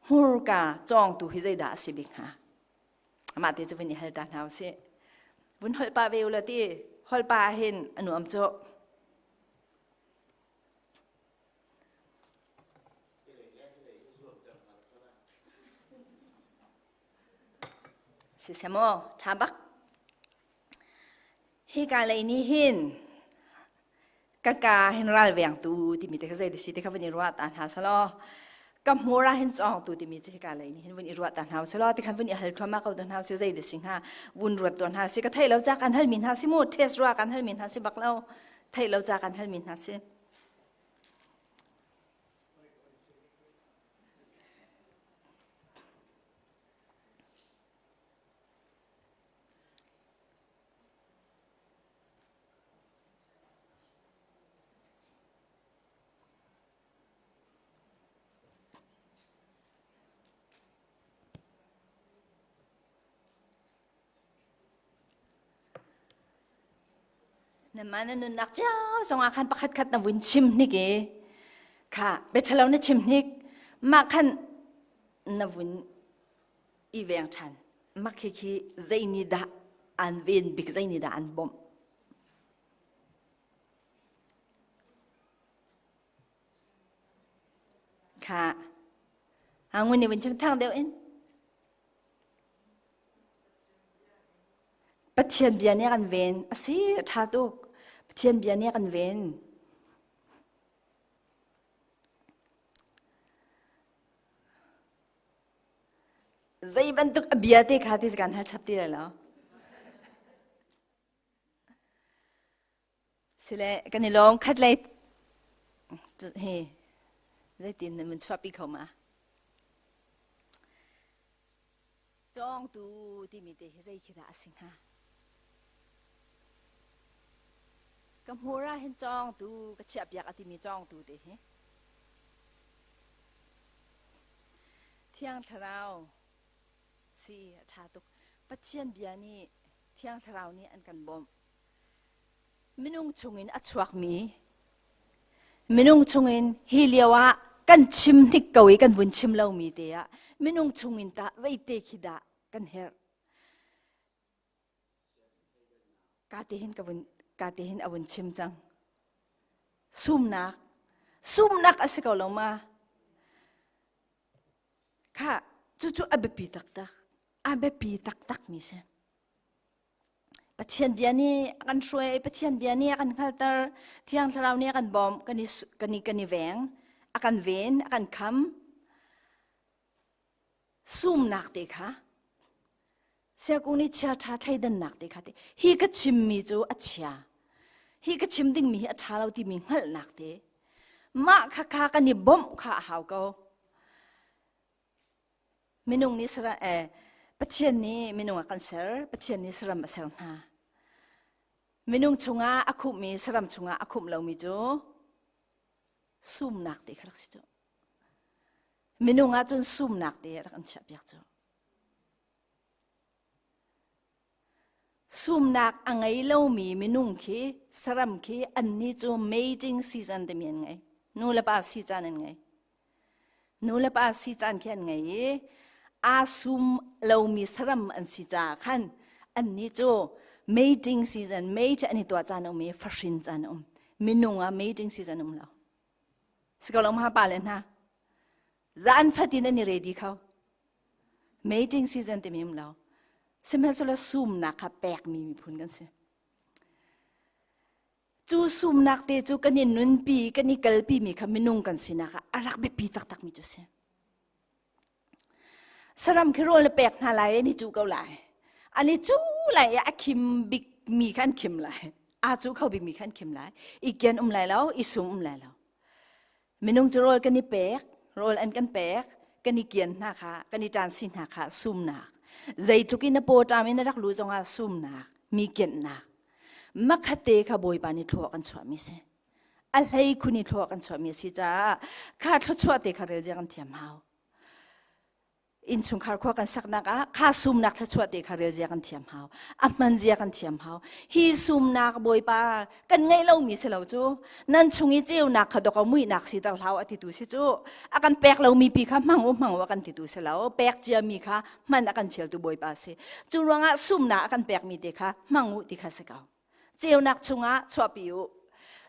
hmurka cawngtu hi zeidah a si bik hnga Amah te cu vun i hal ta hna usih. Vun holh pah ve u law ti holh pah ah hin a nuam cu. Siseh maw, ṭha bak. Hika lei nih hin ka ka hin ralvengtu timi te kha zei si te kha vun i ruah ta hna selaw ka hmur ah hin cawngtu timi cu hika lei nih hin vun i ruah ta hna selaw ti khan vun i hal thluahmah ko hna si zei si hnga vun ruat tuah hna si ka theih lo ca kan hal mi hna si mu test ruah kan hal mi hna si bak lo theih lo ca kan hal mi hna si Nanmah na nunnak cio zongah khan pakhat khat na vun chim hnik i kha biaṭhalo na chim hnik mah khan na vun i veng ṭhan. Mak khi khi zei nih dah an ven bik zei nih dah an bawmh? Kha ngun nih vun chim thang deuh in. Pathian bia nih a kan ven. A si, a ṭha tuk. Pathian bia nih a kan ven. Zei bantuk a bia te kha ti kan hal chap ti lai lo. Sile kan i lawm khat lei hi zeitin na mun chuahpi kho ma? Cawngtu timi te hi zei khi dah a si hnga? Ka hmur ah hin cawngtu ka chiahpiak a timi cawngtu te hi. Thiang Thlarau si a ṭha tuk. Pathian bia nih Thiang Thlarau nih an kan bawmh. Minung chungin a chuakmi minung chungin hi lio ah kan chim hnik ko i kan vun chim lomi te ah minung chungin tah zeite khi dah kan herh ka te hin ka vun ka te hin a vun chim cang sumnak sumnak a si ko lo ma kha cucu a biapi taktak a biapi taktak mi si Pathian bia nih a kan hruai, Pathian bia nih a kan hngalter, Thiang Thlarau nih a kan bawmh, kan i, kan i, kan i veng, a kan ven, a kan kham. Sumnak te kha Siakung nih chia ṭha thleidannak te kha te hi ka chimmi cu a chia hi ka chim dingmi hi a ṭha lo timi hngalhnak te mah kha kha kan i bawmh kha a hau ko. Minung nih saram eh, Pathian nih minung a kan ser, Pathian nih saram a ser hna. Minung chungah a khumhmi saram chungah a khumh lomi cu sumnak te kha rak si cu. Minung ah cun sumnak te rak an chiahpiak cu. Sumnak a ngei lomi minung khi saram khi annih cu mating season timi an ngei. Nu le pa si caan an ngei. Nu le pa si caan khi an ngei i aa sum lomi saram an si caah khan annih cu mating season, mate an i tuah caan a um i fahrin caan a um. Minung ah mating season um lo. Si ko lo ma pa le hna? Zan fatin an i ready kho. Mating season timi um lo. Sihmanhsehlaw sumnak kha pekmi miphun kan si. Cu sumnak te cu kan i nunpi, kan i kalpi mi kha minung kan sinak ah a rak biapi taktakmi cu si. Saram khi rawl na pek hna lai an i cu ko lai. An i cu lai i a khim bik mi kha an khim lai. Aa cu kho bik mi kha an khim lai. I kian um lai lo, i sum um lai lo. Minung cu rawl kan i pek, rawl an kan pek, kan i kian hna kha, kan i ṭansi hna kha sumnak. Zeitluk in na paw ṭam in na rak luh zongah sumnak, mi kianhnak. Makhatte kha Bawipa nih thlua kan chuahmi si. A hlei khun i thlua kan chuahmi a si caah kha thluachuah te kha rel zia kan thiam hau. Innchungkhar khua kan saknak ah kha sumnak thluachuah te kha rel zia kan thiam hau. A hman zia kan thiam hau. Hi sumnak Bawipa kan ngeih lomi si lo cu nan chung i ceunak kha dok muihnak siter hlau a titu si cu a kan pek lomi pi kha hmang u hmang u a kan titu si lo pek ciami kha hman a kan fialtu Bawipa si. Cu ruangah sumnak a kan pekmi te kha hmang u ti kha si ko. Ceunak chungah chuahpi u.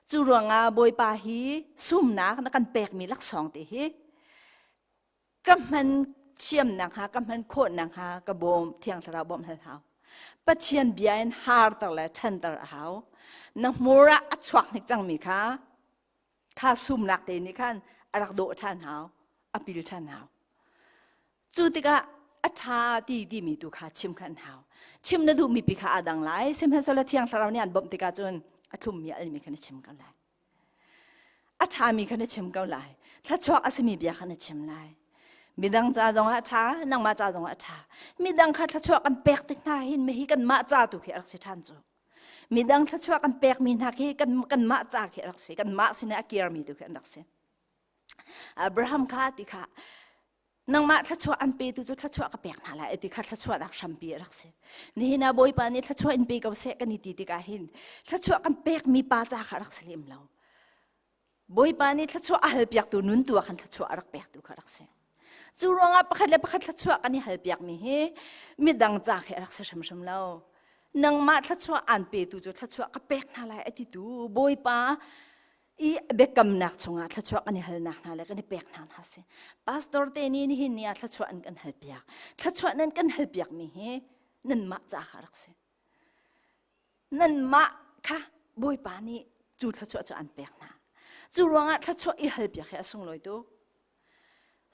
Cu ruangah Bawipa hi sumnak na kan pekmi laksawng te hi ka hman thiamnak hnga ka hman khawhnak hnga ka bawm thiang thlarau bawmh hal hau pathian bia in harter le ṭhanter a hau na hmur ah a chuak hnik cangmi kha kha sumnak te nih khan a rak dawh ṭhan hau a pil ṭhan hau cu tikah a ṭha ti timi tu kha chim kha an hau chim na duhmi pi kha aa dang lai sihmanhsehlaw thiang thlarau nih an bawmh tikah cun a thlummi almi kha na chim ko lai A ṭhami kha na chim ko lai. Thluachuak a simi bia kha na chim lai. Midang ca zongah a ṭha, nangmah ca zongah a ṭha. Midang kha thluachuah kan pek tik hna hin mihi kanmah ca tu khi a rak si ṭhan cu. Midang thluachuah kan pekmi hna khi kan kanmah ca khi a rak si. Kanmah sinah a kirmi tu khi an rak si. Abraham kha ti kha nangmah thluachuah an petu cu thluachuah ka pek hna lai ti kha thluachuahnak hrampi a rak si nihin ah bawipa nih thluachuah in pe ko seh kan i ti tikah hin thluachuah kan pekmi pa ca kha rak si lem lo bawipa nih thluachuah a halpiaktu nun tu ah khan thluachuah a rak pektu kha rak si cu ruangah pakhat le pakhat thluachuah kan i halpiakmi hi midang ca khi a rak si hrimhrim lo nangmah thluachuah aan petu cu thluachuah ka pek hna lai a titu bawipa i biakamnak chungah thluachuah kan i halnak hna le kan i pek hna hna si pastor te nih nihin ni ah thluachuah an kan halpiak thluachuah nan kan halpiak mi hi nanmah ca kha rak si nanmah kha bawipa nih cu thluachuah cu an pek hna cu ruangah thluachuah i halpiak hi a sunglawi tuk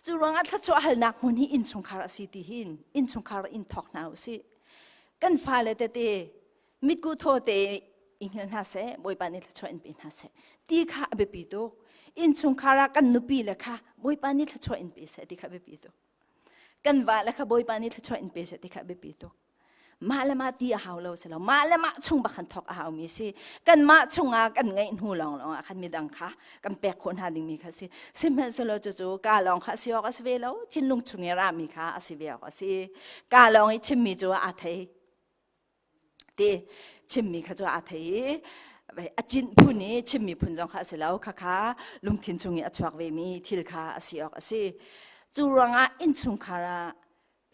Cu ruangah thluachuah halnak hmun hi innchungkhar a si ti hin innchungkhar in thawk hna u sih. Kan fale tete mitku thaw te i hngilh hna seh, Bawipa nih thluachuah in pe hna seh. Ti kha a biapi tuk. Innchungkhar ah kan nupi le kha Bawipa nih thluachuah in pe seh ti kha a biapi tuk. Kan va le kha Bawipa nih thluachuah in pe seh ti kha a biapi tuk. Mah le mah ti a hau lo si lo. Mah le mah chung bak khan thawk a haumi si. Kanmah chungah kan ngeih hnu lawnglawng ah khan midang kha kan pek khawh hna dingmi kha si. Sihmanhsehlaw cucu ka lawng kha a si awk a si ve lo. Thinlung chung i rami kha a si ve awk a si. Ka lawng i chimmi cu aa thei. Ti chimmi kha cu aa thei i a cinh phun i chimmi phun zong kha a si lo. Khakha lungthin chung i a chuak vemi thil kha a si awk a si. Cu ruangah innchungkhar ah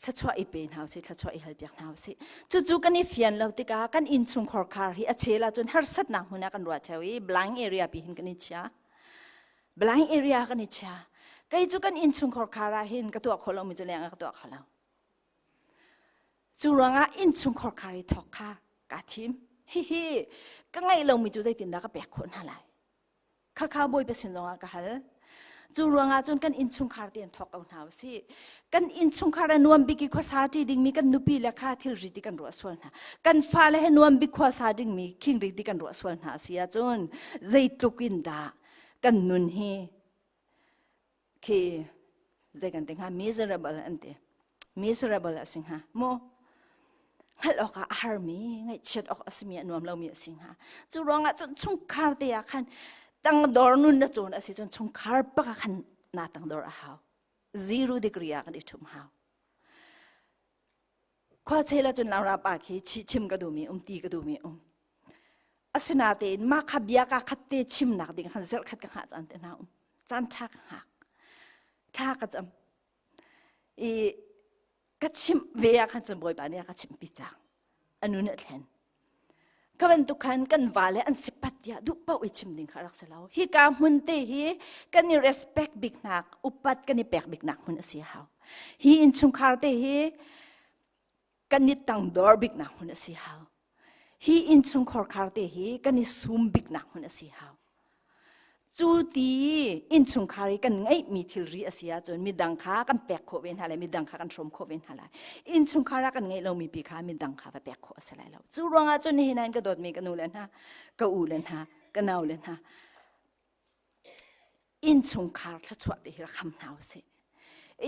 thluachuah i pe hna usih thluachuah i halpiak hna usih cucu kan i fian lo tikah kan innchungkhar khar hi a chel ahcun harsatnak hmun ah kan ruah theo i blind area pi hin kan i chia blind area kan i chia kei cu kan innchungkhar khar ah hin ka tuah khawh lomi cu leng ah ka tuah kho lo cu ruangah innchungkhar khar i thawk kha kaa thim hihi ka ngeih lomi cu zeitindah ka pek khawh hna lai Khakha Bawipa sin zongah ka hal. Cu ruangah cun kan innchungkhar tein thawk ko hna usih. Kan innchungkhar a nuam bik i khuasa ṭi dingmi kan nupi le kha thilri ti kan ruah sual hna. Kan fale he nuam bik khuasa dingmi khingri ti kan ruah sual hna si ahcun zeitluk in dah kan nun hi khi zei kan ti hnga miserable an ti miserable a si hnga mu hngalh awk ah a harmi ngaihchiat awk a simi a nuam lomi a si hnga cu ruangah cun chungkhar te ah khan tangdor nun na cawn a si cun chungkhar bak ah khan naa tangdor a hau zero degree ah kan i ṭhum hau khua chela cun laura pa khi chim ka duhmi um ti ka duhmi um asinatein mah kha bia ka khat te chimnak ding khan zerh khat ka hngah caan te hna um caan ṭha ka hngak thla ka cam i ka chimh ve ah khan cun bawipa nih a ka chimhpi cang a nun a thlen ka bantuk khan kan vale an si pat tiah duh paoh i chim ding kha rak si lo hika hmun te hi kan i respect bik nak upat kan i pek bik nak hmun a si hau hi innchungkhar te hi kan i tangdor bik nak hmun a si hau hi innchungkhar khar te hi kan i sum bik nak hmun a si hau cu ti innchungkhar i kan ngeihmi thilri a si ahcun midang kha kan pek khawh ve hna lai midang kha kan hrawm khawh ve hna lai innchungkhar ah kan ngeih lomi pi kha midang kha va pek khawh a si lai lo cu ruangah cun nihin ah ka dawtmi ka nu le hna ka u le hna ka nau le hna innchungkhar thluachuah te hi rak ham hna usih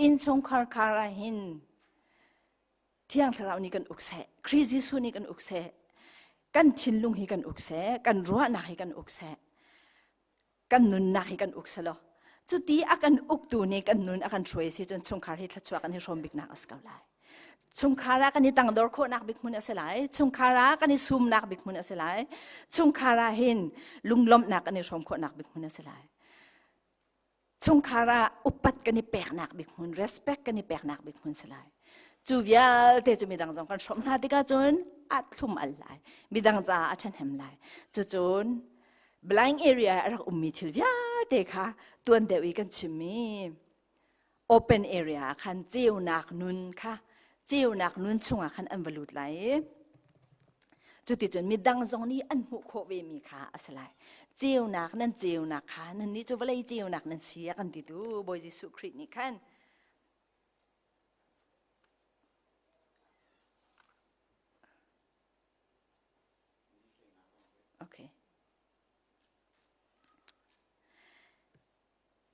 innchungkhar khar ah hin Thiang Thlarau nih kan uk seh, Khrih Jesuh nih kan uk seh, kan thinlung hi kan uk seh, kan ruahnak hi kan uk seh, kan nunnak hi kan uk seh law cuti a kan uktu nih kan nun a kan hruai si cun chungkhar hi thluachuah kan i hrawm biknak a si ko lai. Chungkhar ah kan i tangdor khawhnak bik hmun a si lai. Chungkhar ah kan i sumnak bik hmun a si lai. Chungkhar ah hin lunglawmhnak kan i hrawm khawhnak bik hmun a si lai. Chungkhar ah upat kan i peknak bik hmun, respect kan i peknak bik hmun si lai. Cu vialte cu midang zong kan hrawmh hna tikah cun a thlum al lai. Midang caah a ṭhahnem lai. Cucun blind area a rak ummi thil vialte kha tuan deuh i kan chimmi open area ah khan ceunak nun kha ceunak nun chungah khan an va lut lai i cuticun midang zong nih an hmuh khawh ve mi kha a si lai ceunak nan ceunak kha nan nih cu vawlei ceunak nan si a kan titu Bawi Jesuh Khrih nih khan Okay.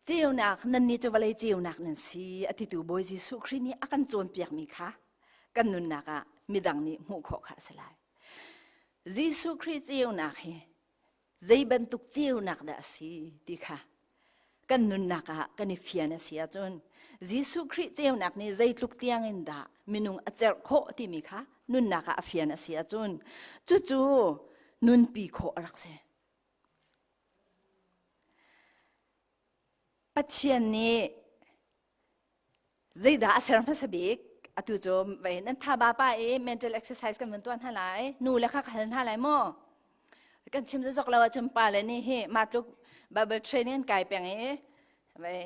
Ceunak nannih cu vawlei ceunak nan si a titu Bawi Jesuh Khrih nih a kan cawnpiakmi kha kan nunnak ah midang nih hmuh khawh kha a si lai. Jesuh Khrih ceunak hi zei bantuk ceunak dah a si ti kha kan nunnak ah kan i fian a si ahcun Jesuh Khrih ceunak nih zeitluk tiang in dah minung a cerh khawh timi kha nunnak ah a fian a si ahcun cucu nunpi khawh a rak si. Pathian nih zeidah a ser hmasa bik? Atu cu vei nan tha ba pa i mental exercise kan van tuah hna lai. Nu le kha ka hal hna lai maw? Kan chim zok lo ahcun pa le nih hi mah tluk Bible training an kai peng i vei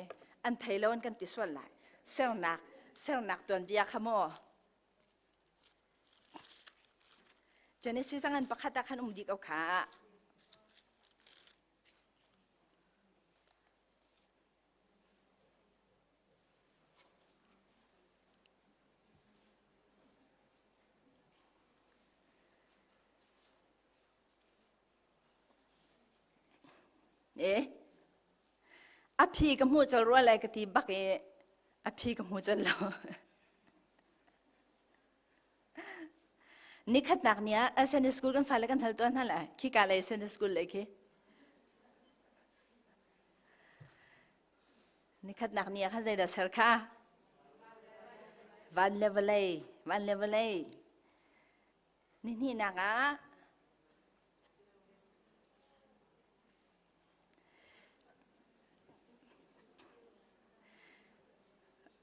an thei lo an kan ti sual lai. Sernak sernak tuanbia kha maw? Genesis a ngan pakhat ah khan um dih ko kha. Eh, a phi ka hmuh colh rua lai ka ti bak i a phi ka hmu colh lo. Nikhatnak ni ah Sunday school kan fale kan hal tuan hna lai. Khi ka lei Sunday school lei khi. Nikhatnak ni ah khan zeidah ser kha? Van le vawlei, van le vawlei. Nihnihnak ah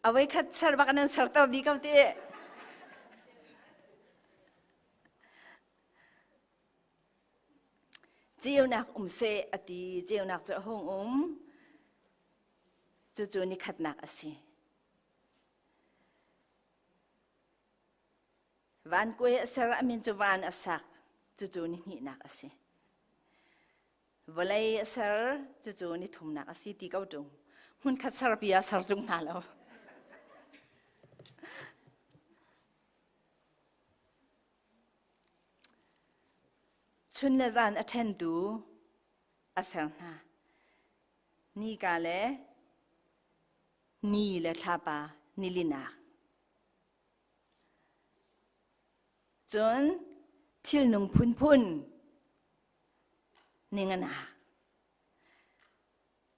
A voikhat ser bak nan serter dih ko ti. Ceunak um seh a ti. Ceunak cu a hung um. Cucu nikhatnak a si. Van kuai a ser a min cu van a sak. Cucu ni hnihnak a si. Vawlei a ser, cucu ni thumnak a si ti ko ṭung. Hmunkhat sarpi ah sar tung hna lo. Chun le zan a ṭhentu a ser hna. Nika le ni le thlapa nilinak. Cun thilnung phunphun ninganak.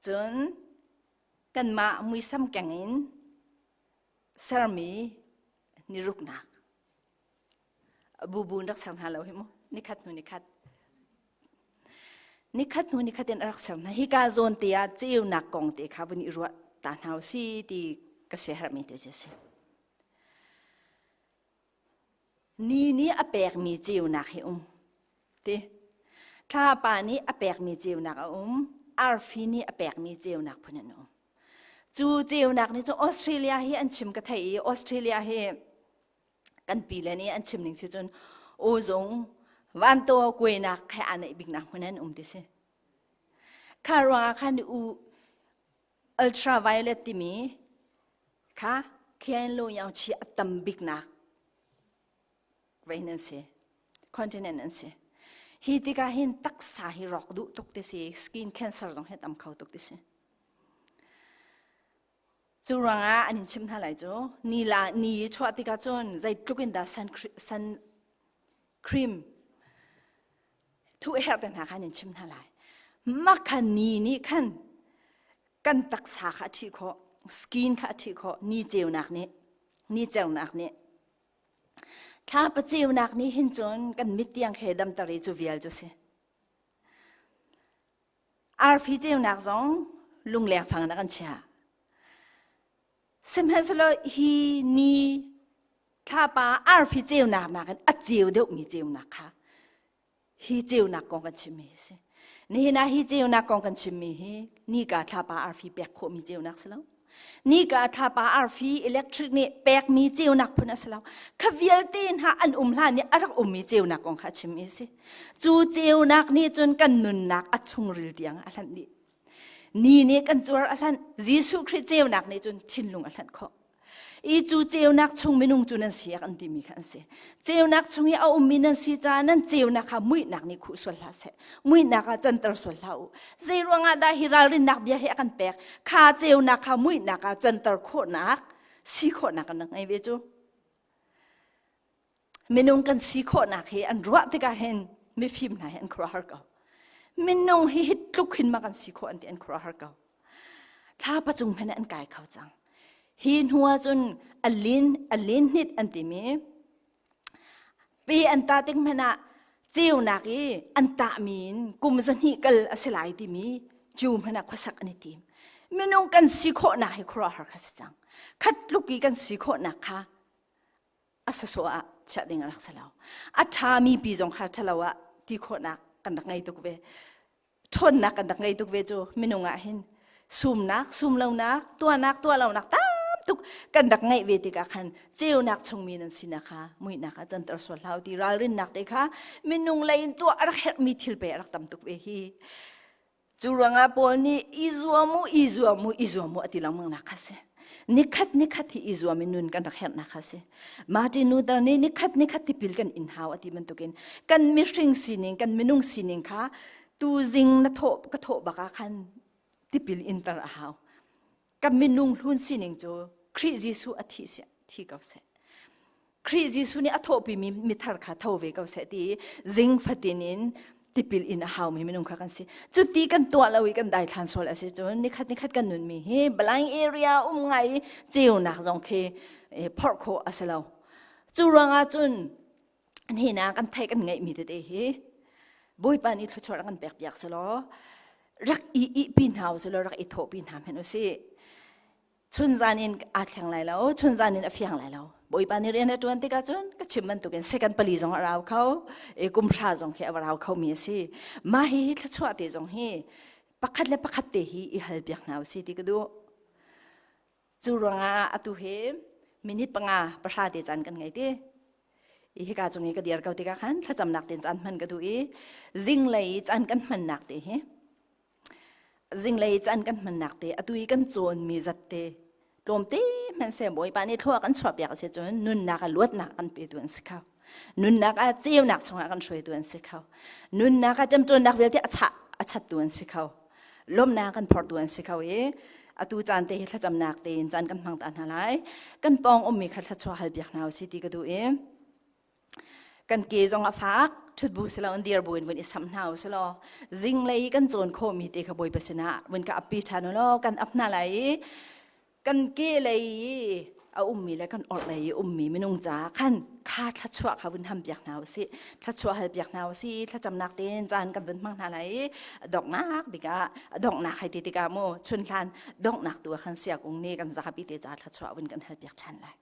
Cun kanmah muisam keng in sermi niruknak. Bubu in rak ser hna lo hi mu. Nikhat hnu nikhat. Nikhat hnu nikhat in a rak ser hna. Hika zawn te ah ceunak kong te kha vun i ruah ta hna u si ti ka siaherhmi te cu a si. Ni nih a pekmi ceunak hi um. Ti. Thlapa nih a pekmi ceunak a um. Arfi nih a pekmi ceunak phun an um. Cu ceunak nih cun Australia hi an chim ka theih i Australia hi kan pi le nih an chim ning si cun ozung vantaw kuainak khe aa neih biknak hmun an um ti si. Kha ruangah khan u ultraviolet timi kha khian lo yang chi a tam biknak vein an si continent an si hi tikah hin taksa hi rawk duh tuk ti si skin cancer zong hi tam kho tuk ti si Cu ruangah an in chimh hna lai cu ni la ni i chuah tikah cun zeitluk in dah sun, sun cream thuh herh te hna kha an in chimh hna lai. Mah kha ni nih khan kan taksa kha a ṭhih khawh, skin kha a ṭhih khawh, ni ceunak nih, ni ceunak nih. Thlapa ceunak nih hin cun kan mit tiang he damter i cu vial cu si. Arfi ceunak zong lungleng fang in a kan chiah. Sihmanhsehlaw hi ni thlapa arfi ceunak nakin a ceu deuhmi ceunak kha hi ceunak kong kan chimmi hi si. Nihin ah hi ceunak kong kan chimmi hi nika thlapa arfi pek khawhmi ceunak si lo. Nika thlapa arfi electric nih pekmi ceunak phun a si lo. Kha vialte hna an um hlan i a rak ummi ceunak kong kha a chimmi a si. Cu ceunak nih cun kan nunnak a chungril tiang a hlanh dih. Ni nih kan cuar a hlanh. Jesuh Khrih ceunak nih cun thinlung a hlanh khawh. I cu ceunak chung minung cu nan si an timi kha an si. Ceunak chung i a ummi nan si caah nan ceunak kha muihnak nih khuh sual hlah seh. Muihnak ah canter sual hlah u. Zei ruangah dah hi ralrinnak bia hi a kan pek? Kha ceunak kha muihnak ah canter khawhnak, si khawhnak kan ngei ve cu. Minung kan si khawhnak hi an ruah tikah hin mifim hna hi an khuaruahhar ko. Minung hi hi tluk hin ma kan si khawh an ti an khuaruahhar ko. Thlapa cung hmanh an kai kho cang. Hi hnu ah cun a lin a lin hnit an timi pe an ta tik hmanh ah ceunak i an tahmi in kum zahnih kal a si lai timi cu hmanh ah khuasak an i tim. Minung kan si khawhnak hi khuaruahhar kha si cang. Khat tluk i kan si khawhnak kha a sasawh ah chiah ding a rak si lo. A ṭhami pi zong kha ṭhalo ah ti khawhnak kan rak ngei tuk ve. Ṭhawnnak kan rak ngei tuk ve cu minung ah hin sumnak, sumlonak, tuahnak, tuahlonak tam tuk kan rak ngeih ve tikah khan ceunak chungmi nan sinak kha muihnak ah canter sual hlah ti ralrinnak te kha minung lei in tuah a rak herhmi thil pe a rak tam tuk ve hi. Cu ruangah Paul nih i zuam u, i zuam u, i zuam u a ti lengmang nak kha si. Nikhat nikhat hi i zuam in nun kan rak herhnak kha si. Martin Luther nih nikhat nikhat tipil kan in hau a ti bantukin kan mihring sining, kan minung sining kha tuzing na thawh ka thawh bak ah khan tipil inter a hau. Kan minung hlun sining cu Khrih Jesuh a thi thi ko seh. Khrih Jesuh nih a thawhpimi mithar kha tho ve ko seh ti zing fatin in tipil in a haumi minung kha kan si. Cuti kan tuah lo i kan daithlan sual a si cun nikhat nikhat kan nunmi hi blind area um ngai i ceunak zong khi phorh khawh a si lo. Cu ruangah cun nihin ah kan theih kan ngeihmi tete hi Bawipa nih thluachuah rak kan pek piak selaw rak i ihpi hna u selaw rak i thawhpi hna hmanh u sih. Chunzan in aa thleng lai lo, chunzan in a fiang lai lo. Bawipa nih rian a ṭuan tikah cun ka chim bantukin second pali zong a rau kho, i kum hra zong khi a va rau khomi a si. Mah hi hi thluachuah te zong hi pakhat le pakhat te hi i hal piak hna u si ti ka duh. Cu ruangah atu hi minute panga pahra te caan kan ngei ti. I hika cung i ka dir ko tikah khan thlacamnak tein caan hman ka duh i zinglei i caan kan hmannak te hi. Zinglei caan kan hmannak te atu i kan cawnmi zat te tlawmte hmanhseh Bawipa nih thlua kan chuahpiak a si cun nunnak a luatnak kan petu an si kho. Nunnak ah ceunak chungah kan hruaitu an si kho. Nunnak ah ṭemṭawnnak vialte a chah a chattu an si kho. Lawmhnak kan phortu an si kho i atu caan te hi thlacamnak tein caan kan hmang ta hna lai. Kan pawng ummi kha thluachuah halpiak hna usih ti ka duh i kan ke zong a fak ṭhut bu si loin dir bu in vun i samh hna u si law zinglei kan cawn khawhmi te kha Bawipa sinah vun ka appi ṭhan u law kan ap hna lai i kan ke lei i a ummi le kan orh lei i ummi minung caah khan kha thluachuah kha vun ham piak hna u sih thluachuah hal piak hna u sih thlacamnak tein caan kan vun hmang hna lai i donghnak bik ah donghnak hai ti tikah mu chun hlan donghnak tu ah khan siakung nih kan zapi te ca thluachuah vun kan hal piak ṭhan lai.